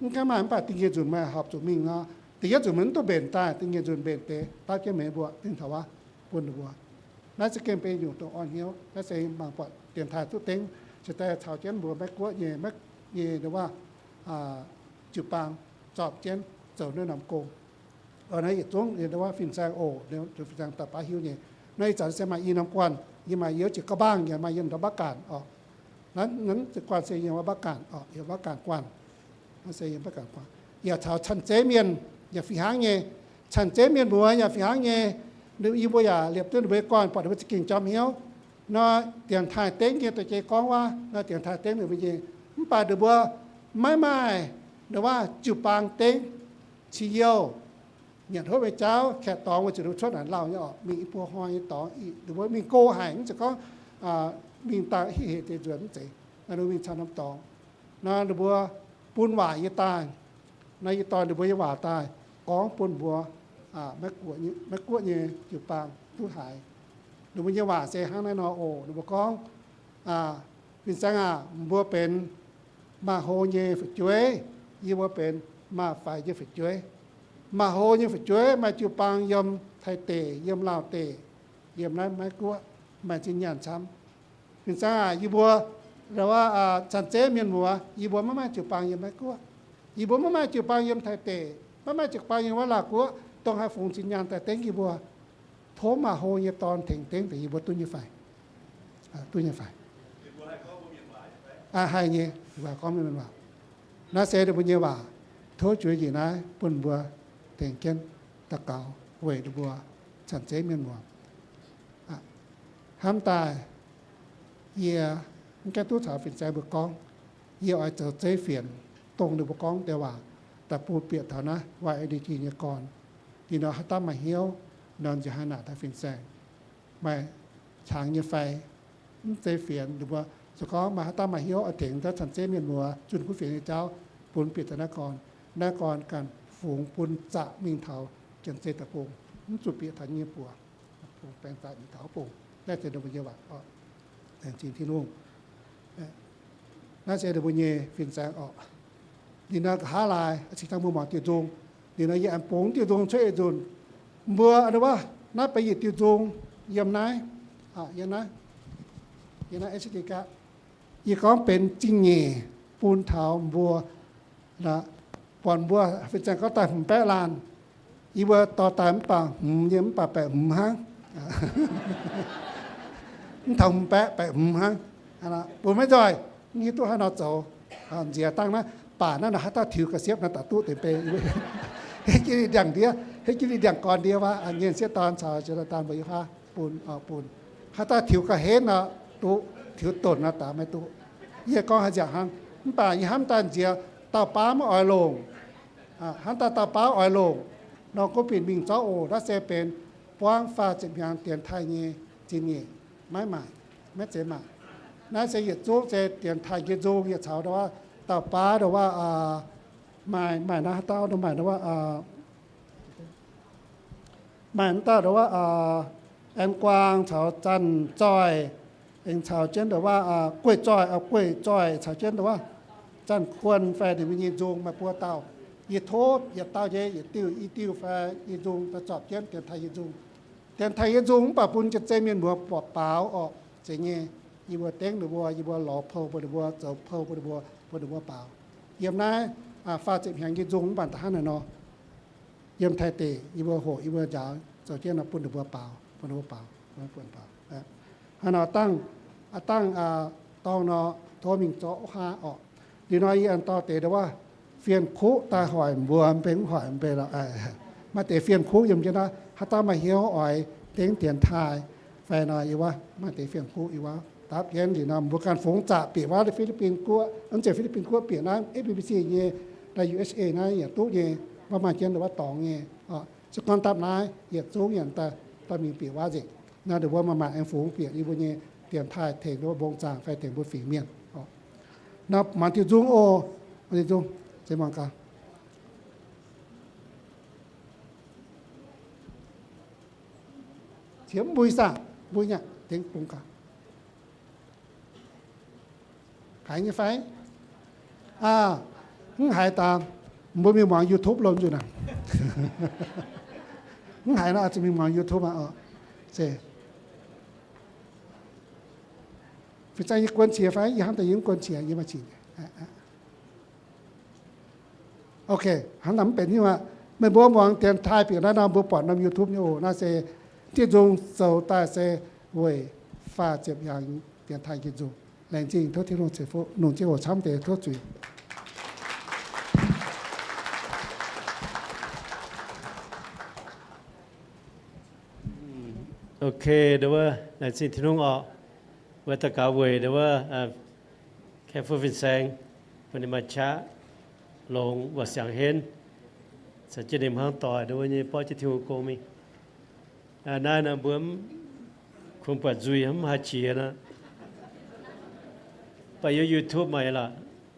mv gaengh maaih, mv baac da'nyeic nzunc meih horpc zuqc mingh nor, da'yietv nzunc meih mv duqv mbenc daaih, da'nyeic nzunc mbenc deix dapv jienv meih mbuo dingh taux wuov bun ninh mbuo. Naaiv za'gengh benx nyungc dongh orn hnyouv. Naaiv se mangc buatc dienx taaih duqv dengv, se daaih caux jienv mbuo Meiv Guoqv nyei, Meiv nyei nduov wuov jiu-baang zorpc jienv zoux naaiv norm gong. Naaiv yietc zungv nduov wuov fin-saeng oc, fin-saeng daaih baav hiuv nyei. Naaiv ih zanc se maaih i norm guanh, yie maaih yiem jiex gauh mbaangh, yaac maaih yiem ndau mbav ganh oc. Naaiv guanh se yiem wuov mbav ganh oc, yiem mbav ganh guanh. Naaiv se yiem mbav ganh guanh. Yaac caux canh zeiv mienh yaac fih hnangv nyei. Canh zeiv mienh muoz yaac fih hnangv nyei. Yie mbuo yaac liepc duqv ninh mbuo nyei guanh, buatc ninh mbuo za'gengh jorm hnyouv. Nor dienx taaih dengv nyei dorh jiex gorngv wuov, nor dienx taaih dengv ninh mbuo nyei. Mv baac ninh mbuo maiv maaih nduov wuov jiu-baang dengv, qiex youh, nyanc hopv nyei jauv, kaeqv dorngx, weic zuqc ninh mbuo cuotv naaic lauh nyei oc, mingh i buo hnoi nyei dorngx, ninh mbuo mingh go haic, mv zeiz gorngv mingh daaih hiv hec deix nzuonx, mv zeiz. Naaiv ninh mbuo mingh caux norm dorngx. Nor ninh mbuo bun waac yie daaih, nor yie dorh ninh mbuo nyei waac daaih gorngv bun mbuo, aa, Meiv-Guoqv nyei, Meiv-Guoqv nyei jiu-baang duqv haiz. Ninh mbuo nyei waac se hnangv naaiv nor oc. Ninh mbuo gorngv, aa, Fin-saeng aac, mbuo benx maaih hlo nyei fu'jueiv, yie mbuo benx maaih faix nyei fu'jueiv. Maaih hlo nyei fu'jueiv maaih jiu-baang yiem Taiv deic, yiem Laauh deic, yiem naaiv Meiv-Guoqv maaih zinh nyaanh camv. Fin-saeng aac, yie mbuo, aa, Caan-Zeiv mienh muoz, yie mbuo maiv maaih jiu-baang yiem Meiv-Guoqv. Yie mbuo maiv maaih jiu-baang yiem Taiv deic, maiv maaih jiu-baang yiem wuov Laauh Guoqv, dongh haih fungx zinh nyaanh daaih dengv yie mbuo. Tov maaih hlo nyei dorn tengx dengv deix yie mbuo duqv nyei fai? Duqv nyei fai? Aa, haih nyei, gorngv mienh waac. Naaiv se ninh mbuo nyei waac. Tov juix njiec naaiv bun mbuo tengx jienv daux gaux weic ninh mbuo Caan-Zeiv mienh muoz. Hnamv daaih yie mv gaengh duqv caux fin-saeng mbuo gorngv. Yie oix zoux zeiv fienx dongh ninh mbuo gorngv deix waac daaih bun bieqc taux naaiv Y N D G nyei gorn. Ninh nor haaix dauh maaih hnyouv nor nziex haih naaic daaih fin-saeng. Maaih qangx nyei fai? Mv zeiz fienx. Ninh mbuo se gorngv maaih haaix dauh maaih hnyouv oix tengx daaih Caan-Zeiv mienh muoz zunh kuv fienx nyei jauv bun bieqc taux naaiv gorn. Naaiv gorn ganh fungx bun zaqc mingh taux Janx-Zei Deic-Bung, mv zuqc bieqc taux nyei buoz. Baengh zaqc mingh taux bung. Naaiv se ninh mbuo nyei waac. Laengz zingh Tin-Hungh. Naaiv se ninh mbuo nyei fin-saeng orqc. Ninh nor nqa'haav laai cingx daaih mbuo muangx diuh nzung. Ninh nor yie aengx bungx diuh nzung cuotv yietc nzunc. Mbuo wuov, naaiv benx yietc diuh nzung yiem naaiv, yiem naaiv, yiem naaiv S D card. Yie gorngv benx zingh nyeic bun taux mbuo, buatc mbuo fin-saeng gorngv daaih hmz baeqv laanh. Yie mbuo dorh daaih mv baac hmz nyei, mv baac baeqc hmz hnangv. Mv taux hmz baeqv, baeqc hmz hnangv. Bun maiv nzoih, mv hiuv duqv haaix nor zoux. Nziex dangh naaiv, baac naaiv nor haaix dauh tiux ga'siepv nor daaih duqv deix bei. Hei jienv ninh ndiangx ndiev, hei jienv ninh ndiangx gorn ndiev wuov, nyei sieqv dorn caux Jonathan mbuo yiem wuov bun, bun. Haaix dauh tiux ga'henv nor duqv, tiux donc nor daaih maiv duqv. Yie gorngv haaix nziaauc hnangv, mv baac yie hnamv daaih nziex dauh baav maiv oix longc. Hnamv daaih dauh baav oix longc nor, gorngv bieqc mingh zorqv oc. Naaiv se benx buangv faah ziepc hnyangx dienx taaih nyei zinh nyeic, maiv maaih, maiv zeiz maaih. Naaiv se yietc zungv se dienx taaih nyei nzung, yietc caux ndau wuov dauh baav ndau wuov, maaih, maaih naaiv haaix dauh maaih ndau wuov, maaih naaiv dauh ndau wuov, An Guang caux Zanh Zoih, aengx caux jienv ndau wuov, Gueiv Zoih, Gueiv Zoih caux jienv ndau wuov, Zanh Kuon fai ninh mbuo nyei nzung maaih buo dauh. Yie tov yietc dauh nyei yietc diuh, i diuh fai i nzung daaih zorpc jienv dienx taaih nyei nzung. Dienx taaih nyei nzung mv baac bun Janx-Zei mienh muoz buatc baaux orqc, zeiz nyei. Yie mbuo dengv ninh mbuo, yie mbuo lorz pou bun ninh mbuo, zoux pou bun ninh mbuo, bun ninh mbuo baaux. Yiem naaiv faah ziepc hnyangx nyei nzung mv baac da'hnangv naaiv nor, yiem Taiv deic yie mbuo hoqc, yie mbuo njaaux zoux jienv nor bun ninh mbuo baaux, bun ninh mbuo baaux, bun ninh mbuo baaux. Hnangv nor dangh, dangh dorngx nor tov mingh zorqv wuov haav orqc. Liuz nor yie aengx dorh deix ndau wuov fien-kuqv daaih hoic mbuo, mv baac mv hoic mv baac lorqc, maaih deix fien-kuqv yiem jienv naaiv. Haaix dauh maaih hnyouv oix dengv dienx taaih fai nor, yie wuov maaih deix fien-kuqv yie wuov dapv jienv. Liuz nor mbuo ganh fungx zaqc bieqc wuov Fi^li^bin Guoqv, mv zeiz Fi^li^bin Guoqv, bieqc naaiv F B C nyei, naaiv U S A naaiv yaac duqv nyei, maiv maaih jienv ndau wuov dorngx nyei. Se gorngv dapv naaiv yietc zungv yaac daaih, daaih mingh bieqc wuov nzengc. Naaiv ndau wuov maaih maaih aengx fungx bieqc yie mbuo nyei dienx taaih tengx mbuo mbong zaangc fai tengx mbuo fingx mienh. Nor mangc diuh nzung oc. Mangc diuh nzung, se mangc gaax. Qiex mv mbui saah? Mbui nyei, tengx bungx gaax. Haiz nyei fai? Aa, mv haiz daaih, mbuo mingh muangx YouTube lomh nzunc aqv. Mv haiz nor, zuqc mingh muangx YouTube aqv oc. Se. Fih zang yie guon qiex fai? Yie hnamv daaih yie mv guon qiex, yie maaih qiex. Ok, hnangv naaic mv benx nyungc aqv. Meih mbuo muangx dienx taaih bieqc naaiv nor, mbuo buatc norm YouTube nyei oc. Naaiv se diuh nzung zoux daaih se weic faah ziepc hnyangx dienx taaih nyei nzung. Laengz zingh, tov Tin-Hungh ceix fuqv. Longc jienv oc, camv deix tov zuiz. Ok, ndau wuov laengz zingh Tin-Hungh orqc. Mbuo daux gaux weic ndau wuov Kaeqv Fuqv Fin-Saeng, bun ninh maaih qaqv longx, waac siangx henv, caux jienv ninh hnangv doic ndau wuov nyei borqv jienv Tin-Hungh gong mingh. Naaiv nor mbuo mv kungx buatc nzuih, mv haih qiex nor, baac yiem YouTube maaih lorqc.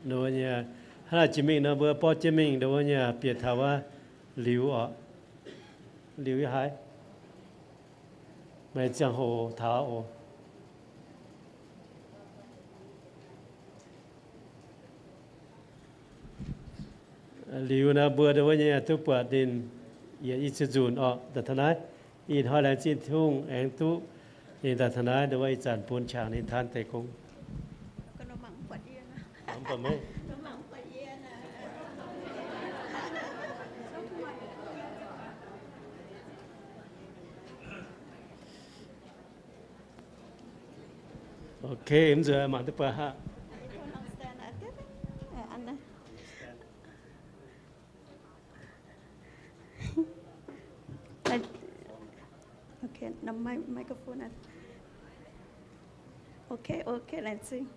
Nduov nyei, hnangv naaic jiex mingh nor mbuo borqv jienv mingh nduov nyei bieqc taux wuov liuz oc. Liuz yie haiz meih ziangh hoc taux oc. Liuz nor mbuo nduov nyei duqv buatc ninh yietc i ziepc nzunc oc. Daaih taux naaiv, ih hnoi laengz zingh Tin-Hungh aengx duqv ninh daaih taux naaiv, nduov ih zanc bun qangx ninh taan deix gong. Ok, mv nzunc mangc duqv buatc haic. Ok, microphone. Ok, ok, laengz zingh.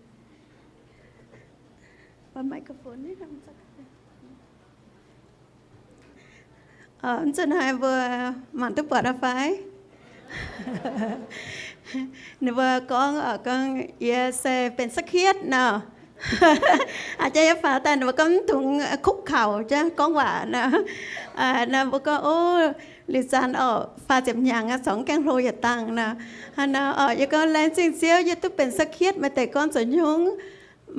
Microphone. Mv nzunc haiz mbuo mangc duqv buatc aqv fai? Ninh mbuo gorngv, gorngv yie se benx sakietv nor. Aa, jaax yie faaux daaih ninh mbuo gorngv mv dungx kukv kaux jaax gorngv waac nor. Nor mbuo gorngv, o, liuz zanc oc, faah ziepc hnyangx aqv, corc mv gaengh hlo yietc dangh nor. Hnangv nor oc, yie gorngv, laengz zingh Ziouv, yie duqv benx sakietv, maaih deix gorngv zoux nyungc,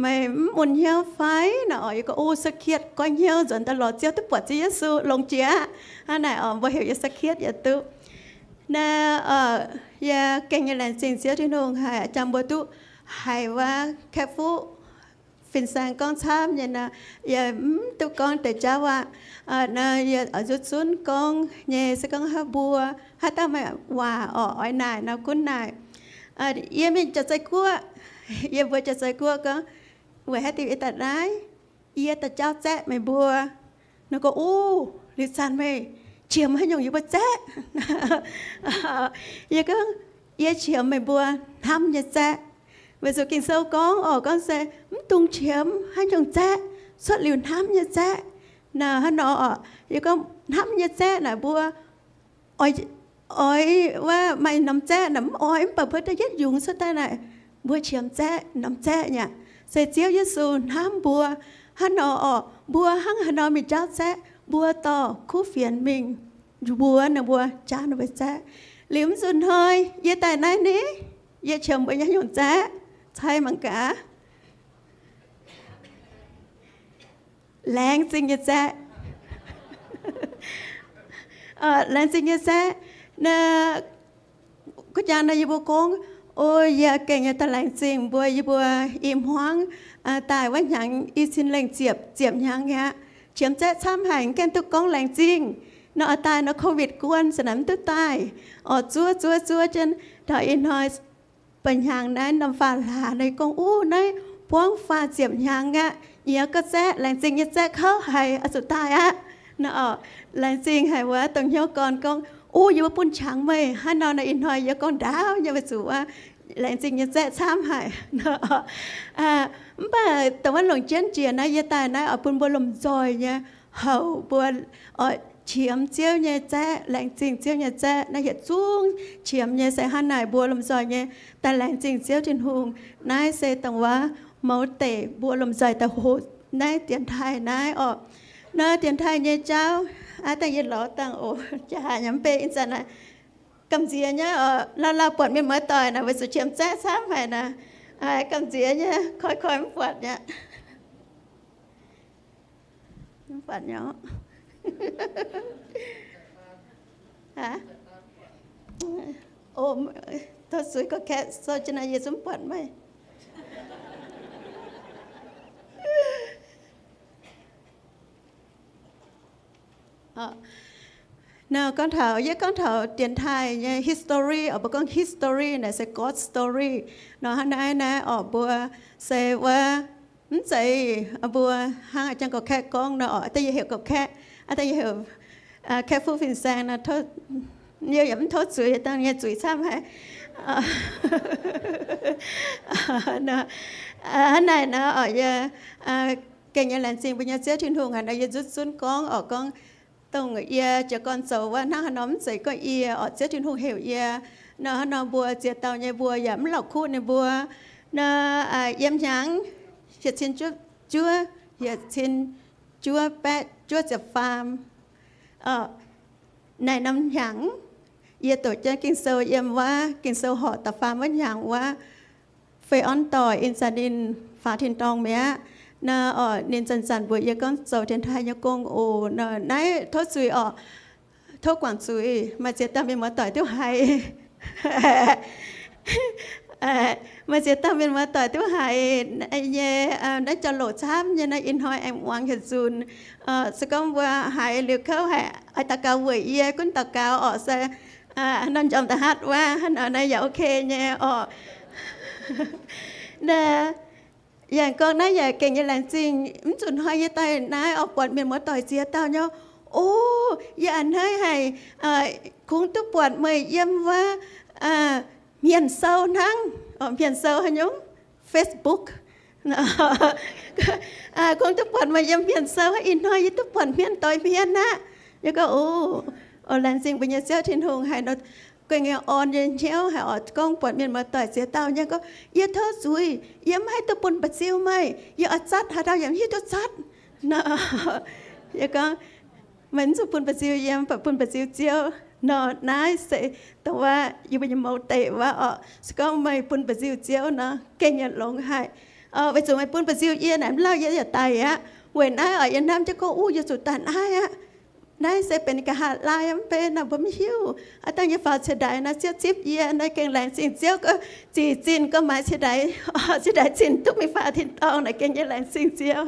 meih mv mun hnyouv fai? Nor oc, yie gorngv, o, sakietv, goiv hnyouv nzuonx daaih lorz Ziouv duqv buatc Ziouv Yesu longx jiex aqv. Hnangv naaic oc, mbuo heuc yie sakietv yaac duqv. Naaiv, yie gengh nyei laengz zingh Ziouv Tin-Hungh haic, jangx mbuo duqv haiz wuov Kaeqv Fuqv fin-saeng gorngv camv nyei nor, yie mv duqv gorngv deix jauv aqv. Nor yie oix nzutv zunv gorngv nyei se gorngv haaix mbuo haaix dauh maaih waac oc, oix naaic nor gunv naaic. Yie mingh Jauv-Zei Guoqv, yie mbuox Jauv-Zei Guoqv gorngv, weic haaix diuc yie daaih naaiv? Yie daaih jauv zaeqv meih mbuo. Nor gorngv, uv, liuz zanc meih qiemx haaix nyungc yie mbuo zaeqv? Yie gorngv, yie qiemx meih mbuo hnamv nyei zaeqv. Weic zuqc Ging-Sou gorngv oc, gorngv se mv dungx qiemx haaix nyungc zaeqv, cuotv liuz hnamv nyei zaeqv. Nor hnangv nor oc, yie gorngv hnamv nyei zaeqv naaic mbuo oix, oix wuov maaih norm zaeqv naaic mv oix, mv baac mbuo daaih yietv yungz cuotv daaih naaic, mbuo qiemx zaeqv, norm zaeqv nyei aqv. Se Ziouv Yesu hnamv mbuo. Hnangv nor oc, mbuo hnangv haaix nor mingh jauv zaeqv, mbuo dorh kuv fienx mingh mbuox ninh mbuo jauv ninh mbuo zaeqv. Liuz mv nzunc hnoi yie daaih naaiv ni, yie qiemx mbuo nyei haaix nyungc zaeqv? Cai mangc gaax. Laengz zingh nyei zaeqv. Laengz zingh nyei zaeqv. Naaiv gu'jang naaiv yie mbuo gorngv, o, yie gengh nyei daaih laengz zingh mbuo, yie mbuo i hmuangv daaih wuov hnyangx i cin lengh ziepc, ziepc hnyangx aqv, qiemx zaeqv camv haic, mv gaengh duqv gorngv laengz zingh. Nor oix daaih nor covid guon, za'naaic mv duqv daaih. Oix zuov zuov zuov jienv taux ih hnoi ba'hnyangx naaiv norm faam hlaax naaiv gorngv, uv, naaiv buangv faah ziepc hnyangx aqv, yie gorngv zaeqv, laengz zingh nyei zaeqv kouv haic, oix zuqc daaih aqv. Nor oc, laengz zingh haic wuov dongh hnyouv gorn gorngv, uv, yie mbuo bun qangx meih. Hnangv nor naaiv ih hnoi yie gorngv ndaauv nyei weic zuqc wuov laengz zingh nyei zaeqv camv haic. Mv baac dongh wuov longc jienv jiex naaiv yie daaih naaiv oix bun mbuo lomh nzoih nyei houc mbuo oix qiemx Ziouv nyei zaeqv, laengz zingh Ziouv nyei zaeqv. Naaiv yietc zungv qiemx nyei se hnangv naaic, mbuo lomh nzoih nyei daaih laengz zingh Ziouv Tin-Hungh. Naaiv se dongh wuov mouz deic mbuo lomh nzoih daaih hoqc naaiv dienx taaih naaiv oc. Naaiv dienx taaih nyei jauv, aav dangh yie lorz dangh oc, jaa haaix nyungc mv bei ih zanc naaiv gamh nziex nyei oc. Lauh lauh buatc mienh muoz doic naaic weic zuqc qiemx zaeqv camv haic naaic, gamh nziex nyei, koi koi mv buatc nyei. Mv buatc nyei. Tov zuiz gorqv-kaeqv sou jienv naaiv yie zungv buatc meih. Nor gorngv taux, yie gorngv taux dienx taaih nyei history oc, mbuo gorngv history naaic se God story. Nor hnangv naaiv naaiv oc, mbuo se wuov mv zeiz mbuo hnangv a'jang gorqv-kaeqv gorngv nor oc, da'yietv heuc gorqv-kaeqv, da'yietv heuc Kaeqv Fuqv Fin-Saeng nor, yie yaac mv tov zuiz, dangh nyei zuiz camv haic. Hnangv naaic nor oc, yie gengh nyei laengz zingh mbuo nyei Ziouv Tin-Hungh haic nor, yie nzutv zunv gorngv oc, gorngv dongh yie jiez gorn zoux wuov hnangv haaix nor mv zeiz gorngv yie oc, Ziouv Tin-Hungh heuc yie. Nor hnangv nor mbuo ziex dauh nyei mbuo yaac mv la'kuqv ninh mbuo. Nor yiem hnyangx yietc cin juqv juov, yietc cin juov baeqv juov ziepc faam. Naaiv norm hnyangx, yie doqc jienv Ging-Sou yiem wuov Ging-Sou horqc da'faam wuov hnyangx wuov, fei orn doic in zanc ninh faaux tin-dorngh mi'aqv. Naaiv oc, ninh zanc-zanc mbuox yie gorngv zoux dienx taaih nyei gong oc. Naaiv tov zuiz oc, tov guangc zuiz, maaih ziex dauh mienh muoz-doic duqv haiz. Maaih ziex dauh mienh muoz-doic duqv haiz nyei, naaiv jauv-louc camv nyei, naaiv ih hnoi aengx muangx haaix nzunc. Se gorngv mbuo haiz liuz kouv haic, oix daux gaux weic yie, gunv daux gaux oc, se norm njormh da'hatv wuov, hnangv nor naaiv yaac ok nyei oc. Naaiv yaac gorngv naaiv yaac gengh nyei laengz zingh, mv zuqc hnoi yie daaih naaiv oix buatc mienh muoz-doic ziex dauh nyei. O, yie a'hneiv haic, kungx duqv buatc meih yiem wuov hmien sou hnangv. Hmien sou haaix nyungc? Facebook. Kungx duqv buatc meih yiem hmien sou, ih hnoi yie duqv buatc hmien doix hmien aqv. Yie gorngv, o, laengz zingh mbuo nyei Ziouv Tin-Hungh haiz nor, gengh nyei orn nyei hnyouv haic oc, gorngv buatc mienh muoz-doic ziex dauh nyei gorngv, yie tov zuiz, yie mv haih duqv bun mba'ziu meih, yie oix zatv haaix dauh yaac mv hiuv duqv zatv. Yie gorngv, meih mv zuqc bun mba'ziu yie, mv baac bun mba'ziu Ziouv nor. Naaiv se dongh wuov yie mbuo nyei mouz deic wuov oc. Se gorngv meih bun mba'ziu Ziouv nor, gengh nyei longx haic. Weic zuqc meih bun mba'ziu yie naaic, mv lauh yie yaac daic aqv. Weic naaiv oc, yie hnamv jienv gorngv, uv, yie zuqc daaih naaiv aqv. Naaiv se benx nqa'haav laai mv bei nor, mbuo mv hiuv. Aav dangh nyei faaux ciex ndaix nor, Ziouv zipv yie, naaiv gengh laengz zingh Ziouv, zic zinh gorngv maaiz ciex ndaix, ciex ndaix zinh duqv mingh faaux tin-dorngh naaic, gengh nyei laengz zingh Ziouv.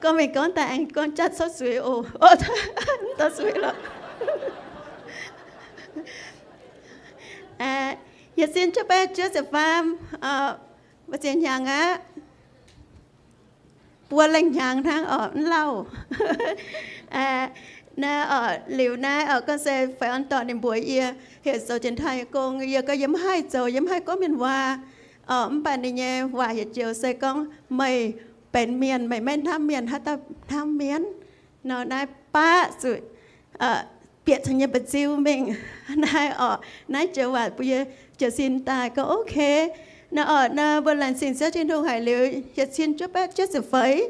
Gorngv mingh gorngv daaih aengx gorngv jatv souv zuiz oc. Souv zuiz lorqc. Yietc cin juov baeqv juov ziepc faam, mbuo ziex hnyangx aqv. Buo lengh hnyangx hnangv oc, mv lauh. Naaiv oc, liuz naaiv oc, gorngv se fai orn dorh ninh mbuox yie, heuc zoux dienx taaih nyei gong, yie gorngv yie mv haih zoux, yie mv haih gorngv mienh waac. Mv baac ninh nyei waac yietc joux se gorngv meih benx mienh, meih maiv hnamv mienh, haaix dauh hnamv mienh? Nor naaiv baav zuqc bieqc caux nyei mba'ziu mingh. Naaiv oc, naaiv joux waac bun yie jiez sin daaih gorngv ok. Naaiv oc, naaiv mbuo laengz zingh Ziouv Tin-Hungh haic liuz, yietc cin juov baeqv juov ziepc feix,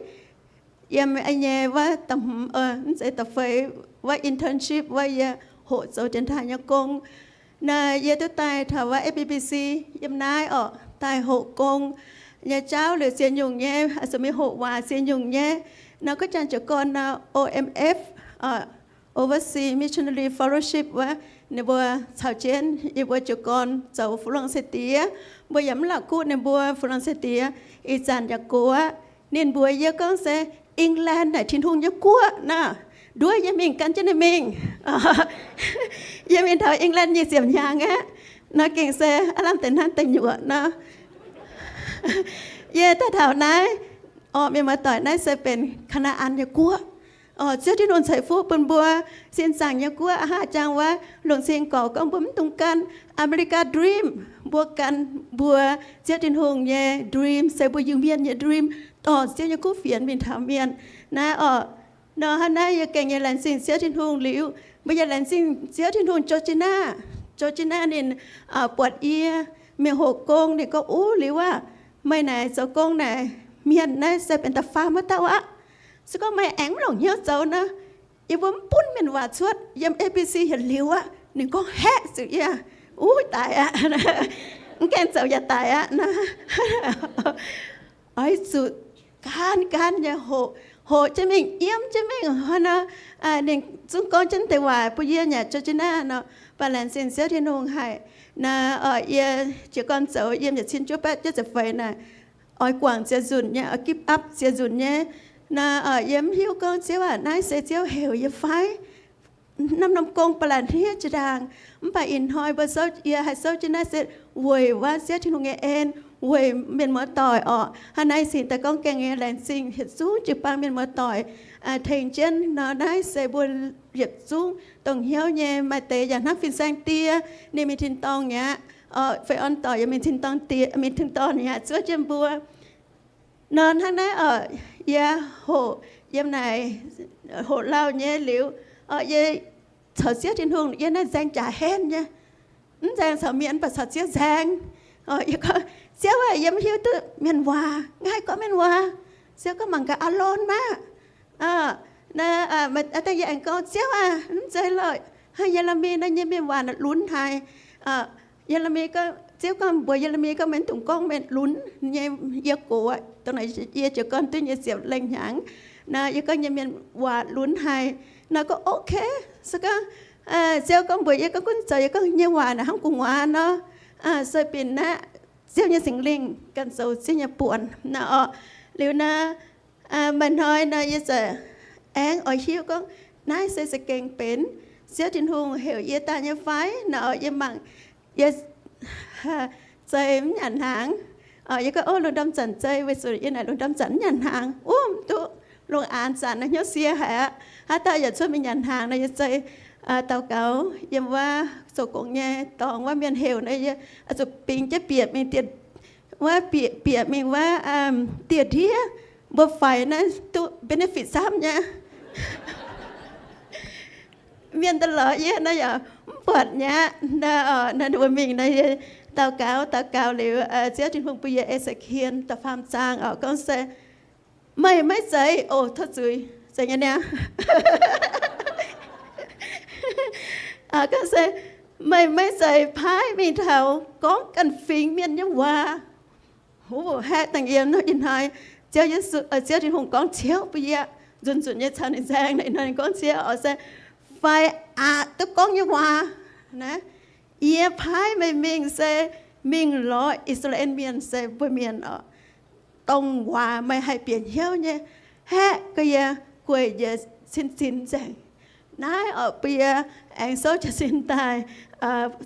yiem nyei wuov, mv zeiz da'feix, wuov internship wuov yie hoqc zoux dienx taaih nyei gong. Naaiv yie duqv daaih taux wuov A B B C yiem naaiv oc, daaih hoqc gong nyei jauv liuz ziex nyungc nyei, zuqc mingh hoqc waac ziex nyungc nyei. Naaiv kuv jangx jiez gorn naaiv O M F, Overseas Missionary Fellowship wuov, ninh mbuo caux jienv yie mbuo jiez gorn zoux Fu-longx Seix Diex. Mbuo yaac mv la'kuqv ninh mbuo Fu-longx Seix Diex ih zanc yaac gox aqv. Ninh mbuox yie gorngv se England naaic Tin-Hungh nyei guoqv nor, nduov yie mingh gan jienv ninh mingh. Yie mingh taux England nyic ziepc hnyangx aqv. Nor gengh se aav lamh deix hnangv deic nyuoqc nor. Yie daaih taux naaiv, orqc, mienh muoz-doic, naaiv se benx Kaa^naa^an nyei guoqv. Ziouv Tin-Hungh ceix fuqv bun mbuo sin zaangc nyei guoqv. A'hneiv jangx wuov longc cing gorx gorngv mbuo mv dungx gan America dream, mbuo gan mbuo Ziouv Tin-Hungh nyei dream, se mbuo Iu-Mienh nyei dream, dorh Ziouv nyei kuv fienx mingh taux mienh. Naaiv oc, nor hnangv naaiv yie gengh nyei laengz zingh Ziouv Tin-Hungh liuz, mbuo yaac laengz zingh Ziouv Tin-Hungh Georgina. Georgina ninh buatc yie mingh hoqc gong, ninh gorngv, uv, liuz aav, meih naaic zoux gong naaic, mienh naaiv se benx da'faam wuov dauh aqv. Se gorngv meih aengx mv longc hnyouv zoux nor, yie mbuo mv bun mienh waac cuotv yiem A B C yietc liuz aqv. Ninh gorngv haeqv zuqc yie, uv, daic aqv. Mv gaengh zoux yaac daic aqv. Oix zuqc gaanv gaanv nyei hoqc, hoqc jienv mingh, yiem jienv mingh hnangv nor. Ninh zungv gorngv jienv deix waac bun yie nyei, Georgina nor. Baac laengz zingh Ziouv Tin-Hungh haic. Naaiv yie jiez gorn zoux yiem yietc cin juov baeqv juov ziepc feix naaic, oix guangc ziex nzunc nyei, oix give up ziex nzunc nyei. Naaiv yie mv hiuv gorngv, Ziouv aac, naaiv se Ziouv heuc yie fai? Norm-norm gong ba'laqc hniev jiex ndaangc. Mv baac ih hnoi mbuo souv, yie haih souv jienv naaiv se weic wuov Ziouv Tin-Hungh nyei en, weic mienh muoz-doic orqc. Hnangv naaiv cingx daaih gorngv gaengh nyei laengz zingh yietc zungv jiu-baang mienh muoz-doic tengx jienv nor. Naaiv se mbuo yietc zungv dongh hnyouv nyei. Maaih deix yaac hnangv fin-saeng die, ninh mingh tin-dorngh mi'aqv. Fai orn doic yaac mingh tin-dorngh die, mingh tin-dorngh mi'aqv, zuov jienv mbuo. Nor hnangv naaiv oc, yie hoqc yiem naaic, hoqc lauh nyei liuz, yie caux Ziouv Tin-Hungh yie naaiv nzaeng jaax henv nyei. Mv nzaeng caux mienh, mv baac caux Ziouv nzaeng. Yie gorngv, Ziouv aah, yie maiv hiuv duqv mienh waac, nqa'haav gorngv mienh waac. Ziouv gorngv, Mangc gaax Aalon maah! Naaiv dangh yie aengx gorngv, Ziouv aah, mv zeiz lorqc, Ye^le^mi naaiv nyei mienh waac naaic lunx haic. Ye^le^mi, Ziouv gorngv mbuox Ye^le^mi gorngv, Meih mv dungx gorngv meih lunx nyei, yie gox, dongh naaic yie jiez gorn duqv nyei ziepc lengh hnyangx. Naaiv yie gorngv nyei mienh waac lunx haic. Naaiv gorngv, Ok. Se gorngv Ziouv gorngv mbuox yie gorngv gunv zoux, yie gorngv nyei waac naaic hnangv gu'nguaaz nor, se binc naaiv Ziouv nyei Singx Lingh ganh zoux Ziouv nyei buonc naaiv orqc. Liuz naaiv maaih hnoi nor yie za'gengh aengx oix hiuv gorngv naaiv se za'gengh benx Ziouv Tin-Hungh heuc yie daaih nyei fai nor orqc. Yie mangc, yie zei mv nyanc hnaangx. Yie gorngv, Ov, lungh ndorm zanc zei, weic zuqc yie naaic lungh ndorm zanc mv nyanc hnaangx, wuov mv duqv lungh aanx zanc nor hnyouv sie haic aqv. Haaix dauh yaac cuotv mingh nyanc hnaangx nor, yie zei daux gaux yiem wuov zoux gong nyei dorngx wuov, mienh heuc nor yie zuqc bingx jienv bieqc mingh dieh, wuov bieqc, bieqc mingh wuov dieh ndiev, mbuo faix naaiv duqv benefit camv nyei. Mienh daaih lorz yie nor yaac mv buatc nyei aqv. Naaiv mbuo mingh nor, yie daux gaux, daux gaux liuz, Ziouv Tin-Hungh bun yie ei seix kien da'faam zaang orqc, gorngv se, Meih maiv zeiz, o, tov zuiz, zeiz nyei niaa. Gorngv se, Meih maiv zeiz paaiv mingh taux gorngv ganh fingx mienh nyei waac. Huv, haeqv dangh yie hnoi, Ziouv Yesu, Ziouv Tin-Hungh gorngv ciouv bun yie, nzunc nzunc nyei caux ninh nzaeng, hnoi ninh gorngv ciouv orqc se, fai aqc duqv gorngv nyei waac. Naaiv, yie paaiv meih mingh se mingh lorz I^saa^laa^en Mienh, se mbuo mienh orqc, dongh waac meih haih bieqc hnyouv nyei. Haeqv ga'yie gueic njiec cin-cin nzengc. Naaiv orqc, bun yie aengx souv jiez sin daaih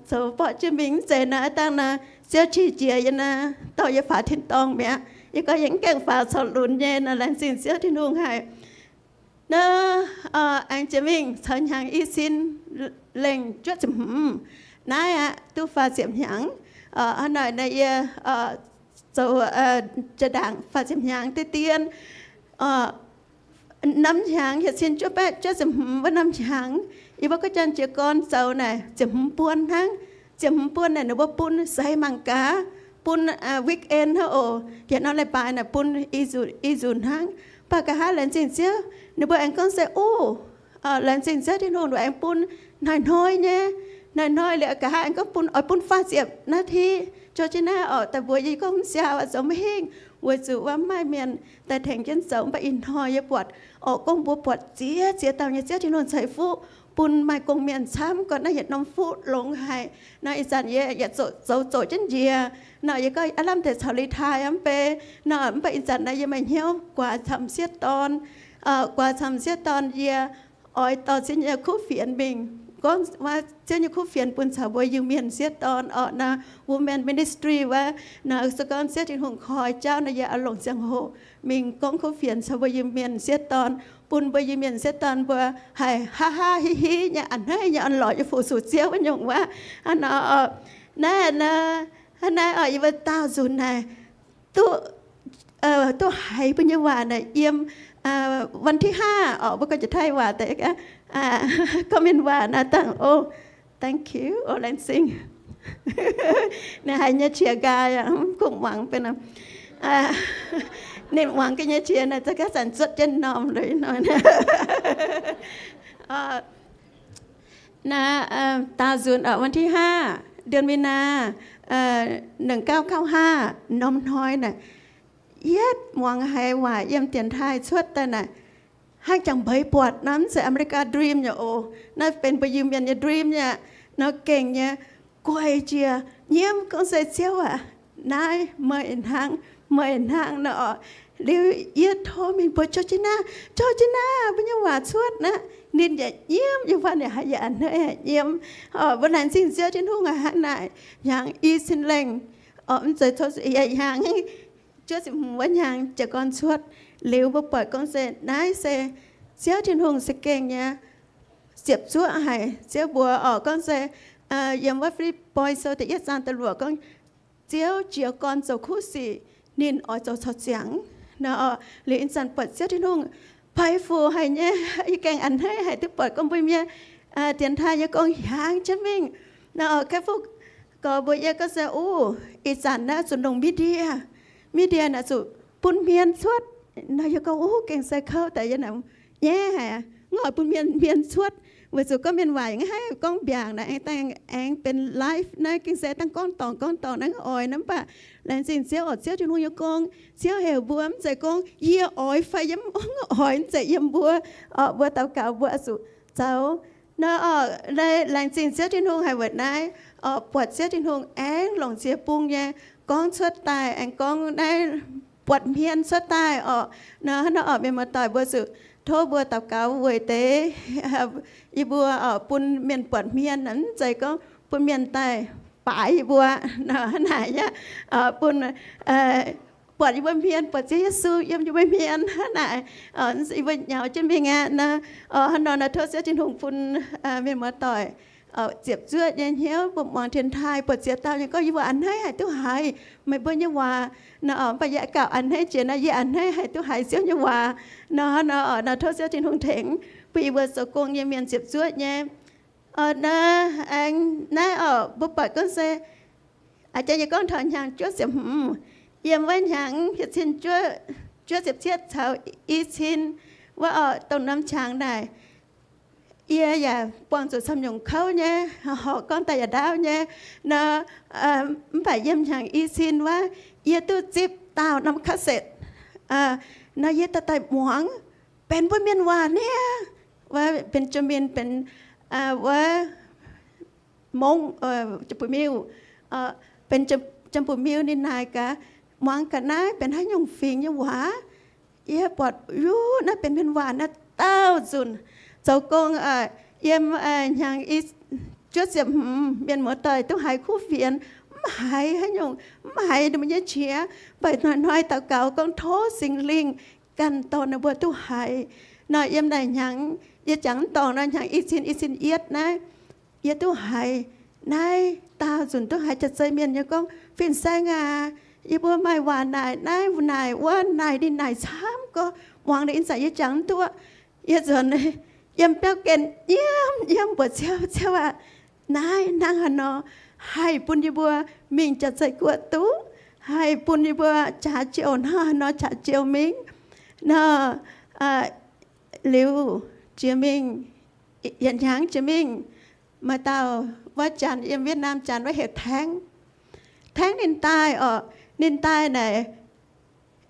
zoux borqv jienv mingh. Mv zeiz naaiv dangh naaiv, Ziouv qiex jiez yie naaiv, dorh yie faaux tin-dorngh mi'aqv. Yie gorngv yie mv gaengh faaux corc lunx nyei nor, laengz zingh Ziouv Tin-Hungh haic. Naaiv aengx jiex mingh caux hnyangx i cin lengh juov ziepc hmz. Naaiv aqv, duqv faah ziepc hnyangx. Hnangv naaic naaiv yie zoux jaa-ndaangc faah ziepc hnyangx deix dien. Norm hnyangx hieh cin juov baeqv juov ziepc hmz wuov norm hnyangx, yie mbuo ga'jang jiez gorn zoux naaic ziepc hmz buon hnangv. Ziepc hmz buon naaic ninh mbuo bun seix mangc gaax, bun weekend hnangv oc. Yietc norm leiz-baaix naaic bun i nzunc hnangv. Mv baac nqa'haav laengz zingh Ziouv, ninh mbuo aengx gorngv se, Ov, laengz zingh Ziouv Tin-Hungh, ninh mbuo aengx bun hnoi-hnoi nyei. Hnoi-hnoi liuz nqa'haav aengx gorngv bun, oix bun faah ziepc นาที jauv jienv naaiv orqc. Daaih mbuox yie gorngv mv siaau, zoux maiv hingh, weic zuqc wuov mv maaih mienh daaih tengx jienv zoux. Mv baac ih hnoi yie buatc orqc, gorngv mbuo buatc ziex ziex dauh nyei Ziouv Tin-Hungh ceix fuqv bun maaih gong-mienh camv, gorngv naaiv yietc norm fuqv longx haic. Naaiv ih zanc yie yaac zoux zoux jienv njiec nor, yie gorngv aav lamh deix caux retire mv bei nor, mv baac ih zanc naaiv yie maaih hnyouv guaax camv sieqv dorn. Guaax camv sieqv dorn yie oix dorh ziex nyei kuv fienx mingh gorngv, wuov ziex nyei kuv fienx bun caux mbuo Iu-Mienh sieqv dorn orqc. Naaiv women ministry wuov, naaiv se gorngv Ziouv Tin-Hungh koi jauv nor, yie oix longc ziangh hoc mingh gorngv kuv fienx caux mbuo Iu-Mienh sieqv dorn, bun mbuo Iu-Mienh sieqv dorn mbuo haih haa haa hi hi nyei, a'hneiv nyei, orn-lorqc nyei fu-sux Ziouv wuov nyungc wuov. Hnangv naaiv, naaiv, hnangv naaiv orqc, yie mbuo daauh nzunc naaic duqv, duqv haiz mbuo nyei waac naaic yiem วันที่ห้า orqc, mbuo gorngv Janx-Taiv waac deix, gorngv mienh waac naaic dangh, o, thank you, o, laengz zingh. Ninh haiz nyei qiex nqaai, mv kungx muangx benx, ninh muangx ga'nyei qiex naaic, za'gengh zanc zuotv jienv m'normh liuz hnoi. Naaiv daauh nzunc orqc, วันที่ห้า เดือนมีนา หนึ่งเก้าเก้าห้า norm hnoi naaic, yietv muangx haiz waac yiem dienx taaih cuotv daaih naaic, hnangv jangx mbeix buatc nor, mv zeiz America Dream nyei oc. Naaiv benx mbuo Iu-Mienh nyei dream nyei aqv. Nor gengh nyei gueic jiex nyiemv gorngv se, Ziouv aac, naaiv meih hnangv, meih hnangv nor orqc. Liuz yie tov mienh mbuo jauv jienv naaiv, jauv jienv naaiv mbuo nyei waac cuotv naaiv, ninh yaac nyiemv, yie mbuo yaac haiz yaac a'hneiv haic nyiemv. Mbuo laengz zingh Ziouv Tin-Hungh aac, hnangv naaic hnyangx i cin lengh orqc, mv zeiz tov, yaac hnyangx juov ziepc hmz wuov hnyangx jiez gorn cuotv. Liuz mbuo buatc gorngv se naaiv se Ziouv Tin-Hungh se gengh nyei ziepc zuoqv haic. Ziouv mbuox orqc, gorngv se yiem wuov Fi^lipv^poi Sou da'yietv zaang da'luoqc gorngv, Ziouv jiez gorn zoux kuv sic, ninh oix zoux corc ziangx. Nor orqc, liuz ih zanc buatc Ziouv Tin-Hungh faix fuc haic nyei, yie gengh a'hneiv haic duqv buatc gorngv mbuo nyei dienx taaih nyei gong hiaangx jienv mingh. Nor orqc, Kai Fuqv Gorx mbuo yie gorngv se, uv, ih zanc naaiv zuqc longc media. Media naaiv zuqc bun hmien cuotv. Nor yie gorngv, uv, gengh se kouv daaih yie naaic nyaiv haic, ngorc bun mienh hmien cuotv. Weic zuqc gorngv mienh waac yaac haih gorngv mbiaangc naaic, aengx dangh aengx benx live naaiv gengh se dangh gorngv dorngc gorngv dorngc naaiv oix naaiv mv baac laengz zingh Ziouv orqc, Ziouv Tin-Hungh nyei gong. Ziouv heuc mbuo, mv zeiz gorngv yie oix fai yie mv oix, mv zeiz yiem mbuo. Orqc, mbuo daux gaux mbuo oix zuqc zoux. Nor orqc, laengz zingh Ziouv Tin-Hungh haic weic naaiv orqc, buatc Ziouv Tin-Hungh aengx longc ziex bung nyei gorngv cuotv daaih, aengx gorngv naaiv buatc hmien cuotv daaih orqc. Nor hnangv nor orqc, mienh muoz-doic mbuo zuqc tov mbuo daux gaux weic deix yie mbuo orqc, bun mienh buatc hmien, mv zeiz gorngv bun mienh daaih baaix yie mbuo. Nor hnangv naaic yaac bun buatc yie mbuo hmien, buatc Ziouv Yesu yiem yie mbuo hmien hnangv naaic, yie mbuo nyaux jienv mingh aqv. Nor hnangv nor nor tov Ziouv Tin-Hungh bun mienh muoz-doic ziepc zuoqv nyei hnyouv, mbuo muangx dienx taaih buatc ziex dauh nyei gorngv yie mbuo a'hneiv haic duqv haiz meih mbuo nyei waac. Nor mv baac yie gauh a'hneiv jiex nor, yie a'hneiv haic duqv haiz Ziouv nyei waac. Nor hnangv nor nor tov Ziouv Tin-Hungh tengx bun yie mbuo zoux gong nyei mienh ziepc zuoqv nyei. Nor aengx naaiv orqc, mbuo buatc gorngv se a'jang yie gorngv taux hnyangx juov ziepc hmz, yiem wuov hnyangx hietc cin juov ziepc cietv caux i cin wuov orqc, dongh norm qangx naaic yie yaac buangh zuqc camv nyungc kouv nyei, horpc gorngv daaih yaac ndaauv nyei. Nor mv baac yiem hnyangx i cin wuov, yie duqv zipv dauh norm cassette. Nor yie daaih daaih muangx, benx mbuo mienh waac niaa, wuov Benjamin benx wuov Mongv, Janx-Buoz-Miuh, benx Janx-Buoz-Miuh. Ninh naaic gaax, muangx gaax naaiv benx haaix nyungc fingx nyei waac. Yie buatc, yuv, naaiv benx mienh waac naaiv. Daauh nzunc zoux gong yiem hnyangx juov ziepc hmz, mienh muoz-doic duqv haiz kuv fienx, mv haiz haaix nyungc, mv haiz ninh mbuo nyei qiex, mv baac hnoi-hnoi daux gaux gorngv tov Singx Lingh ganh dorh ninh mbuo duqv haiz. Nor yiem naaic hnyangx yie jangx mv dorngc nor, hnyangx i cin, i cin yietv naaiv, yie duqv haiz naaiv daauh nzunc duqv haiz jaax-zei mienh nyei gorngv, Fin-Saeng aac, yie mbuo maaih waac naaic naaiv naaic wuov naaic, ninh naaic camv gorx, muangx ninh ih zanc yie jangx mv duqv. Yie nzuonx yiem biauv gen nyiemv nyiemv mbuox Ziouv, Ziouv aac, naaiv hnangv haaix nor haih bun yie mbuo mingh jaax-zei guoqv duqv, haih bun yie mbuo jaax jiouh hnangv haaix nor jaax jiouh mingh. Nor liuz jiex mingh, yietc hnyangx jiex mingh, maaih dauh wuov Janx, yiem Vietnam Janx wuov heuc Tengx. Tengx ninh daaih orqc, ninh daaih naaic,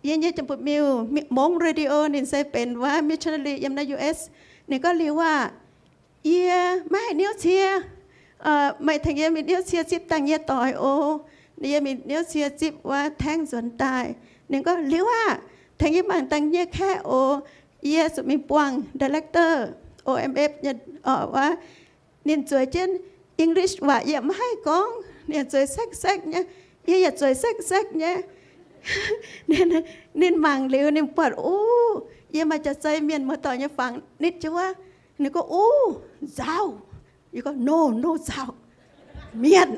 yie nyei Janx-Buoz-Miuh, Hmongc Radio, ninh se benx wuov missionary yiem naaiv U S. Ninh gorngv, Liuz aah, yie maiv haih niouv cie. Meih tengx yie mingh niouv cie zipv dangh nyei doix oc. Yie mingh niouv cie zipv wuov Tengx nzuonx daaih. Ninh gorngv, Liuz aah, tengx yie mangc dangh nyei kaeqv oc. Yie zuqc mingh buangh director, O M F nyei, wuov, ninh zueiz jienv English waac yie mv haih gorngv. Ninh zueiz sekv-sekv nyei, yie yaac zueiz sekv-sekv nyei. Ninh mangc liuz ninh buatc, uv, yie maaih jaax-zei mienh muoz-doic nyei fangx nitv jienv wuov. Ninh gorngv, Uv, nzauh. Yie gorngv, No, no nzauh, mienh.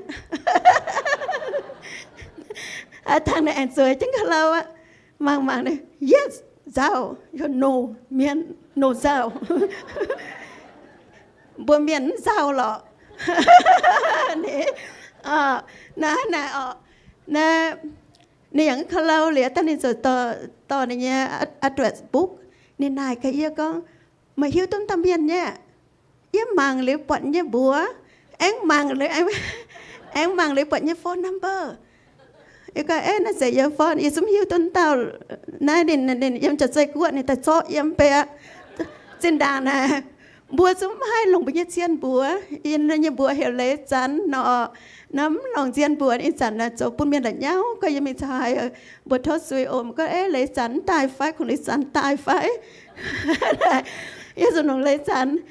Dangh ninh aengx zueiz jienv ga'lau aqv. Mangc mangc, Yes, nzauh. No, mienh, no nzauh. Mbuo mienh mv nzauh lorqc. Naaiv naaic orqc, naaiv ninh yangh ga'lau liuz, dangh ninh ziouc dorh ninh nyei address book. Ninh naaic gaax yie gorngv, Meih hiuv duqv dauh mienh nyei? Yie mangc liuz buatc nyei mbuox, aengx mangc liuz, aengx mangc liuz buatc nyei phone number. Yie gorngv, Eix, naaiv zeiz yie phone, yie zungv hiuv duqv dauh. Naaiv ninh, ninh yiem jaax-zei guoqv, ninh daaih zorqv yie mv bei aqv. Zinh ndaangc naaic, mbuo zungv mv haih longc mbuo nyei zien mbuox. Yie nyei mbuox heuc Leiz Zanx nor. Nor mv longc zien mbuox, ih zanc naaic zoux bun mienh la'nyauv gorngv yie mingh caux haaix mbuo tov zuiz oc. Gorngv, Eix, Leiz Zanx mv daaih fai? Kungx Leiz Zanx daaih fai? Yie zuqc longc Leiz Zanx.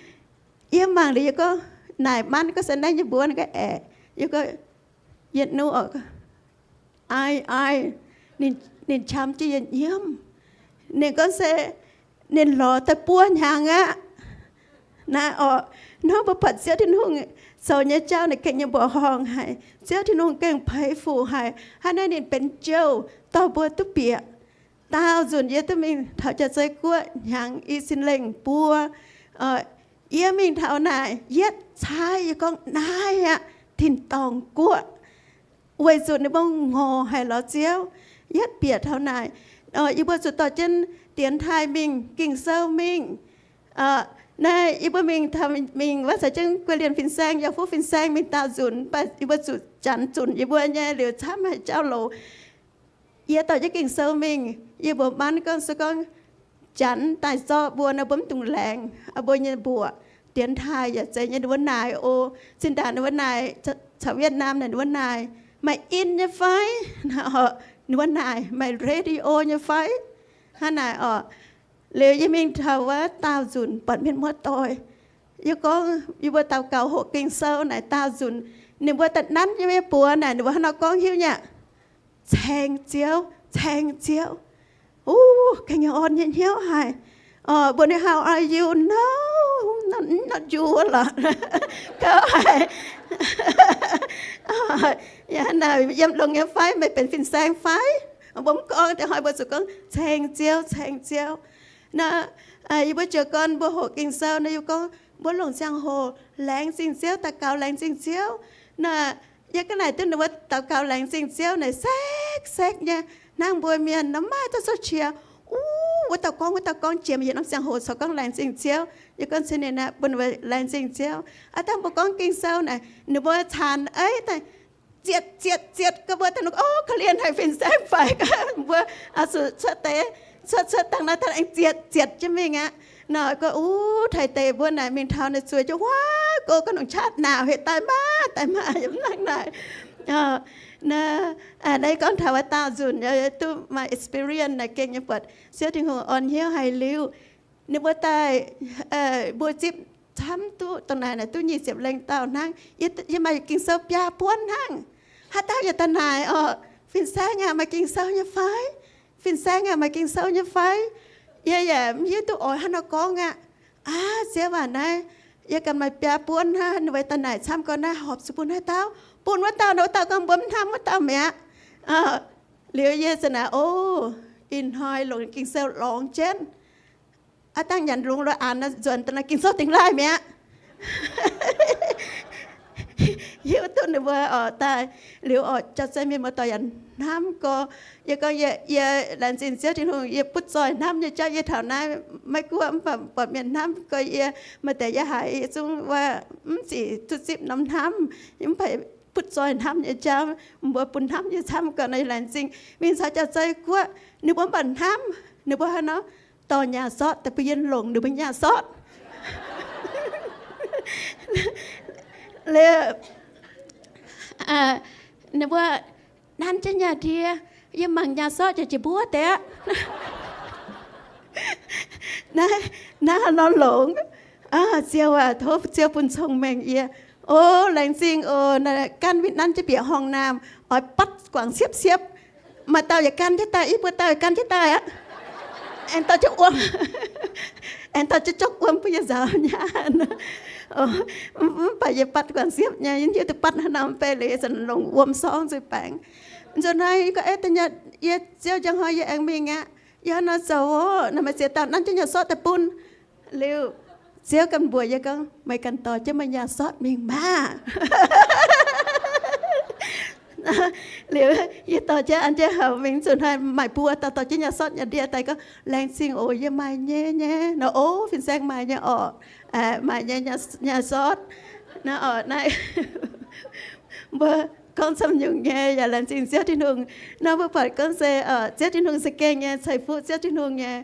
Yie mangc liuz yie gorngv, Naaic manv gorngv se naaiv nyei mbuox? Ninh gorngv, Aeqv. Yie gorngv, Yietc nu oc. Aaix, aaix. Ninh qam jienv yie nyiemv. Ninh gorngv se ninh lorz daaih buo hnyangx aqv. Naaiv orqc, hnangv mbuo buatc Ziouv Tin-Hungh zoux nyei jauv, ninh gengh nyei mbuoqc horngh haic. Ziouv Tin-Hungh gengh peix fuc haic. Hnangv naaiv ninh benx jouh dorh mbuo duqv bieqc. Daauh nzunc yie duqv mingh taux jaax-zei guoqv hnyangx i sin lengh buo. Yie mingh taux naaic yietv caaiv, yie gorngv, Naaiv aqv, tin-dorngh guoqv. weic zuqc ninh mbuo ngorc haic lorz Ziouv. Yietv bieqc taux naaic, yie mbuo zuqc dorh jienv dienx taaih mingh Ging-Sou mingh. Naaiv yie mbuo mingh, mingh wuov caux jienv guei lienh fin-saeng, yaac fuqv fin-saeng mingh daauh nzunc, mv baac yie mbuo zuqc janx zunc yie mbuo nyei liuz camv haic jauv-louc. Yie dorh jienv Ging-Sou mingh, yie mbuox manv gorngv, se gorngv janx daaih zorqv mbuo nor, mbuo mv dungx laengz mbuo nyei mbuoqc. Dienx taaih yaac zeiz nyei, ninh mbuo naaic oc. Zinh ndaangc ninh mbuo naaic caux Vietnam naaic, ninh mbuo naaic, maaih in nyei fai? Ninh mbuo naaic, maaih radio nyei fai? Hnangv naaic oc. Liuz yie mingh taux wuov daauh nzunc buatc mienh muoz-doic. Yie gorngv yie mbuo daux gaux hoqc Ging-Sou naaic daauh nzunc, ninh mbuo da'nanv nyei mbuox naaic, ninh mbuo hnangv nor gorngv hiuv nyei aqv. Caeng Ziouv, caeng Ziouv. Uv, gengh nyei orn nyei hnyouv haic. Mbuo ninh, how are you? No, not you lorqc. Gauh haic. Yiem longx nyei fai? Meih benx fin-saeng fai? Mbuo mv gorngv, da'hoi mbuo zuqc gorngv caeng Ziouv, caeng Ziouv. Naaiv, yie mbuo jiez gorn mbuo hoqc Ging-Sou nor, yie gorngv mbuo longc ziangh hoc laengz zingh Ziouv, daux gaux laengz zingh Ziouv. Naaiv, yie ga'naaiv duqv ninh mbuo daux gaux laengz zingh Ziouv naaic sekv-sekv nyei, hnangv mbuo mienh nor maiv duqv cuotv qiex. Uv, wuov dauh gorngv, wuov dauh gorngv, jiex mingh yietc norm ziangh hoc corc gorngv laengz zingh Ziouv. Yie gorngv cingx ninh aeqv, bun ninh mbuo laengz zingh Ziouv. Aav dangh mbuo gorngv Ging-Sou naaic, ninh mbuo caanx aiv daaih zietc, zietc, zietc, gorngv mbuo daaih nor, o, korv-lienh haic, fin-saeng faix, mbuo oix zuqc cuotv deix, cuotv, cuotv dangh naaiv daaih aengx zietc, zietc jienv mingh aqv. Nor gorngv, uv, taaih deix mbuo naaic mingh taux naaic zueiz jienv huaav go, gorngv longc qaqv naauc heuc daaih maah, daaih maah, yiem naaiv naaic. Naaiv, naaiv gorngv taux wuov daauh nzunc duqv maaih experience naaic, gengh nyei buatc Ziouv Tin-Hungh orn hnyouv haic liuz, ninh mbuo daaih mbuo zipv camv duqv dongh naaic naaic duqv nyic ziepc lengh dauh hnangv. Yie maaih Ging-Sou biaa buonv hnangv. Haaix dauh yaac daaih naaic oc, fin-saeng aah, maaih Ging-Sou nyei fai? Fin-saeng aah, maaih Ging-Sou nyei fai? Yie yaac mv hiuv duqv oix hnangv nor gorngv aqv. Aav, Ziouv aac, naaiv yie ganh maaih biaa buonv hnangv, ninh mbuo daaih naaic camv gorngv naaiv horpc zuqc bun haaix dauh? Bun wuov dauh. Wuov dauh gorngv mbuo mv hnamv wuov dauh mi'aqv. Liuz yie za'naaic, o, ih hnoi longc Ging-Sou lorngx jienv. Aav dangh nyanc lungz lo aanx nzuonx daaih naaiv Ging-Sou dingx laaih mi'aqv. Hiuv duqv ninh mbuo oc daaih liuz oc, jauv-zeiv mienh muoz-doic yaac hnamv gorx. Yie gorngv yie, yie laengz zingh Ziouv Tin-Hungh, yie butv zoih hnamv nyei jauv. Yie taux naaiv Meiv Guoqv mv baac buatc mienh hnamv gorx yie, maaih deix yie haiz yie zungv wuov mv zic duqv zipv norm hnamv, mv baac butv zoih hnamv nyei jauv, mbuo bun hnamv yie camv gorx nor, yie laengz zingh. Mingh caux jauv-zeiv guoqv, ninh mbuo mv baac hnamv, ninh mbuo hnangv nor dorh nyaah sortv daaih bun yie longc ninh mbuo nyaah sortv. Liuz, ninh mbuo, nanv jienv nyaah ndie, yie mangc nyaah sortv jiex jiex mbuov deix aqv. Naaiv, naaiv nor longx. Ziouv aac, tov Ziouv bun cong-mengh yie. O, laengz zingh oc. Naaiv gan mingh nanv jienv bieqc horngh naamh, oix batv guangc siepv-siepv. Maaih dauh yaac gan jienv daaih, i buo dauh yaac gan jienv daaih aqv. Aengx dorh jienv wuom, aengx dorh jienv jopv wuom bun yie nzaaux nyaah. Mv baac yie batv guangc siepv nyei, yie hiuv duqv batv haaix norm mv bei liuz, yie zanc longc wuom sorngv nzuih baengx. Nzuonx naaiv gorngv, Eix, da'nyeic yie Ziouv njang hnoi yie aengx mingh aqv. Yie hnangv nor zoux oc. Naaiv maaih ziex dauh nanv jienv nyaah sortv daaih bun. Liuz, Ziouv ganh mbuox yie gorngv, Meih ganh dorh jienv meih nyaah sortv mingh maah! Liuz, yie dorh jienv an jienv houc mingh. Nzuonx naaiv maaih buo dauh dorh jienv nyaah sortv nyaah ndie daaih gorngv, Laengz zingh oc, yie maaih nyei nyei. Nor, o, fin-saeng maaih nyei orqc. Maaih nyei nyaah sortv. Naaiv oc, naaiv mbuo gorngv camv nyungc nyei yaac laengz zingh Ziouv Tin-Hungh. Nor mbuo buatc gorngv se Ziouv Tin-Hungh za'gengh nyei ceix fuqv Ziouv Tin-Hungh nyei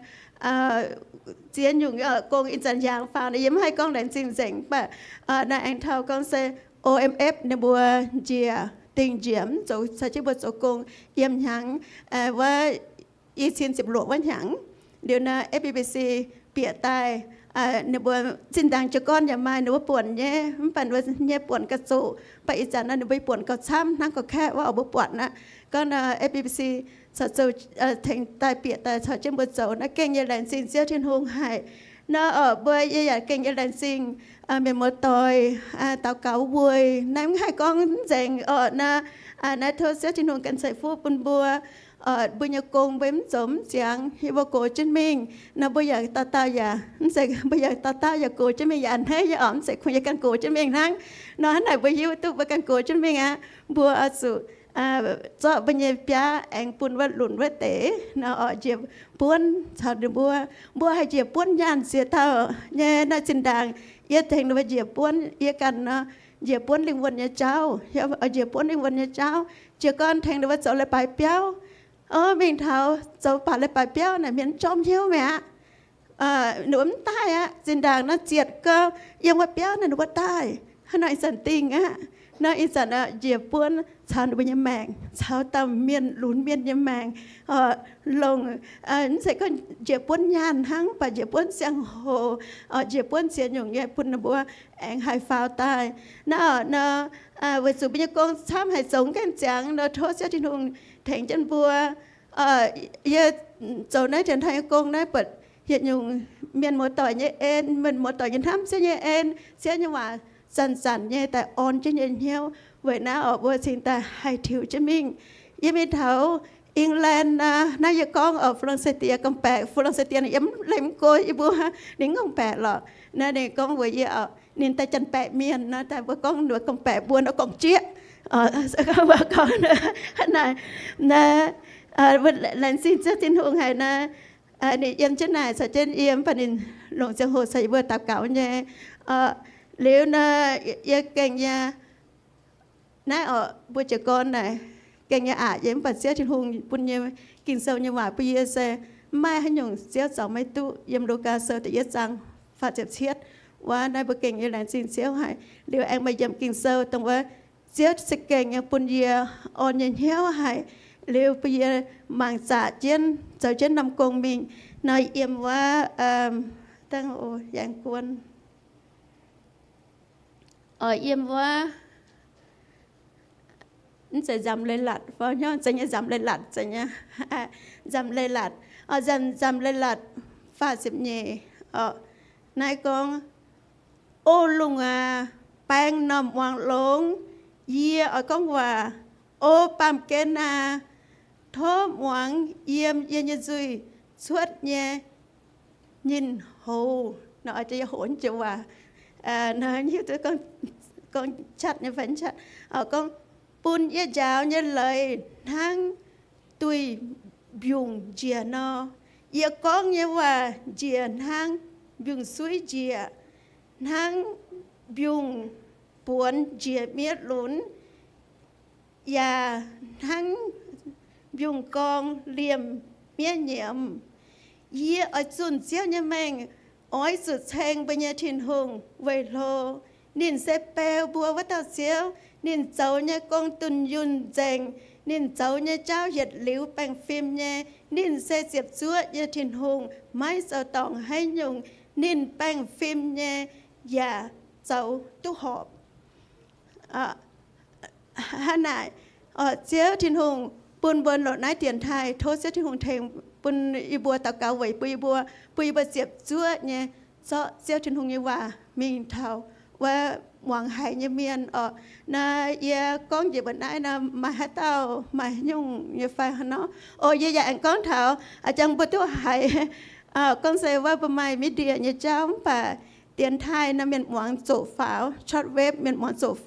ziex nyungc gong ih zanc hiaangx faaux nor, yie mv haih gorngv laengz zingh nzengc, mv baac naaiv aengx taux gorngv se O M F ninh mbuo njiec dingh njiec mv zoux caux jienv mbuo zoux gong yiem hnyangx wuov i cin ziepc luoqc wuov hnyangx. Liuz naaiv F B B C bieqc daaih, ninh mbuo zinh ndaangc jiez gorn yaac maaih ninh mbuo buonc nyei, mv baac ninh mbuo nyei buonc gauh zoqc. Mv baac ih zanc naaiv ninh mbuo buonc gauh camv hnangv gauh kaeqv wuov oc, mbuo buatc aqv. Gorngv naaiv F B B C caux zoux, tengx daaih bieqc daaih caux jienv mbuo zoux naaiv, gengh yie laengz zingh Ziouv Tin-Hungh haic. Naaiv oc, mbuo yie yaac gengh yie laengz zingh mienh muoz-doic daux gaux weic naaiv, mv haih gorngv nzengc oc. Naaiv, naaiv tov Ziouv Tin-Hungh ganh ceix fuqv bun mbuo. Mbuo nyei gong mbuo mv zoux mv ziangx, yie mbuo gox jienv mingh. Nor mbuo yaac dauh dauh yaac, mv zeiz mbuo yaac dauh dauh yaac gox jienv mingh, yaac a'hneiv nyei oc, mv zeiz kungx yie ganh gox jienv mingh hnangv. Nor hnangv naaic mbuo hiuv duqv mbuo ganh gox jienv mingh aqv, mbuo oix zuqc zorqv mbuo nyei biaav aengx bun wuov lunc wuov deix nor, oix njiec buonv caux ninh mbuo. Mbuo haih njiec buonv nyaanh ziex dauh nyei. Naaiv zinh ndaangc yie tengx ninh mbuo njiec buonv, yie ganh nor, njiec buonv lingh wuonh nyei jauv, njiec buonv lingh wuonh nyei jauv. Jiez gorn tengx ninh mbuo zoux leiz-baaix biauv. O, mingh taux zoux baac leiz-baaix biauv naaic mienh jorm hnyouv mi'aqv. Ninh mbuo mv daaih aqv. Zinh ndaangc naaiv zietc gau yiem wuov biauv naaic ninh mbuo daaih. Hnangv nor ih zanc dingh aqv. Nor ih zanc njiec buonv caux ninh mbuo nyei maengc, caux dauh mienh lunx mienh nyei maengc, longc, mv zeiz gorngv njiec buonv nyaanh hnangv, mv baac njiec buonv ziangh hoc, njiec buonv ziex nyungc nyei bun ninh mbuo aengx haih faaux daaih. Naaiv nor, weic zuqc mbuo nyei gong camv haic, zoux mv gaengh ziangx nor, tov Ziouv Tin-Hungh tengx jienv mbuo. Yie zoux naaiv dienx taaih nyei gong naaiv buatc yietc nyungc mienh muoz-doic nyei en, mienh muoz-doic nyei hnamv Ziouv nyei en, Ziouv nyei waac zanc-zanc nyei daaih orn jienv nyei hnyouv. Weic naaiv oc, mbuo cingx daaih haih tiux jienv mingh. Yie mingh taux England, naaiv yie gorngv oc, Fu^lon^se Diex gorngv-baeqc, Fu^lon^se Diex ninh yiem, leiz mv go yie mbuo, ninh gorngv-baeqc lorqc. Naaiv ninh gorngv mbuox yie oc, ninh daaih janx-baeqc mienh nor, daaih mbuo gorngv ninh gorngv-baeqc mbuo nor gorngv-jieqv. Mbuo gorngv naaiv, naaiv, laengz zingh Ziouv Tin-Hungh haic naaiv. Ninh yiem jienv naaic caux jienv yie, mv baac ninh longc ziangh hoc caux yie mbuo daux gaux nyei. Liuz nor, yie gengh yie naaiv oc, mbuo jiez gorn naaic gengh yie aqc yie, mv baac Ziouv Tin-Hungh bun nyei Ging-Sou nyei waac bun yie se mv maaih haaix nyungc Ziouv zaux maiv duqv. Yiem Lugaa Sou da'yietv zaang faah ziepc cietv wuov, naaiv mbuo gengh yie laengz zingh Ziouv haic. Liuz aengx maaih yiemc Ging-Sou dongh wuov Ziouv se gengh nyei bun yie orn nyei hnyouv haic. Liuz bun yie mangc zaqc jienv zoux jienv norm gong mingh nor, yiem wuov, dangh o, yangh guon, oix yiem wuov, mv zeiz nzamc leiz-latc fai hnyouv, zeiz nyei nzamc leiz-latc, zeiz nyei nzamc leiz-latc, nzamc, nzamc leiz-latc faah ziepc nyeic. Naaiv gorngv, O lungh aac, baeng normh muangx longx, yie oix gorngv waac. O baamh gen aac, tov muangx yiem yie nyei nzuih cuotv nyei nyinh hoz. Nor oix jiex yie hoz jienv waac, hiuv duqv gorngv qatv nyei fai qatv. Gorngv, bun yie njaaux nyei leiz hnangv duih mbiungc njiec nor. Yie gorngv nyei waac njiec hnangv mbiungc-suiv njiec, hnangv mbiungc-buonx njiec miev lunx, yaac hnangv mbiungc-gorng liemh miev nyiemz. Yie oix zunh Ziouv nyei mengh, oix zuqc ceng mbuo nyei Tin-Hungh weic hlo. Ninh se beu mbuo wuov dauh Ziouv. Ninh zoux nyei gong dunh yunh nzengc. Ninh zoux nyei jauv yietc liuz baengh fim nyei. Ninh se ziepc zuoqv nyei Tin-Hungh, maiv zoux dorngc haaix nyungc. Ninh baengh fim nyei yaac zoux duqv horpc. Hnangv naaic, Ziouv Tin-Hungh bun mbuo longc naaiv dienx taaih. Tov Ziouv Tin-Hungh tengx bun yie mbuo daux gaux weic bun yie mbuo, bun yie mbuo ziepc zuoqv nyei zorqv Ziouv Tin-Hungh nyei waac mingh taux wuov muangx haiz nyei mienh oc. Naaiv yie gorngv njiec mbuo naaiv nor, maaih haaix dauh maaih haaix nyungc nyei fai hnangv nor? O, yie yaac aengx gorngv taux, a'jang mbuo duqv haiz gorngv se wuov mbuo maaih media nyei jauv, mv baac dienx taaih nor mienh muangx zoqc faaux, shortwave mienh muangx zoqc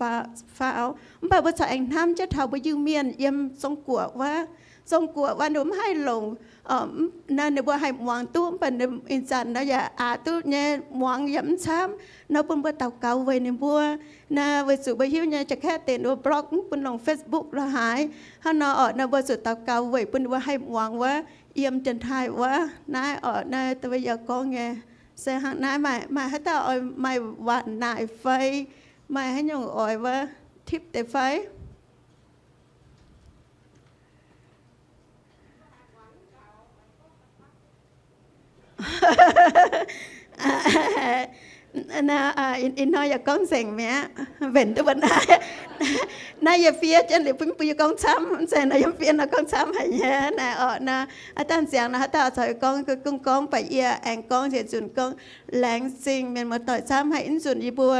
faaux. Mv baac mbuo corc aengx hnamv jienv taux mbuo Iu-Mienh yiem Zong-Guoqv wuov. Zong-Guoqv wuov ninh mbuo mv haih longc, naaiv ninh mbuo haih muangx duqv, mv baac ih zanc nor yaac aqc duqv nyei, muangx yaac mv camv. Nor bun mbuo daux gaux weic ninh mbuo. Naaiv weic zuqc mbuo hiuv nyei ja'kaeqv deix ninh mbuo block, mv bun longc Facebook la'haaix. Hnangv nor oc, naaiv mbuo zuqc daux gaux weic bun ninh mbuo haih muangx wuov, yiem dienx taaih wuov. Naaiv oc, naaiv dongh yie gorngv nyei se hnangv naaiv. Maaih, maaih haaix dauh oix maaih waac naaic fai maaih haaix nyungc oix wuov tip deix fai? Ih hnoi yaac gorngv nzengc mi'aqv, mbenc duqv mbuo naaiv. Naaiv yie fiev jienv liuz bun, bun yie gorngv camv, mv zeiz nor yie fiev nor gorngv camv haic nyei. Naaiv oc, naaiv haaix dauh nziangx nor haaix dauh caux yie gorngv, gorngv, gorngv, baac yie aengx gorngv nzengc nzunc gorngv, laengz zingh mienh muoz-doic camv haic. Ih nzunc yie mbuo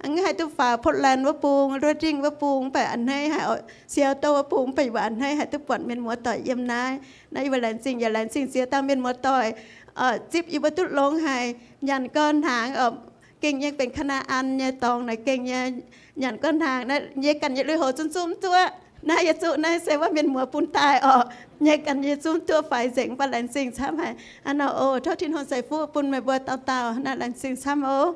mv haih duqv faaux Portland wuov bung, Redding wuov bung, mv baac a'hneiv haic oc, Seattle wuov bung, mv baac yie mbuo a'hneiv haih duqv buatc mienh muoz-doic yiem naaiv. Naaiv yie mbuo laengz zingh, yaac laengz zingh ziex dauh mienh muoz-doic zipv yie mbuo duqv longx haic. Nyanc gorn hnaangx, gengh nyei benx Kaa^naa^an nyei dorngx naaic gengh nyei. Nyanc gorn hnaangx naaiv, yie ganh nyei lui-houx zunv zunv mv duqv. Naaiv yie zuqv naaiv se wuov mienh muoz bun daaih orqc. Nyei ganh yie zungv duqv faix nzengc, mv baac laengz zingh camv haic. Aa, nor oc, tov Tin-Hungh ceix fuqv bun meih mbuo dauh dauh. Naaiv laengz zingh camv oc.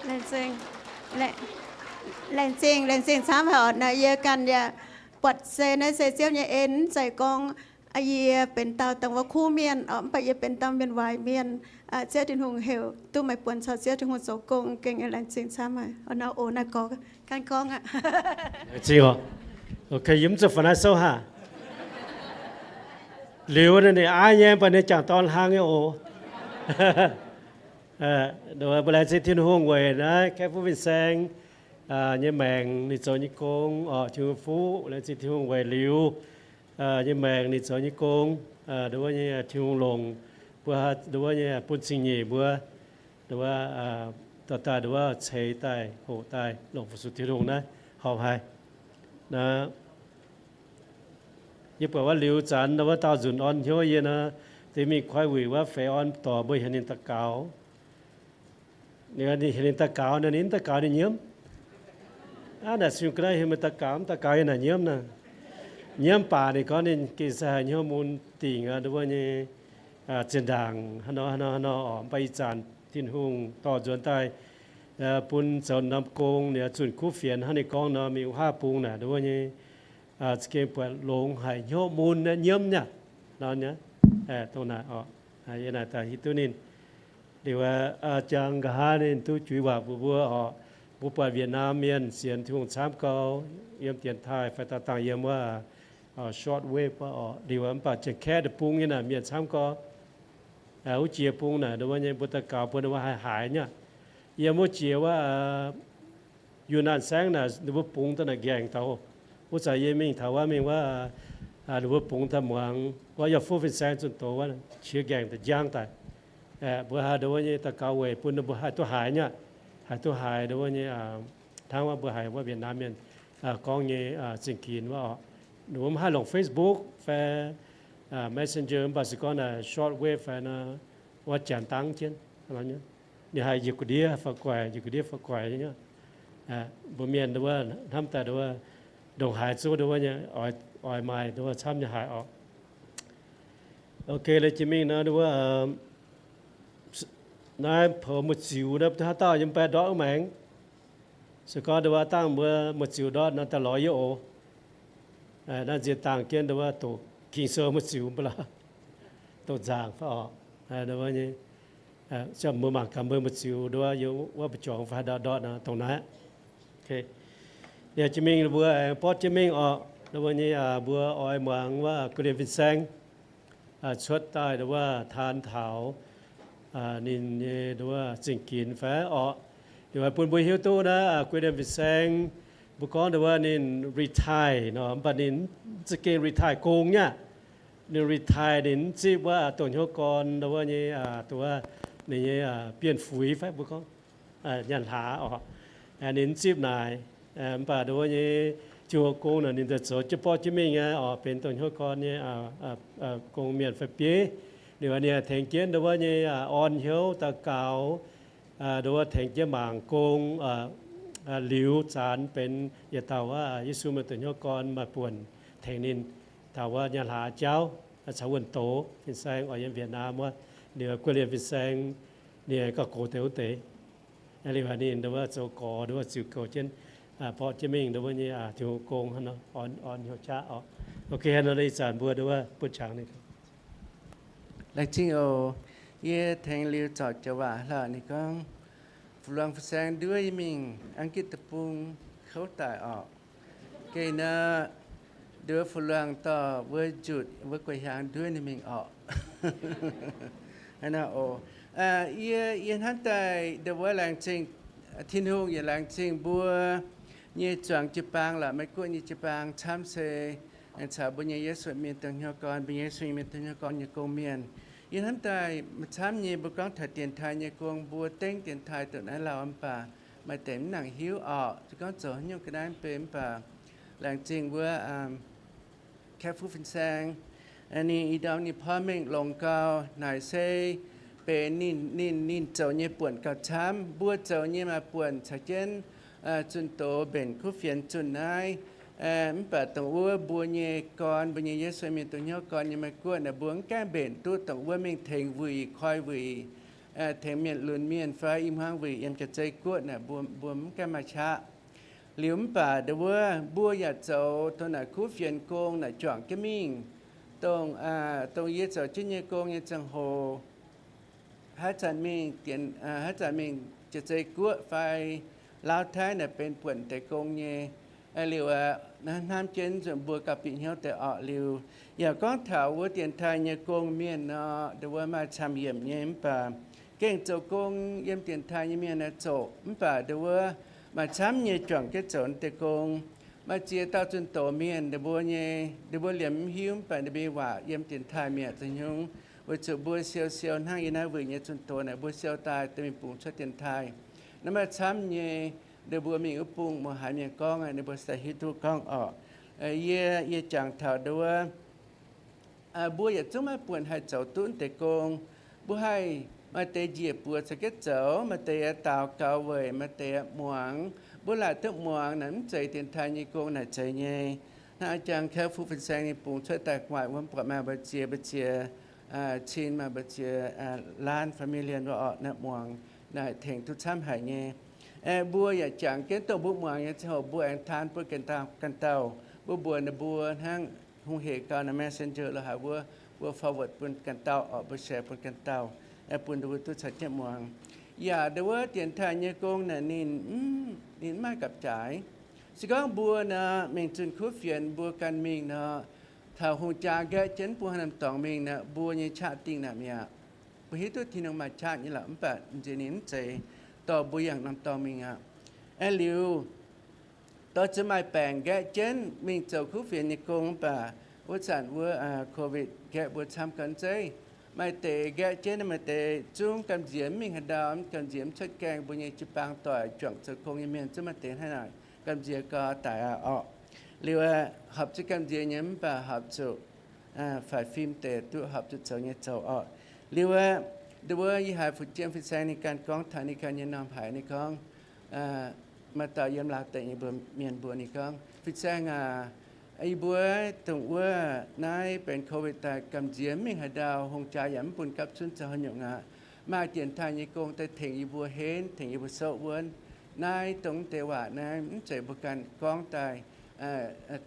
Laengz zingh, laengz zingh, laengz zingh camv haic oc. Naaiv yie ganh yaac buatc se naaiv se Ziouv nyei en, mv zeiz gorngv yie benx dauh dangh wuov kuv mienh, mv baac yie benx dauh mienh waaic mienh. Ziouv Tin-Hungh heuc duqv meih buonc caux Ziouv Tin-Hungh zoux gong, gengh laengz zingh camv haic. Nor oc, naaiv gorngv, ganh gorngv aqv. Laengz zingh oc. Yie mv zuqc faaux naaiv souv haic. Liuz ninh aiv nyei, mv baac ninh jangc dorn hlang nyei oc. Mbuo laengz zingh Tin-Hungh weic naaiv Kaeqv Fuqv Fin-Saeng nyei maengc ninh zoux nyei gong oc. Tin-Hungh fuqv, laengz zingh Tin-Hungh weic Liuz nyei maengc ninh zoux nyei gong. Nduov wuov nyei Tin-Hungh longc mbuo, nduov wuov nyei bun zingh nyeic mbuo, nduov wuov, dorh daaih nduov wuov ceix daaih hoqc daaih longc fu-sux Tin-Hungh naaiv horpc haic. Naaiv yie buatc wuov Liuz zanc nduov wuov daauh nzunc orn hnyouv yie nor, deix mingh koi wuic wuov feix orn dorc mbuo heuc ninh daux gaux. Ninh heuc ninh daux gaux nor, ninh mv daux gaux ninh nyiemv. Aav, naaic siung ga'naaiv heuc meih daux gaux, mv daux gaux yie naaic nyiemv nor. Nyiemv baac ninh gorngv ninh gengh se haiz hnyouv mun dingc nduov wuov nyei zinh ndaangc hnangv nor hnangv nor oc. Mv baac ih zanc Tin-Hungh dorh nzuonx daaih bun zoux norm gong, ninh zunh kuv fienx hnangv ninh gorngv nor, mingh wuov haav bung naaic nduov wuov nyei za'gengh buatc longx haic, hnyouv mun nyiemv nyei. Nor nyei, dongh naaic oc, yie naaic daaih hiuv duqv ninh. Liuz jangx nqa'haav ninh duqv juiz waac mbuox mbuo oc. Mbuo buatc Vietnam mienh sienx Tin-Hungh camv gau, yiem dienx taaih fai daaih dangh yiem wuov short wave wuov oc. Liuz mv baac Janx-Kaeqv deic-bung nyei naaic mienh camv gau. Wuov jiex bung naaic nduov wuov nyei mbuo daux gaux bun ninh wuov haih haaix nyei. Yiem wuov jiex wuov Yunnan saengv naaic ninh mbuo bungx daaih naaic nqaengc daaih. Wuov zanc yie mingh taux wuov mingh wuov, ninh mbuo bungx daaih muangx wuov Yauh Fuqv Fin-Saeng zunh doz wuov, qiex nqaengc daaih njang daaih. Mbuo haih nduov wuov nyei daux gaux weic bun ninh mbuo haih duqv haaix nyei, haih duqv haaix nduov wuov nyei, hnangv wuov mbuo haiz wuov Vietnam mienh gorngv nyei zingh ginx wuov oc. Ninh mbuo mv haih longc Facebook fai Messenger, mv baac se gorngv naaic short wave fai nor, wuov janx dangv jienv. Ninh haih njiec ga'ndiev fai guaix, njiec ga'ndiev fai guaix nyei. Mbuo mienh nduov wuov hnamv daaih nduov wuov ndongc haaix zungv nduov wuov nyei oix maaih nduov wuov camv nyei haic oc. Ok, la'jiex mingh nor nduov wuov naaiv poux muoz-ziux naaiv haaix dauh yiem baeqv ndortv wuov maengx? Se gorngv nduov wuov dangh mbuo muoz-ziux ndortv nor daaih lorz yie oc. Naaiv nziex dangh jienv nduov wuov doqc Ging-Sou muoz-ziux mbuo lorz, doqc nzaangc fai oc. Nduov wuov nyei, mbuo mangc gaax mbuo muoz-ziux nduov wuov, yiem wuov mbu'jorngx fai haaix ndortv ndortv nor dongh naaiv. Liuz jiex mingh mbuo aengx borqv jienv mingh oc. Nduov wuov nyei mbuo oix muangx wuov Guilin Fin-Saeng cuotv daaih nduov wuov taan taux ninh nyei nduov wuov zingh ginx fai orqc. Liuz bun mbuo hiuv duqv naaiv Guilin Fin-Saeng, mbuo gorngv nduov wuov ninh retire nor, mv baac ninh mv za'gengh retire gong nyei aqv. Ninh retire ninh mv zipv wuov dongh hnyouv gorn nduov wuov nyei, dongh wuov ninh nyei bienh fuix fai mbuo gorngv nyaanh hlaax oc. Ninh mv zipv naaic, mv baac nduov wuov nyei Ziouv gong naaic ninh daaih zoux jienv borqv jienv mingh nyei oc, benx dongh hnyouv gorn nyei gong mienh fai bieiv. Liuz ninh tengx jienv nduov wuov nyei orn hnyouv daux gaux, nduov wuov tengx jienv mangc gong, liuz zanc benx yietc dauh wuov Yesu mienh dongh hnyouv gorn maaih buonc tengx ninh taux wuov nyaanh hlaax jauv. caux wuonh doz fin-saeng oix yiem Việt Nam wuov, ninh guoqv liemh fin-saeng, ninh gauh gox deix wuov deix. Liuz ninh nduov zoux gorx nduov ziux goux jienv, borqv jienv mingh nduov nyei Tin-Hungh gong hnangv nor, orn hnyouv qaqv oc. Ok, hnangv nor ih zanc mbuo nduov butv qangx ninh. Laengz zingh oc. Yie tengx liuz zorc joux waac hlauv ninh gorngv, fu-luangh fin-saeng nduov yie mingh Ang-gitv deic-bung kouv daic oc. Gengh nor, nduov fu-luangh dorh wuov njutc wuov guei hiaang nduov ninh mingh orqc. Hnangv naaiv oc. Yie, yie hnamv daaih nduov wuov laengz zingh, Tin-Hungh yaac laengz zingh mbuo nyei zuangx jiu-baang lorqc, Meiv-Guoqv nyei jiu-baang camv se aengx caux mbuo nyei Yesu mienh dongh hnyouv gorn, mbuo nyei Yesu mienh dongh hnyouv gorn nyei gong-mienh. Yie hnamv daaih maaih camv nyei mbuo gorngv taux dienx taaih nyei gong, mbuo dengv dienx taaih ndongc naaiv lauh mv baac maaih deix mv nangc hiuv orqc. Se gorngv zoux haaix nyungc ga'naaiv mv bei mv baac laengz zingh wuov Kaeqv Fuqv Fin-Saeng, ninh ih ndorm ninh porv mengh longx gau, naaic se benx ninh, ninh, ninh zoux nyei buonc gauh camv. Mbuo zoux nyei maaih buonc caux jienv zunh doz mbenc kuv fienx zunh naaiv. Mv baac dongh wuov mbuo nyei gorn, mbuo nyei Yesu mienh dongh hnyouv gorn nyei Meiv-Guoqv naaic, mbuo mv gaengh mbenc duqv dongh wuov mingh tengx wuic, koi wuic, tengx mienh lunx mienh fai i hmuangv wuic yiem jaax-zei guoqv naaic, mbuo, mbuo mv gaengh maaih qaqv. Liuz mv baac nduov wuov mbuo yaac zoux dongh naaic kuv fienx gong naaic juangc jienv mingh, dongh, dongh yie zoux jienv nyei gong nyei ziangh hoc, haaix zanc mingh, haaix zanc mingh jaax-zei guoqv fai Laauv Taiv naaic benx buonc deix gong nyei. Liuz aqv, hnamv jienv nzunc mbuo gauh bieqc hnyouv deix orqc. Liuz yaac gorngv taux wuov dienx taaih nyei gong mienh nor, nduov wuov maaih camv yiemc nyei mv baac gengh zoux gong yiem dienx taaih nyei mienh naaiv zoqc mv baac nduov wuov maaih camv nyei juangc jienv zoux deix gong. Maaih ziex dauh zunh doz mienh, ninh mbuo nyei, ninh mbuo liemh mv hiuv mv baac ninh mbuo nyei waac yiem dienx taaih mi'aqv. Za'nyungc weic zuqc mbuo siou siou hnangv yie naaiv wuic nyei zunh doz naaic, mbuo siou daaih dorh mingh bungx cuotv dienx taaih. Naaiv maaih camv nyei, ninh mbuo mingh wuov bung, muoz-haiz mienh gorngv, ninh mbuo se hiuv duqv gorngv orqc. Yie, yie jangx taux nduov wuov mbuo yietc zungv maiv buonc haih zoux duqv deix gong. Mbuo haih maaih deix njiec buoz caux jienv zoux, maaih deix daux gaux weic, maaih deix muangx. Mbuo laaic duqv muangx naaic mv zeiz dienx taaih nyei gong naaic zeiz nyei. Hnangv jangx Kaeqv Fuqv Fin-Saeng ninh bungx cuotv daaih gu'nguaaic wuov, mv buatc maaih mbu'ziex, mbu'ziex cin, maaih mbu'ziex laanh family wuov orqc, naaiv muangx naaic tengx duqv camv haic nyei. Mbuo yaac jangx jienv dongh mbuo muangx nyei ziangh hoc mbuo aengx taan bun ganh dauh, ganh dauh, mbuo mbuox ninh mbuo hnangv hungh hec gau naaiv messenger lo haaix wuov, mbuo forward bun ganh dauh orqc, mbuo share bun ganh dauh, bun ninh mbuo duqv caux jienv muangx. Yaac nduov wuov dienx taaih nyei gong naaic ninh, ninh mv maaih gapv-jaaix. Se gorngv mbuo nor mingh zunh kuv fienx mbuo ganh mingh nor, taux hungh jaa nqaeqv jienv bun haaix norm dorngx mingh nor, mbuo nyei qaqv dingh naaic mi'aqv. Mbuo hiuv duqv Tin-Hungh maaih qaqv nyei lorqc, mv baac nziex ninh mv zeiz dorh mbuo yangh norm dorngx mingh aqv. Aeqv, liuz dorh zuqc maaih baengc nqaeqv jienv mingh zoux kuv fienx nyei gong mv baac wuov zanc wuov covid nqaeqv mbuo camv gau zeiv. Maaih deix nqaeqv jienv, maaih deix zungv gamh nziex mv mingh haaix ndau, gamh nziex mv cuotv gaengh. Mbuo nyei jiu-baang doic juangc zoux gong nyei mienh zungv maaih deix hnangv naaic, gamh nziex gau daic aqv orqc. Liuz horpc zuqc gamh nziex nyei mv baac horpc zuqc faix fim deix duqv horpc zuqc zoux nyei zoux orqc. Liuz aqv, nduov wuov yie haiz Fu-Jiem Fin-Saeng ninh ganh gorngv taux ninh ganh nyei norm haic, ninh gorngv, maaih dauh yiem Laauv Deic nyei mbuo mienh mbuox ninh gorngv, Fin-Saeng aac, yie mbuo dongh wuov naaiv benx covid daaih gamh nziex mv mingh haaix ndau, hungh jaa yaac mv bun gapv zunv zoux haaix nyungc aqv. Maaih dienx taaih nyei gong daaih tengx yie mbuo henv, tengx yie mbuo souv wuonv. Naaiv dongh deix waac naaiv mv zeiz mbuo ganh gorngv daaih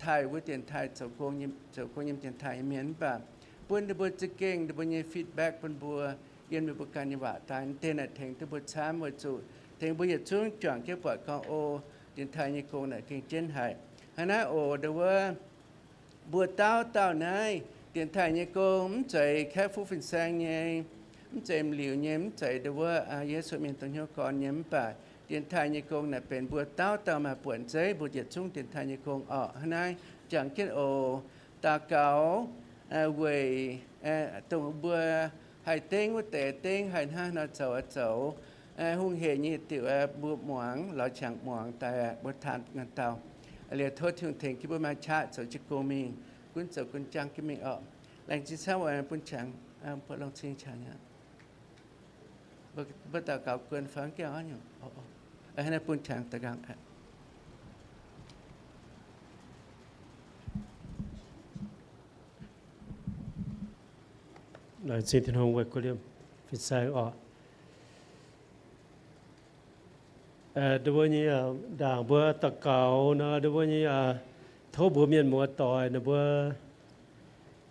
taaih wuov dienx taaih zoux gong nyei, zoux gong nyei dienx taaih nyei mienh mv baac bun ninh mbuo za'gengh ninh mbuo nyei feedback bun mbuo, yiem ninh mbuo ganh nyei waac daaih. Deix naaic tengx duqv mbuo camv weic zuqc tengx mbuo yietc zungv juangc jienv buatc gorngv, o, dienx taaih nyei gong naaic gengh jienv haic. Hnangv naaiv oc, nduov wuov mbuo dauh dauh naaiv dienx taaih nyei gong mv zeiz Kaeqv Fuqv Fin-Saeng nyei, mv zeiz m'liuc nyei, mv zeiz nduov wuov Yesu mienh dongh hnyouv gorn nyei, mv baac dienx taaih nyei gong naaic benx mbuo dauh dauh maaih buonc zeiv mbuo yietc zungv dienx taaih nyei gong orqc. Hnangv naaiv jangx jienv oc, daux gaux weic dongh mbuo haih dengv wuov deix dengv, haih hnangv haaix nor zoux zoux, hungh hec nyei diuc mbuo muangx, lorz qangx muangx daaih mbuo taan ganh dauh. Liuz tov Tin-Hungh tengx jienv mbuo maaih qaqv zoux jienv gong mingh, gunv zoux gunv jangv jienv mingh orqc. Laengz zingh camv, bun qangx, mbuo longc cing qangx aqv. Mbuo daux gaux guon fai gaengh orv nyungc? Hnangv naaiv bun qangx daux gaux aqv. Laengz zingh Tin-Hungh weic gu'liemh fin-saeng oc. Aa, nduov nyei, aa, ndaangc mbuo daux gaux nor, nduov nyei, aa, tov mbuo mienh muoz-doic, ninh mbuo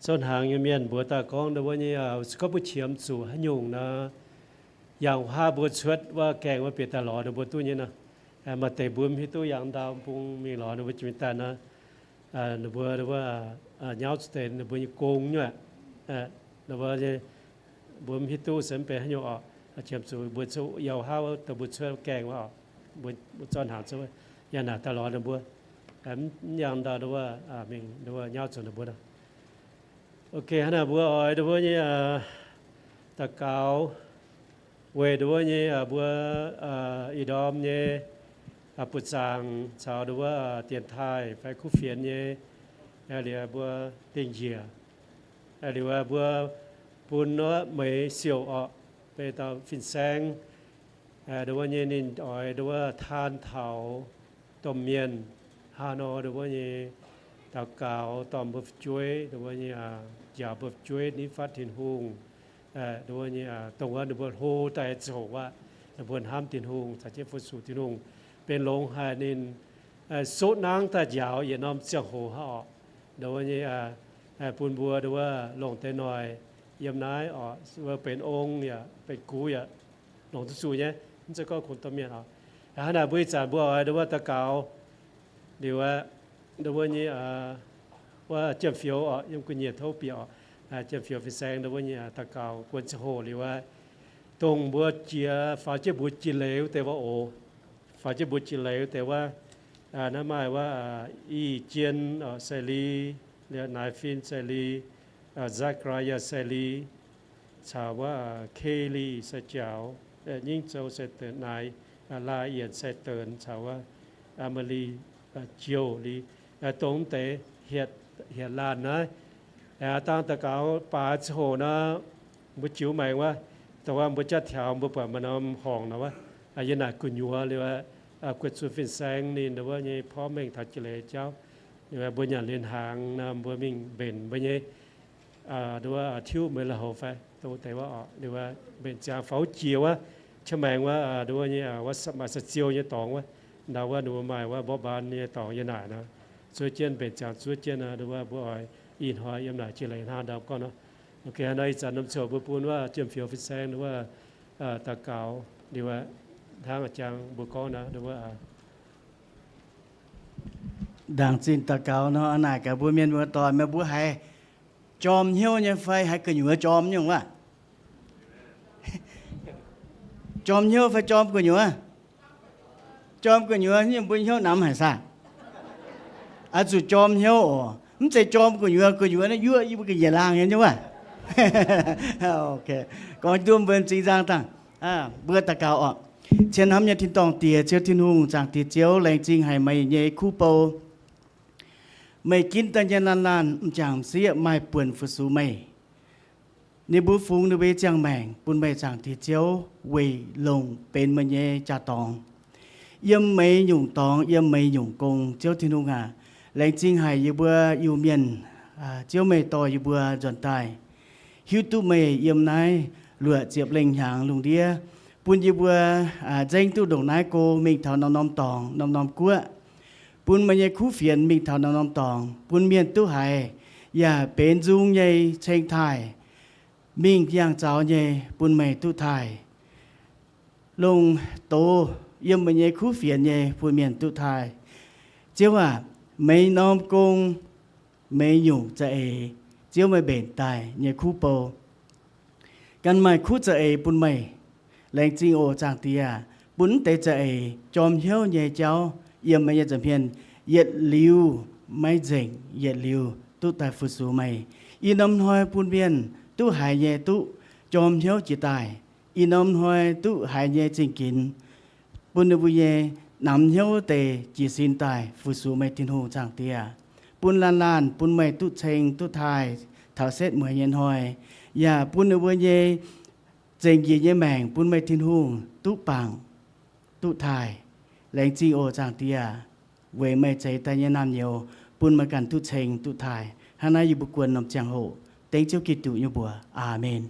zouv hnaangx nyei mienh mbuox daaih gorngv, nduov nyei, aa, se gorngv mbuo qiemx zuqc haaix nyungc nor, yangh wuov haav mbuo cuotv wuov gaengh wuov bieqc daaih lorz ninh mbuo duqv nyei nor. Aa, maaih deix mbuo mv hiuv duqv yangh ndau bung mingh lorz ninh mbuo jiex mingh daaih nor, aa, ninh mbuo, ninh mbuo, aa, nyauv zuqc deix ninh mbuo nyei gong nyei aqv. Aa, ninh mbuo, mbuo mv hiuv duqv se mv benx haaix nyungc oc. Qiemx zuqc mbuo cuotv yangh wuov haav wuov dongh mbuo cuotv gaengh wuov oc, mbuo, mbuo zorqv hnaangx cuotv, yangh naaic daaih lorz ninh mbuo, aa, mv, mv yangh ndau nduov, aa, mingh nduov nyauv zuqc ninh mbuo nor. Ok, hnangv naaic mbuo oix nduov nyei, aa, daux gaux weic nduov nyei, aa, mbuo, aa, ih ndorm nyei, aa, buoz-zaangc caux nduov, aa, dienx taaih fai kuv fienx nyei, aa, liuz mbuo dingh njiec, aa, liuz, aa, mbuo bun wuov Meix Siouc oc, beiv dauh fin-saeng, aa, nduov nyei ninh oix nduov taan taux domh mienh haaix nor nduov nyei daux gaux dorh mbuo fu'jueiv nduov nyei, aa, njaaux mbuo fu'jueiv nitv fatv Tin-Hungh. Aa, nduov nyei, aa, dongh wuov ninh mbuo hlo daaih ziangh hoc aqv, ninh mbuo hnamv Tin-Hungh, caux jienv fu-sux Tin-Hungh, benx longx haic ninh, aa, soqv nangv daaih njaaux yietc norm ziangh hoc hnangv oc. Nduov nyei, aa, aa, bun mbuo nduov longc deix noic yiem naaiv oc, wuov benx ong yaac benx gux yaac longc duqv zuqc nyei, mv zeiz gorngv kungx domh mienh oc. Hnangv naaic mbuo ih zanc mbuo oix nduov daux gaux liuz aqv, nduov nyei, aa, wuov Jiem Fioux oc, yiem gu'nyuoz tov bieqc oc. Aa, Jiem Fioux fin-saeng nduov nyei, aa, daux gaux guon ziangh hoc liuz aqv, dongh mbuo jiex faaux jienv mbuo jiex leiz wuov deix wuov oc. Faaux jienv mbuo jiex leiz wuov deix wuov, aa, naaiv maaih wuov, aa, Ih Jien oc, Sai Li, liuz Naaiv Fin, Sai Li, aa, Zachariah, Sai Li, caux wuov, aa, Kaylee, Sai Jaux, aa, Nyingv Zou, Sai Deix Naaiv, aa, Laa Yienc, Sai Deix caux wuov, aa, Malie, aa, Jiou Li, aa, dongh mv deix hietc, hietc laanh naaiv. Aa, dangh daux gaux baaix ziangh hoc nor, mbuo jiux maengx wuov, dongh wuov mbuo jatv tiaux mbuo buatc maaih norm horngc nor wuov, aa, yiem naaic gu'nyuoz liuz aqv, aa, guoqv zuqc fin-saeng ninh nduov nyei porv mengh taux jiex leiz jauv. Liuz aqv, mbuo nyanc liuz hnaangx nor, mbuo mingh mbenc mbuo nyei, aa, nduov, aa, tiuv meix la'houc fai dongh deix wuov oc. Liuz aqv, mbenc ziangx faaux jiex wuov, qiex maengx wuov, aa, nduov nyei, aa, wuov maaih saa-ziou nyei dorngx wuov, ndau wuov ninh mbuo maaih wuov mborqv mbaan nyei dorngx yiem naaic nor, zuov jienv mbenc ziangx zuov jienv nor, nduov mbuo oix ih hnoi yiem naaic jiex leiz hnangv ndau gorngv nor. Ok, hnangv naaiv ih zanc norm ziouc mbuo bun wuov Jiem Fioux fin-saeng nduov, aa, daux gaux liuz aqv, hnangv a'jang mbuo gorngv nor, nduov, aa, Ndaangc zinh daux gaux nor, naaic gaax mbuo mienh muoz-doic, meih mbuo haiz jorm hnyouv nyei fai haiz gu'nyuoz jorm nyungc wuov? Jorm hnyouv fai jorm gu'nyuoz? Jorm gu'nyuoz, mbuo hnyouv namx haic saah? Oix zuqc jorm hnyouv oc. Mv zeiz jorm gu'nyuoz, gu'nyuoz naaiv yuoqv yie mbuo ga'nyiec laangh nyei nyungc wuov. Gorngv duqv mbuo m'zing nzang dangh. Mbuo daux gaux oc. Cien hnamv nyei tin-dorngh Diex, Ziouv Tin-Hungh, Zaangc Diex Ziouv, laengz zingh haic meih nyei kuv bou. Meih ginv daaih nyei laanh laanh m'jangc m'sieqv maaih buonc fu-sux meih. Ninh mbuo fungx ninh mbuo nyei ziangh maengc bun meih, Zaangc Diex Ziouv, weic longc benx meih nyei jaa-dorngx. Yiem meih nyungc dorngx, yiem meih nyungc gong, Ziouv Tin-Hungh aac, laengz zingh haic yie mbuo Iu-Mienh, Ziouv meih dorh yie mbuo nzuonx daaih hiuv duqv meih yiem naaiv luoqc ziepc lengh hnyangx lungh ndiev, bun yie mbuo nzengc duqv ndongc naaiv go mingh taux norm-norm dorngx, norm-norm guoqv, bun meih nyei kuv fienx mingh taux norm-norm dorngx, bun mienh duqv haiz, yaac benx nzung nyei ceng taaih, mingh yangh zaux nyei bun meih duqv taaih. Longc doz yiem meih nyei kuv fienx nyei bun mienh duqv taaih. Ziouv aac, meih norm gong, meih nyungc za'eix, Ziouv meih mbenc daaih nyei kuv bou, ganh maaih kuv za'eix bun meih. Laengz zingh oc, Zaangc Diex aac, bun mv deix za'eix jorm hnyouv nyei jauv yiem meih nyei nza'hmien yietc liuz maiv nzengc, yietc liuz duqv daaih fu-sux meih. Ih norm hnoi bun mienh duqv haiz nyei duqv jorm hnyouv jiex daaih. Ih norm hnoi duqv haiz nyei zingh ginx, bun ninh mbuo nyei namx hnyouv deix jiez sin daaih fu-sux meih, Tin-Hungh Zaangc Diex aac. Bun laanh laanh bun meih duqv ceng duqv taaih taux setv mueiz nyei hnoi, yaac bun ninh mbuo nyei zengc njiec nyei maengc bun meih, Tin-Hungh, duqv bangc duqv taaih. Laengz zingh oc, Zaangc Diex aac, weic meih zeix daaih nyei naamh nyouz bun meih ganh duqv ceng duqv taaih. Hnangv naaiv yie mbuo guon norm ziangh hoc Dengv Ziouv Giduc nyei mbuox. Aamen.